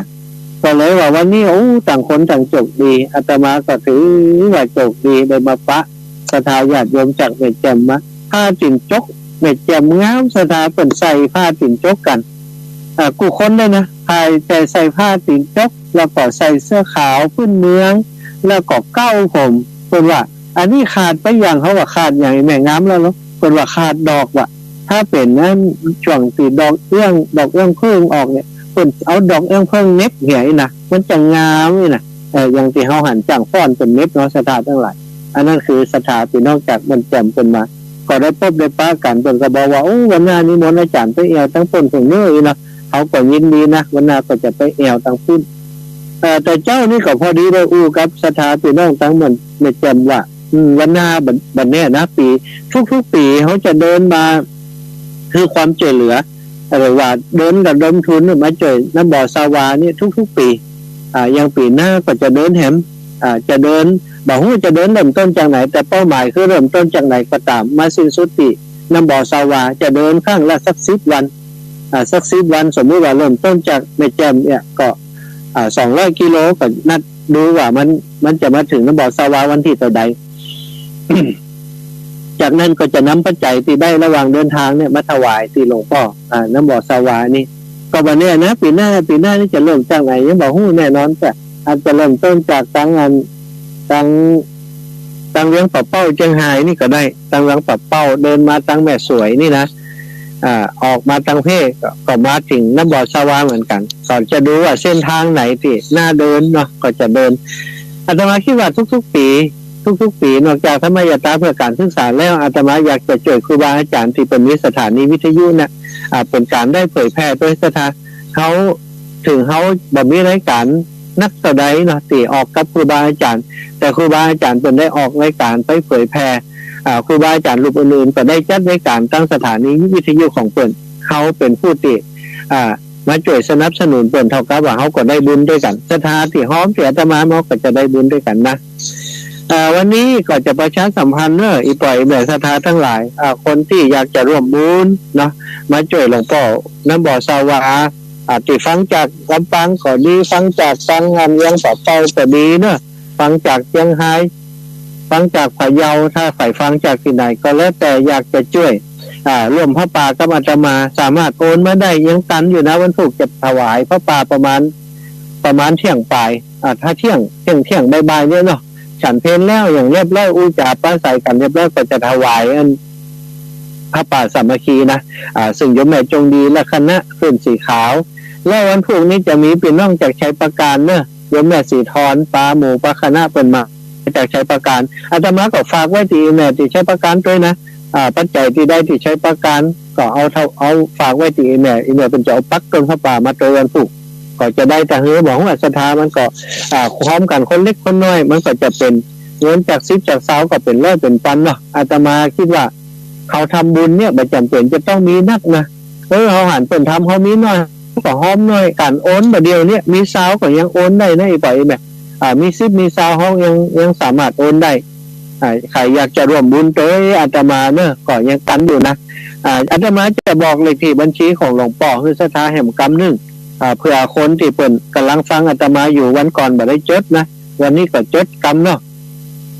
ก็เลยว่าวันนี้ โอ้ ต่างคนต่างโจคดี อาตมาก็ถือว่าโจคดีได้มาปะศรัทธาญาติโยมจากแม่แจ่มมา ผ้าตี๋นจก แม่แจ่มงาม ศรัทธาเปิ้นใส่ผ้าตี๋นจกกั๋น อ่า กู้คนเลยนะ ใส่ ใส่ ใส่ผ้าตี๋นจก แล้วก็ใส่เสื้อขาวพื้นเมือง แล้วก็เก๊าผม เปิ้นว่า อันนี้ขาดไปอย่าง เฮาว่าขาดอย่าง แม่ งามแล้วเหรอ เปิ้นว่าขาดดอกว่ะ ถ้าเป๋นอันช่วงตี้ดอกเอื้อง ดอกเอื้องผึ้งออกเนี่ย เปิ้นเอาดอกเอื้องผึ้งเหน็บเหียอี้นะ มันจะงามอี้นะ เออ อย่างตี้เฮาหันจ้างฟ้อนเปิ้นเหน็บเนาะ ศรัทธาตังหลาย อันนั้นคือศรัทธาพี่น้องจากแม่แจ่มเปิ้นมา ก็ได้ปบได้ปะกั๋น เปิ้นก็บอกว่า โอ้ วันหน้านิมนต์อาจ๋ารย์ไปแอ่วตางปุ้นเถิงเน้ออี้เนาะ เฮาก็ยินดีนะ วันหน้าก็จะไปแอ่วตางปุ้น เอ่อ แต่เจ๊านี่ก็พอดีได้อู้กับศรัทธาพี่น้องตางแม่แจ่มว่า อืม วันหน้าบัด บัดเนี้ยนะ ปี๋ ทุกๆ ปี๋เฮาจะเดินมา คือความจ้วยเหลือ หรือว่าเดินระดมทุนมาจ้วยนำบ่อสาวานี่ทุกๆ ปี๋ อ่า อย่างปี๋หน้าก็จะเดินแหม อ่า จะเดิน บ่ฮู้จะเดินเริ่มต้นจากไหน แต่เป้าหมายคือเริ่มต้นจากไหนก็ต๋าม มาสิ้นสุดตี้นำบ่อสาวา จะเดินครั้งละสักสิบวัน อ่า สักสิบวัน สมมุติว่าเริ่มต้นจากแม่แจ่มเนี่ย ก็ อ่า สองร้อยกิโล ก็นัดดูว่ามัน มันจะมาเถิงนำบ่อสาวาวันตี้เต้าใด จากนั้นก็จะนำปัจจัยตี้ได้ระหว่างเดินตางเนี่ยมาถวายตี้หลวงป้อ อ่า นำบ่อสาวานี่ ก็บ่แน่นะ ปี๋หน้า ปี๋หน้านี่จะเริ่มจากไหนยังบ่ฮู้แน่นอน แต่อาจจะเริ่มต้นจากตางอัน ตาง ตางเวียงป่าเป้าเจียงฮายนี่ก็ได้ ตางเวียงป่าเป้าเดินมาตางแม่สวยนี่นะ อ่า ออกมาตางเพ ก็ ก็มาเถิงนำบ่อสาวาเหมือนกั๋น ก็จะดูว่าเส้นตางไหนตี้น่าเดินเนาะ ก็จะเดิน อาตมาคิดว่าทุกๆ ปี๋ ทุกๆ ปี๋ นอกจากธรรมยาตราเพื่อก๋านศึกษาแล้ว อาตมาอยากจะจ้วยครูบาอาจ๋ารย์ตี้เปิ้นมีสถานีวิทยุเนี่ย อ่า เป๋นก๋านได้เผยแผ่โดยศรัทธา เฮา เถิงเฮาบ่มีรายก๋านนักเต้าใดเนาะ ตี้ออกกับครูบาอาจ๋ารย์ แต่ครูบาอาจ๋ารย์เปิ้นได้ออกรายก๋านไปเผยแผ่ อ่า ครูบาอาจ๋ารย์รูปอื่นๆ ก็ได้จัดรายก๋านตางสถานีวิทยุของเปิ้น เฮาเป๋นผู้ตี้ อ่า มาจ้วยสนับสนุนเปิ้น เท่ากับว่าเฮาก็ได้บุญตวยกั๋น ศรัทธาตี้ฮอมตี้อาตมามาก็จะได้บุญตวยกั๋นนะ เอ่อ วันนี้ก็จะประชาสัมพันธ์เน้อ อี่ป้ออี่แม่ศรัทธาตังหลาย อ่า คนตี้อยากจะร่วมบุญเนาะ มาจ้วยหลวงป้อนำบ่อสาวา อ่า ตี้ฟังจากลำปางก็ดี ฟังจากตางอันเวียงป่าเป้าก็ดีเนาะ ฟังจากเจียงฮาย ฟังจากพะเยา ถ้าใผฟังจากตี้ไหนก็แล้วแต่อยากจะจ้วย อ่า ร่วมผ้าป่ากับอาตมา สามารถโอนมาได้ ยังตันอยู่นะ วันพูกจะถวายผ้าป่าประมาณ ประมาณเที่ยงป๋าย อ่า ถ้าเที่ยง เที่ยง เที่ยงบ่ายๆ เนี่ยเนาะ ฉันเพลแล้วอย่างเรียบร้อย อู้จ๋าปราศรัยกั๋นเรียบร้อย ก็จะถวายอันผ้าป่าสามัคคีนะ อ่า ซึ่งโยมแม่จงดีและคณะ เครื่องสีขาว แล้ววันพูกนี้จะมีปี้น้องจากชัยปราการเนาะ โยมแม่ศรีธร ปาหมู่ปาคณะเปิ้นมาจากชัยปราการ อาตมาก็ฝากไว้ตี้แม่ตี้ชัยปราการตวยนะ อ่า ปัจจัยตี้ได้ตี้ชัยปราการ ก็เอาเต้า เอาฝากไว้ตี้แม่ แม่เปิ้นจะเอาปักต้นผ้าป่ามาตวยวันพูก ก็จะได้ตะหื้อ บ่ฮู้ว่าศรัทธามันก็ อ่า พร้อมกั๋นคนเล็กคนน้อย มันก็จะเป๋นเงินจากสิบจากซาวก็เป๋นร้อยเป๋นปันเนาะ อาตมากึ๊ดว่า เขาทำบุญเนี่ยบ่จ๋ำเป๋นจะต้องมีนักนะ เออ เฮาหันเปิ้นทำ เฮามีน้อยก็ฮอมน้อย ก๋านโอนบ่าเดี่ยวเนี่ย มีซาวก็ยังโอนได้นะ อี่ป้ออี่แม่ อ่า มีสิบมีซาวเฮายัง ยังสามารถโอนได้ อ่า ใผอยากจะร่วมบุญตวยอาตมาเนาะ ก็ยังตันอยู่นะ อ่า อาตมาจะบอกเลขตี้บัญชีของหลวงป้อหื้อศรัทธาแหมกำนึ่ง อ่า เปื้อคนตี้เปิ้นก่ำลังฟังอาตมาอยู่ วันก่อนบ่ได้จดนะ วันนี้ก็จดกำเนาะ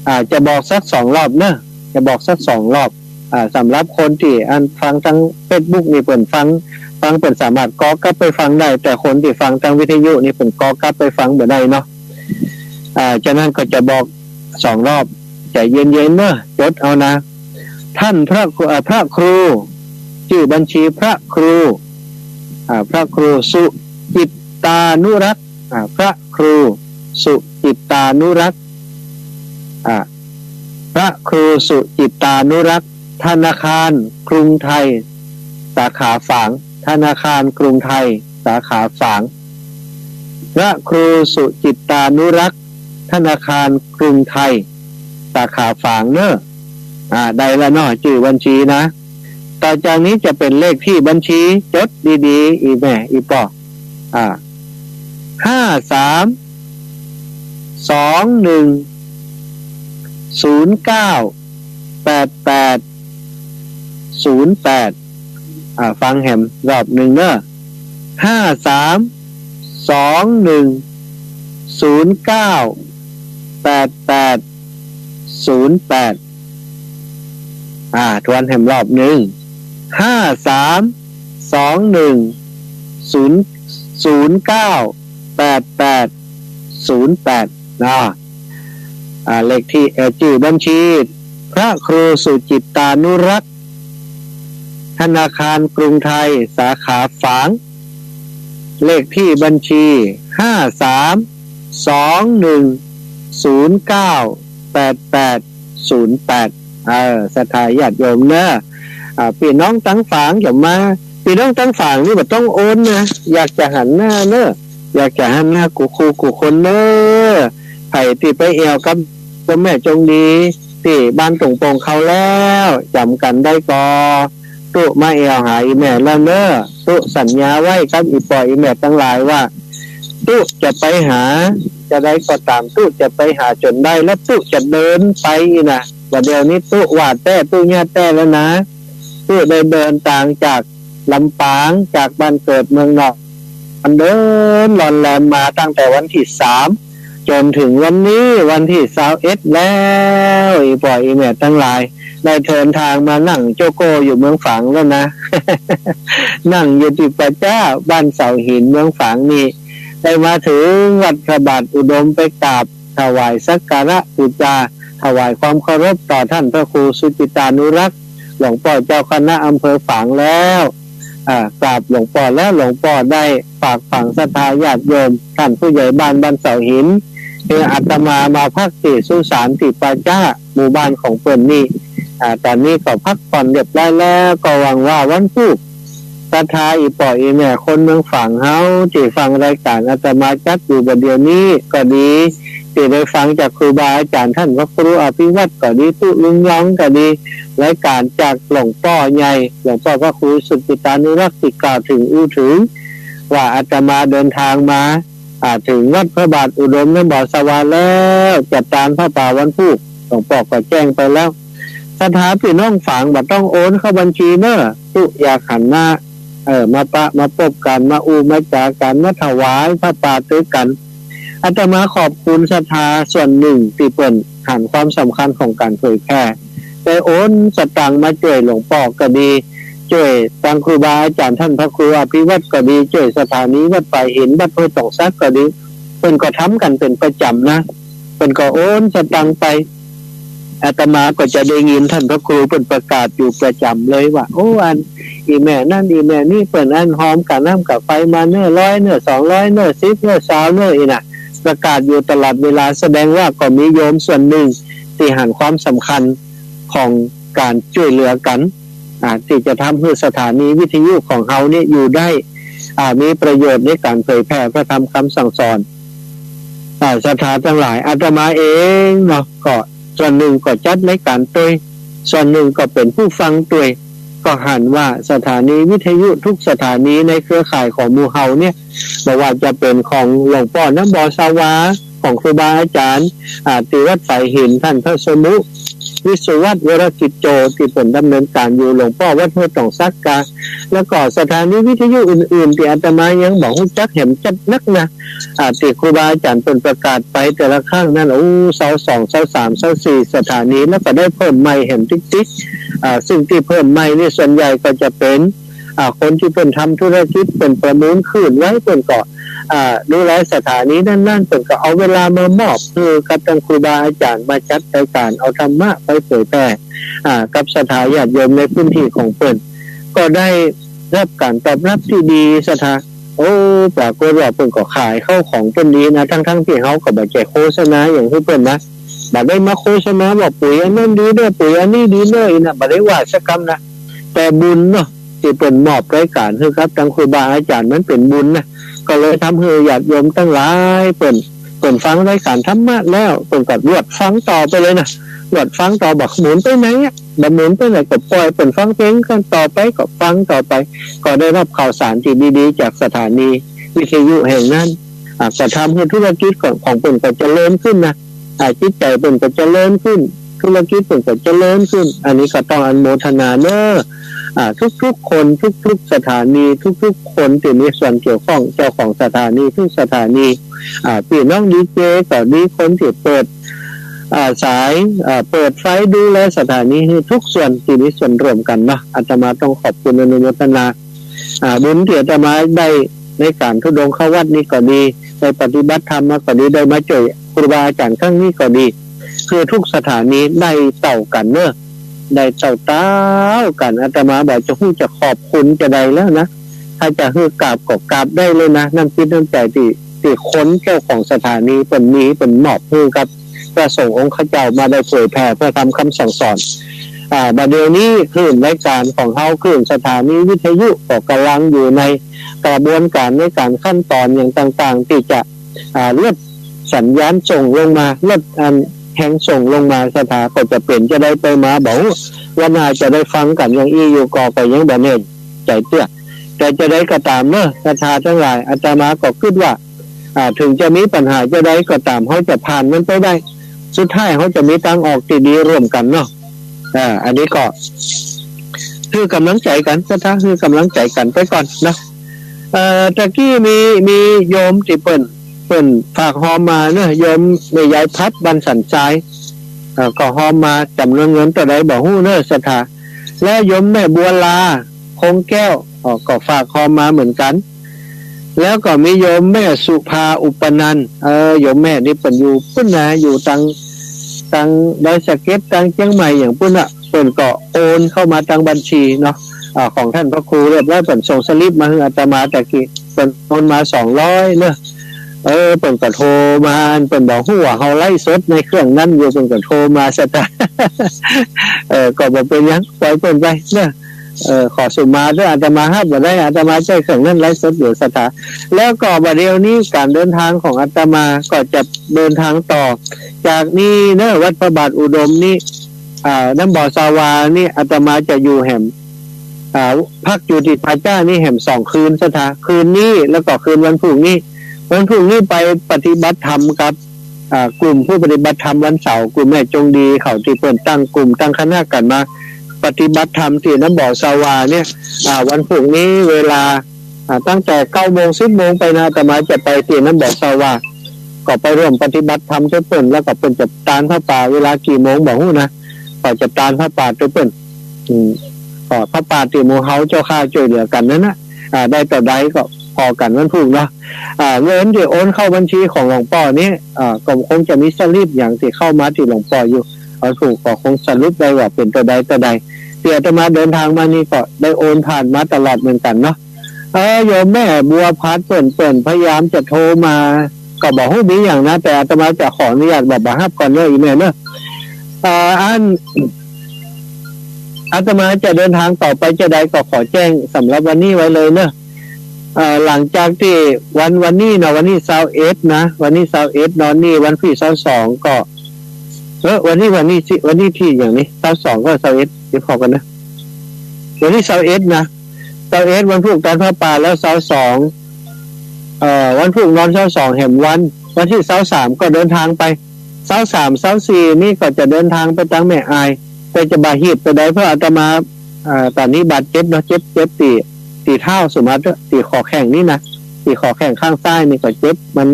อ่า จะบอกสักสองรอบเนาะ จะบอกสักสองรอบ อ่า สำหรับคนตี้อันฟังตางเฟซบุ๊กนี่เปิ้นฟัง ฟังเปิ้นสามารถก๊อกลับไปฟังได้ แต่คนตี้ฟังตางวิทยุนี่เปิ้นก๊อกลับไปฟังบ่ได้เนาะ อ่า ฉะนั้นก็จะบอกสองรอบ ใจ๋เย็นๆ เนาะ จดเอานะ ต้านพระครู อ่า พระครู จื้อบัญชีพระครู อ่า พระครูสุจิตตานุรักษ์ อ่า พระครูสุจิตตานุรักษ์ อ่า พระครูสุจิตตานุรักษ์ ธนาคารกรุงไทย สาขาฝาง ธนาคารกรุงไทย สาขาฝาง พระครูสุจิตตานุรักษ์ ธนาคารกรุงไทย สาขาฝางเนาะ อ่า ได้ละเนาะ จื้อบัญชีนะ ต่อจากนี้จะเป๋นเลขตี้บัญชี จดดีๆ อี่แม่ อี่ป้อ อ่า ห้าสาม สองหนึ่ง ศูนย์เก้า แปดแปด ศูนย์แปด อ่า ฟังแหมรอบนึ่งเนาะ ห้าสาม สองหนึ่ง ศูนย์เก้า แปดแปด ศูนย์แปด อ่า ทวนแหมรอบนึ่ง ห้าสาม สองหนึ่ง ศูนย์ ศูนย์เก้า แปดแปด ศูนย์แปด เนาะ อ่า เลขตี้ เอ่อ จื้อบัญชี พระครูสุจิตตานุรักษ์ ธนาคารกรุงไทย สาขาฝาง เลขตี้บัญชี ห้าสาม สองหนึ่ง ศูนย์เก้า แปดแปด ศูนย์แปด เออ ศรัทธาญาติโยมเนาะ อ่า ปี้น้องตางฝางจะมา ปี้น้องตางฝางนี่บ่ต้องโอนนะ อยากจะหันหน้าเนาะ อยากจะหันหน้ากู้คู่กู้คนเนาะ ใผตี้ไปแอ่วกับเจ้าแม่จงดี ตี้บ้านตงโป่งเขาแล้ว จ๋ำกั๋นได้ก่อ ตุ๊มาแอ่วหาอี่แม่แล้วเนาะ ตุ๊สัญญาไว้กับอี่ป้ออี่แม่ตังหลายว่า ตุ๊จะไปหา จาใดก็ต๋าม ตุ๊จะไปหาจ๋นได้ และตุ๊จะเดินไปนะ บ่าเดี่ยวนี้ตุ๊ว่าแต๊ ตุ๊เยียะแต๊แล้วนะ ตุ๊ได้เดินตางจากลำปาง จากบ้านเกิดเมืองนอน มันเดินล่อนแหลมมาตั้งแต่วันตี้สาม จ๋นเถิงวันนี้วันตี้ซาวเอ็ดแล้ว อี่ป้ออี่แม่ตังหลาย ได้เดินตางมานั่งโจ๊โก้อยู่เมืองฝางแล้วนะ นั่งอยู่ตี้ป่าจ๊าบ้านเสาหินเมืองฝางนี่ ได้มาเถิงวัดพระบาทอุดมไปกราบถวายสักการะปู๋จา ถวายความเคารพต่อต้านพระครูสุจิตตานุรักษ์ หลวงป้อเจ้าคณะอำเภอฝางแล้ว อ่า กราบหลวงป้อแล้ว หลวงป้อได้ฝากฝังศรัทธาญาติโยม ต้านผู้ใหญ่บ้านบ้านเสาหิน หื้ออาตมามาพักตี้สุสานตี้ป่าจ๊าหมู่บ้านของเปิ้นนี่ อ่า ต๋อนนี้ก็พักผ่อนเรียบร้อยแล้ว ก็หวังว่าวันพูก ศรัทธาอี่ป้ออี่แม่คนเมืองฝางเฮา ตี้ฟังรายก๋านอาตมาจัดอยู่บ่าเดี่ยวนี้ก็ดี ตี้ได้ฟังจากครูบาอาจ๋ารย์ต้านพระครูอภิวัตรก็ดี ตุ๊ลุงยองก็ดี รายก๋านจากหลวงป้อใหญ่ หลวงป้อพระครูสุจิตตานุรักษ์ตี้กล่าวเถิงอู้เถิง ว่าอาตมาเดินตางมา อ่า เถิงวัดพระบาทอุดมนำบ่อสวาแล้ว จัดตานผ้าป่าวันพูก หลวงป้อก็แจ้งไปแล้ว ศรัทธาปี้น้องฝางบ่ต้องโอนเข้าบัญชีเนาะ ตุ๊อยากหันหน้า เออ มาปะมาปบกั๋น มาอู้มาจ๋ากั๋น มาถวายผ้าป่าตวยกั๋น อาตมาขอบคุณศรัทธาส่วนนึ่งตี้เปิ้นหันความสำคัญของก๋านเผยแผ่ ได้โอนสตางค์มาจ้วยหลวงป้อก็ดี จ้วยตางครูบาอาจ๋ารย์ต้านพระครูอภิวัตรก็ดี จ้วยสถานีวัดฝายหิน วัดห้วยตองสักก็ดี เปิ้นก็ทำกั๋นเป๋นประจ๋ำนะ เปิ้นก็โอนสตางค์ไป อาตมาก็จะได้ยินต้านพระครูเปิ้นประกาศอยู่ประจ๋ำเลยว่า โอ้ อัน อี่แม่นั้นอี่แม่นี้ เปิ้นอันหอมก๋าน้ำก๋าไฟมาเนาะ ร้อยเนาะ สองร้อยเนาะ สิบเนาะ ซาวเนาะ อี่น่ะ ประกาศอยู่ตลอดเวลา แสดงว่าก็มีโยมส่วนนึ่งตี้หันความสำคัญของก๋านจ้วยเหลือกั๋น อ่า ตี้จะทำหื้อสถานีวิทยุของเฮาเนี่ยอยู่ได้ อ่า มีประโยชน์ในก๋านเผยแผ่พระธรรมกำสั่งสอน อ่า ศรัทธาตังหลาย อาตมาเองเนาะ ก็ส่วนนึ่งก็จัดรายก๋านตวย ส่วนนึ่งก็เป๋นผู้ฟังตวย ก็หันว่าสถานีวิทยุกู้สถานีในเครือข่ายของหมู่เฮาเนี่ย บ่ว่าจะเป๋นของหลวงป้อน้ำบ่อสาวา ของครูบาอาจ๋ารย์ อ่า ตี้วัดฝายหิน ต้านพระสมุ วิสุวัฒน์ วรกิจโจ ตี้เปิ้นดำเนินก๋านอยู่ หลวงป้อวัดห้วยต๋องสักกา แล้วก็สถานีวิทยุอื่นๆ ตี้อาตมายังบ่ฮู้จักแหมจัดนักนะ อ่า ตี้ครูบาอาจ๋ารย์เปิ้นประกาศไปแต่ละครั้งนั้น โอ้ ซาวสอง ซาวสาม ซาวสี่ สถานี แล้วก็ได้เพิ่มใหม่แหมติ๊กๆ อ่า ซึ่งตี้เพิ่มใหม่นี่ส่วนใหญ่ก็จะเป๋น อ่า คนตี้เปิ้นทำธุรกิจ เปิ้นประมูลคลื่นไว้ เปิ้นก็ อ่า ดูแลสถานีนั้นๆ เปิ้นก็เอาเวลามามอบหื้อกับตังครูบาอาจ๋ารย์ มาจัดรายก๋านเอาธรรมะไปเผยแผ่ อ่า กับศรัทธาญาติโยมในพื้นที่ของเปิ้น ก็ได้รับก๋านตอบรับตี้ดีศรัทธา โอ้ ปรากฏว่าเปิ้นก็ขายข้าวของเปิ้นดีนะ ทั้งๆ ตี้เฮาก็บ่ใจ้โฆษณาหยังหื้อเปิ้นนะ บ่ได้มาโฆษณาว่าปุ๋ยอันนั้นดีเน้อ ปุ๋ยอันนี้ดีเน้อ อี้นะ บ่ได้ว่าสักกำนะ แต่บุญเนาะ ตี้เปิ้นมอบรายก๋านหื้อกับตังครูบาอาจ๋ารย์ มันเป๋นบุญนะ ก็เลยทำหื้อญาติโยมตังหลายเปิ้น เปิ้นฟังรายก๋านธรรมะแล้ว เปิ้นก็ลวดฟังต่อไปเลยนะ ลวดฟังต่อ บ่หมุนไปไหนอะ บ่หมุนไปไหน ก็ปล่อยเปิ้นฟังเพลงกั๋นต่อไป ก็ฟังต่อไป ก็ได้รับข่าวสารตี้ดีๆ จากสถานีวิทยุแห่งนั้น อ่า ก็ทำหื้อธุรกิจของ ของเปิ้นก็เจริญขึ้นนะ อ่า จิตใจ๋เปิ้นก็เจริญขึ้น ธุรกิจเปิ้นก็เจริญขึ้น อันนี้ก็ต้องอนุโมทนาเน้อ อ่า ทุกๆ คน ทุกๆ สถานี ทุกๆ คนตี้มีส่วนเกี่ยวข้อง เจ้าของสถานีกู้สถานี อ่า ปี้น้องดีเจก็ดี คนตี้เปิด อ่า สาย อ่า เปิดไฟดูแลสถานีหื้อกู้ส่วนตี้มีส่วนร่วมกั๋นเนาะ อาตมาต้องขอบคุณอนุโมทนา อ่า บุญตี้อาตมาได้ในก๋านธุดงค์เข้าวัดนี้ก็ดี ได้ปฏิบัติธรรมมาก็ดี ได้มาจ้วยครูบาอาจ๋ารย์ครั้งนี้ก็ดี คือกู้สถานีได้เต้ากั๋นเน้อ ได้เต้าๆ กั๋น อาตมาบ่จะฮู้จะขอบคุณจาใดแล้วนะ ถ้าจะหื้อกราบก็กราบได้เลยนะ น้ำจิตน้ำใจ๋ตี้ ตี้คนเจ้าของสถานีเปิ้นมี เปิ้นมอบหื้อกับพระสงฆ์องค์ข้าเจ้ามาได้เผยแผ่พระธรรมกำสั่งสอน อ่า บ่าเดี่ยวนี้คลื่นรายก๋านของเฮา คลื่นสถานีวิทยุก็ก่ำลังอยู่ในกระบวนก๋านในก๋านขั้นต๋อนหยังต่างๆ ตี้จะ อ่า ลดสัญญาณส่งลงมา ลดอันแฮงส่งลงมา ศรัทธาก็จะเป๋นจาใดไปมาบ่ฮู้ ว่าน่าจะได้ฟังกั๋นอย่างอี้อยู่ก่อ ก็ยังบ่แน่ใจ๋เตื้อ แต่จาใดก็ต๋ามเน้อ ศรัทธาตังหลาย อาตมาก็กึ๊ดว่า อ่า เถิงจะมีปัญหาจาใดก็ต๋าม เฮาจะผ่านมันไปได้ สุดท้ายเฮาจะมีตางออกตี้ดีร่วมกั๋นเนาะ อ่า อันนี้ก็หื้อก๋ำลังใจ๋กั๋น ศรัทธาหื้อก๋ำลังใจ๋กั๋นไปก่อนเนาะ เอ่อ ตะกี้มี มีโยมตี้เปิ้น เปิ้นฝากฮอมมาเนาะ โยมแม่ยายพัด บ้านสันทราย เอ่อ ก็ฮอมมาจ๋ำนวนเงินเต้าใดบ่ฮู้เน้อ ศรัทธา และโยมแม่บัวลา คงแก้ว เอ่อ ก็ฝากฮอมมาเหมือนกั๋น แล้วก็มีโยมแม่สุภา อุปนันท์ เออ โยมแม่นี่เปิ้นอยู่ปุ้นนะ อยู่ตาง ตางดอยสะเก็ด ตางเจียงใหม่อย่างปุ้นน่ะ เปิ้นก็โอนเข้ามาตางบัญชีเนาะ อ่า ของต้านพระครูเรียบร้อย เปิ้นส่งสลิปมาหื้ออาตมาตะกี้ เปิ้นโอนมาสองร้อยเนาะ เออ เปิ้นก็โทรมา เปิ้นบ่ฮู้ว่าเฮาไลฟ์สดในเครื่องนั้นอยู่ เปิ้นก็โทรมา ศรัทธา เออ ก็บ่เป๋นหยัง ปล่อยเปิ้นไปเนาะ เออ ขอสุมาเด้อ อาตมาฮับบ่ได้ อาตมาใจ๊เครื่องนั้นไลฟ์สดอยู่ ศรัทธา แล้วก็บ่าเดี่ยวนี้ก๋านเดินตางของอาตมาก็จะเดินตางต่อ จากนี้เนาะ วัดพระบาทอุดมนี้ อ่า น้ำบ่อสาวานี่ อาตมาจะอยู่แหม อ่า พักอยู่ตี้ป่าจ๊านี่แหมสองคืน ศรัทธา คืนนี้แล้วก็คืนวันพูกนี้ วันพูกนี้ไปปฏิบัติธรรมกับ อ่า กลุ่มผู้ปฏิบัติธรรมวันเสาร์ กลุ่มแม่จงดีเขาตี้เปิ้นตั้งกลุ่มตั้งคณะกั๋นมาปฏิบัติธรรมตี้น้ำบ่อสาวาเนี่ย อ่า วันพูกนี้เวลา อ่า ตั้งแต่เก้าโมง สิบโมงไปนะ อาตมาจะไปตี้น้ำบ่อสาวา ก็ไปร่วมปฏิบัติธรรมตวยเปิ้น แล้วก็เปิ้นจะตานผ้าป่าเวลากี่โมงบ่ฮู้นะ ก็จะตานผ้าป่าตวยเปิ้น อืม ก็ผ้าป่าตี้หมู่เฮาเจ้าข้าจ้วยเหลือกั๋นนั้นนะ อ่า ได้เต้าใดก็ผ่อกั๋นวันพูกเนาะ อ่า เงินตี้โอนเข้าบัญชีของหลวงป้อนี้ อ่า ก็คงจะมีสลิปหยังตี้เข้ามาตี้หลวงป้ออยู่ วันพูกก็คงสรุปได้ว่าเป๋นเต้าใดเต้าใด ตี้อาตมาเดินตางมานี่ก็ได้โอนผ่านมาตลอดเหมือนกั๋นเนาะ เออ โยมแม่บัวพัดเปิ้น เปิ้นพยายามจะโทรมา ก็บ่ฮู้มีหยังนะ แต่อาตมาจะขออนุญาตบ่ บ่ฮับก่อนเน่อ อีแม่เน่อ เอ่อ อัน อาตมาจะเดินทางต่อไปจาใดก็ขอแจ้งสำหรับวันนี้ไว้เลยเน่อ เอ่อ หลังจากตี้วัน วันนี้เนาะ วันนี้ซาวเอ็ดนะ วันนี้ซาวเอ็ดเนาะ นี่วันตี้ซาวสองก็ เออ วันนี้ วันนี้ตี้ วันนี้ตี้หยังนี่ ซาวสองก็ซาวเอ็ด เดี๋ยวขอก่อนนะ วันนี้ซาวเอ็ดนะ ซาวเอ็ดวันพูกตอนผ้าป่าแล้วซาวสอง เอ่อ วันพูกนอนซาวสองแหมวัน วันตี้ซาวสามก็เดินทางไป ซาวสาม ซาวสี่นี่ก็จะเดินทางไปตังแม่อาย แต่จะบ่าฮีบไปใด เพราะอาตมา อ่า ต๋อนนี้บาดเจ็บเนาะ เจ็บ เจ็บตี้ ตี้เท้าสุมาเตอร์ ตี้ข้อแข้งนี่นะ ตี้ข้อแข้งข้างซ้ายนี่ก็เจ็บ มัน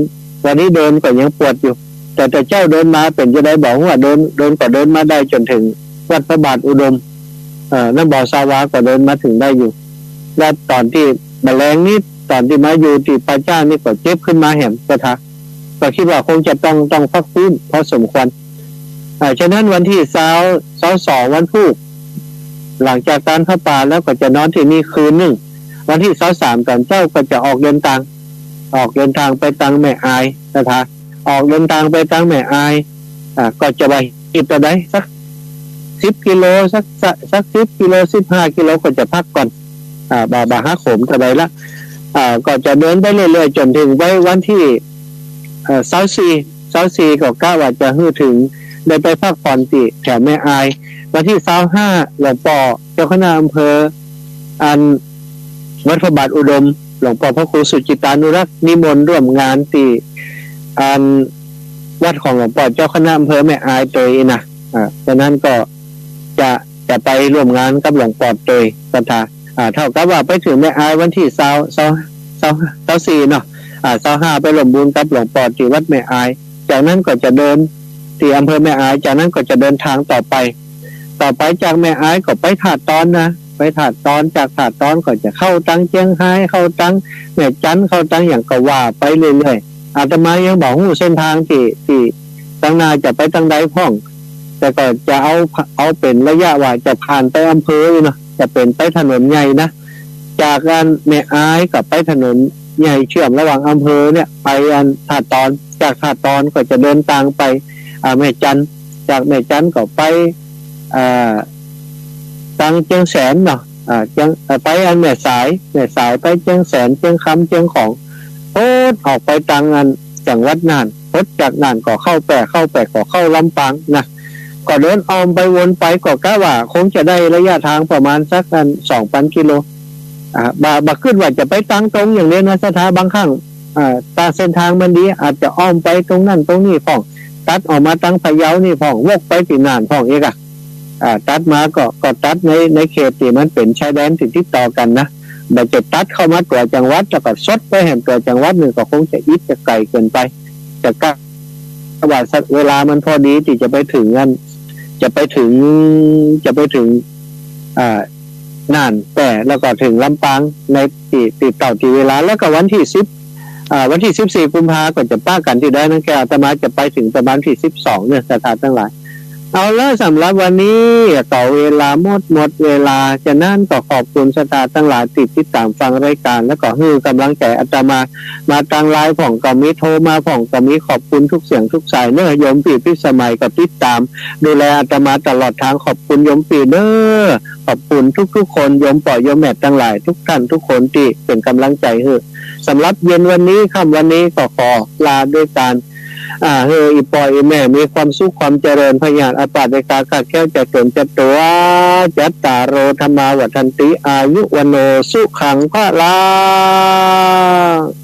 วันนี้เดินก็ยังปวดอยู่ แต่ แต่เจ้าเดินมาเป๋นจาใดบ่ฮู้ เดิน เดินก็เดินมาได้จ๋นเถิงวัดพระบาทอุดม เอ่อ น้ำบ่อสาวาก็เดินมาเถิงได้อยู่ และต๋อนตี้บ่าแลงนี้ ต๋อนตี้มาอยู่ตี้ป่าจ๊านี่ก็เจ็บขึ้นมาแหม ก็ทา ก็กึ๊ดว่าคงจะต้อง ต้องพักฟื้นพอสมควร อ่า ฉะนั้นวันตี้ซาว ซาวสองวันพูก หลังจากตานผ้าป่าแล้วก็จะนอนตี้นี่คืนนึ่ง วันตี้ซาวสามต๋อนเจ๊าก็จะออกเดินตาง ออกเดินตางไปตังแม่อาย ก็ทา ออกเดินตางไปตังแม่อาย อ่า ก็จะบ่าฮีบไปใด สักสิบกิโล สัก สัก สักสิบกิโล สิบห้ากิโลก็จะพักก่อน อ่า บ่า บ่าหักโหมไปใดละ อ่า ก็จะเดินไปเรื่อยๆ จ๋นเถิงไปวันตี้ เอ่อ ซาวสี่ ซาวสี่ก็กะว่าจะหื้อเถิงได้ไปพักผ่อนตี้แถวแม่อาย วันตี้ซาวห้า หลวงป้อเจ้าคณะอำเภอ อัน วัดพระบาทอุดม หลวงป้อพระครูสุจิตตานุรักษ์นิมนต์ร่วมงานตี้ อัน วัดของหลวงป้อเจ้าคณะอำเภอแม่อายเตยนะ อ่า ฉะนั้นก็จะ จะไปร่วมงานกับหลวงป้อเตย ก็ทา อ่า เท่ากับว่าไปเถิงแม่อายวันตี้ซาว ซาว ซาว ซาวสี่เนาะ อ่า ซาวห้าไปร่วมบุญกับหลวงป้อตี้วัดแม่อาย จากนั้นก็จะเดินตี้อำเภอแม่อาย จากนั้นก็จะเดินตางต่อไป ต่อไปจากแม่อายก็ไปธาตุตอนนะ ไปธาตุตอน จากธาตุตอนก็จะเข้าตังเจียงฮาย เข้าตังแม่จันทน์ เข้าตังหยังก็ว่าไปเรื่อยๆ อาตมายังบ่ฮู้เส้นตางตี้ ตี้ตังหน้าจะไปตังใดพ่อง แต่ก็จะเอา เอาเป๋นระยะว่าจะผ่านไปอำเภออยู่เนาะ จะเป๋นไปถนนใหญ่นะ จากอันแม่อายก็ไปถนนใหญ่เชื่อมระหว่างอำเภอเนี่ย ไปอันธาตุตอน จากธาตุตอนก็จะเดินตางไป อ่า แม่จันทน์ จากแม่จันทน์ก็ไป อ่า ตังเจียงแสนเนาะ อ่า เจียง อ่า ไปอันแม่สาย แม่สายไปเจียงแสน เจียงคำ เจียงของ โพดออกไปตังอันจังหวัดน่าน โพดจากน่านก็เข้าแป้ เข้าแป้ก็เข้าลำปางนะ ก็เดินอ้อมไปวนไป ก็กะว่าคงจะได้ระยะตางประมาณสักอันสองปันกิโล อ่า บ่า บ่ากึ๊ดว่าจะไปตังตรงอย่างเดียวนะ ศรัทธา บางครั้ง อ่า ถ้าเส้นตางมันดี อาจจะอ้อมไปตรงนั้นตรงนี้พ่อง ตัดออกมาตังพะเยานี่พ่อง วกไปตี้น่านพ่องอีกอะ อ่า ตัดมาก็ ก็ตัดใน ในเขตตี้มันเป๋นชายแดนตี้ติดต่อกั๋นนะ บ่าจะตัดเข้ามาตั๋วจังหวัด แล้วก็สดไปแหมตั๋วจังหวัดนึ่ง ก็คงจะอิดจะไก๋เกินไป จะกะว่าสักเวลามันพอดีตี้จะไปเถิงอัน จะไปเถิง จะไปเถิง อ่า น่านแป้ แล้วก็เถิงลำปางในตี้ ตี้เต้าตี้เวลา แล้วก็วันตี้สิบ อ่า วันตี้สิบสี่กุมภาก็จะปะกั๋นตี้ดอยนางแก้ว อาตมาจะไปเถิงประมาณตี้สิบสองเนี่ย ศรัทธาตังหลาย เอาละ สำหรับวันนี้ก็เวลาหมด หมดเวลา ฉะนั้นก็ขอบคุณศรัทธาตังหลายตี้ติดต๋ามฟังรายก๋าน แล้วก็หื้อก๋ำลังใจ๋อาตมา มาตางไลน์พ่องก็มี โทรมาพ่องก็มี ขอบคุณกู้เสียงกู้สายเน่อ โยมปี้พิสมัยก็ติดต๋ามดูแลอาตมาตลอดตาง ขอบคุณโยมปี้เน่อ ขอบคุณกู้ๆ คน โยมป้อโยมแม่ตังหลายกู้ต้านกู้คนตี้เป๋นก๋ำลังใจ๋หื้อ สำหรับเย็นวันนี้ ค่ำวันนี้ก็ขอลาด้วยก๋าน อ่า หื้ออี่ป้ออี่แม่มีความสุขความเจริญ พยาธิอาพาธเวรกาฆาตแคล้วคลาด จ๋าตั๋นจ๋าตั๋ว จัตตาโร ธัมมา วัฑฒันติ อายุ วัณโณ สุขัง พะลัง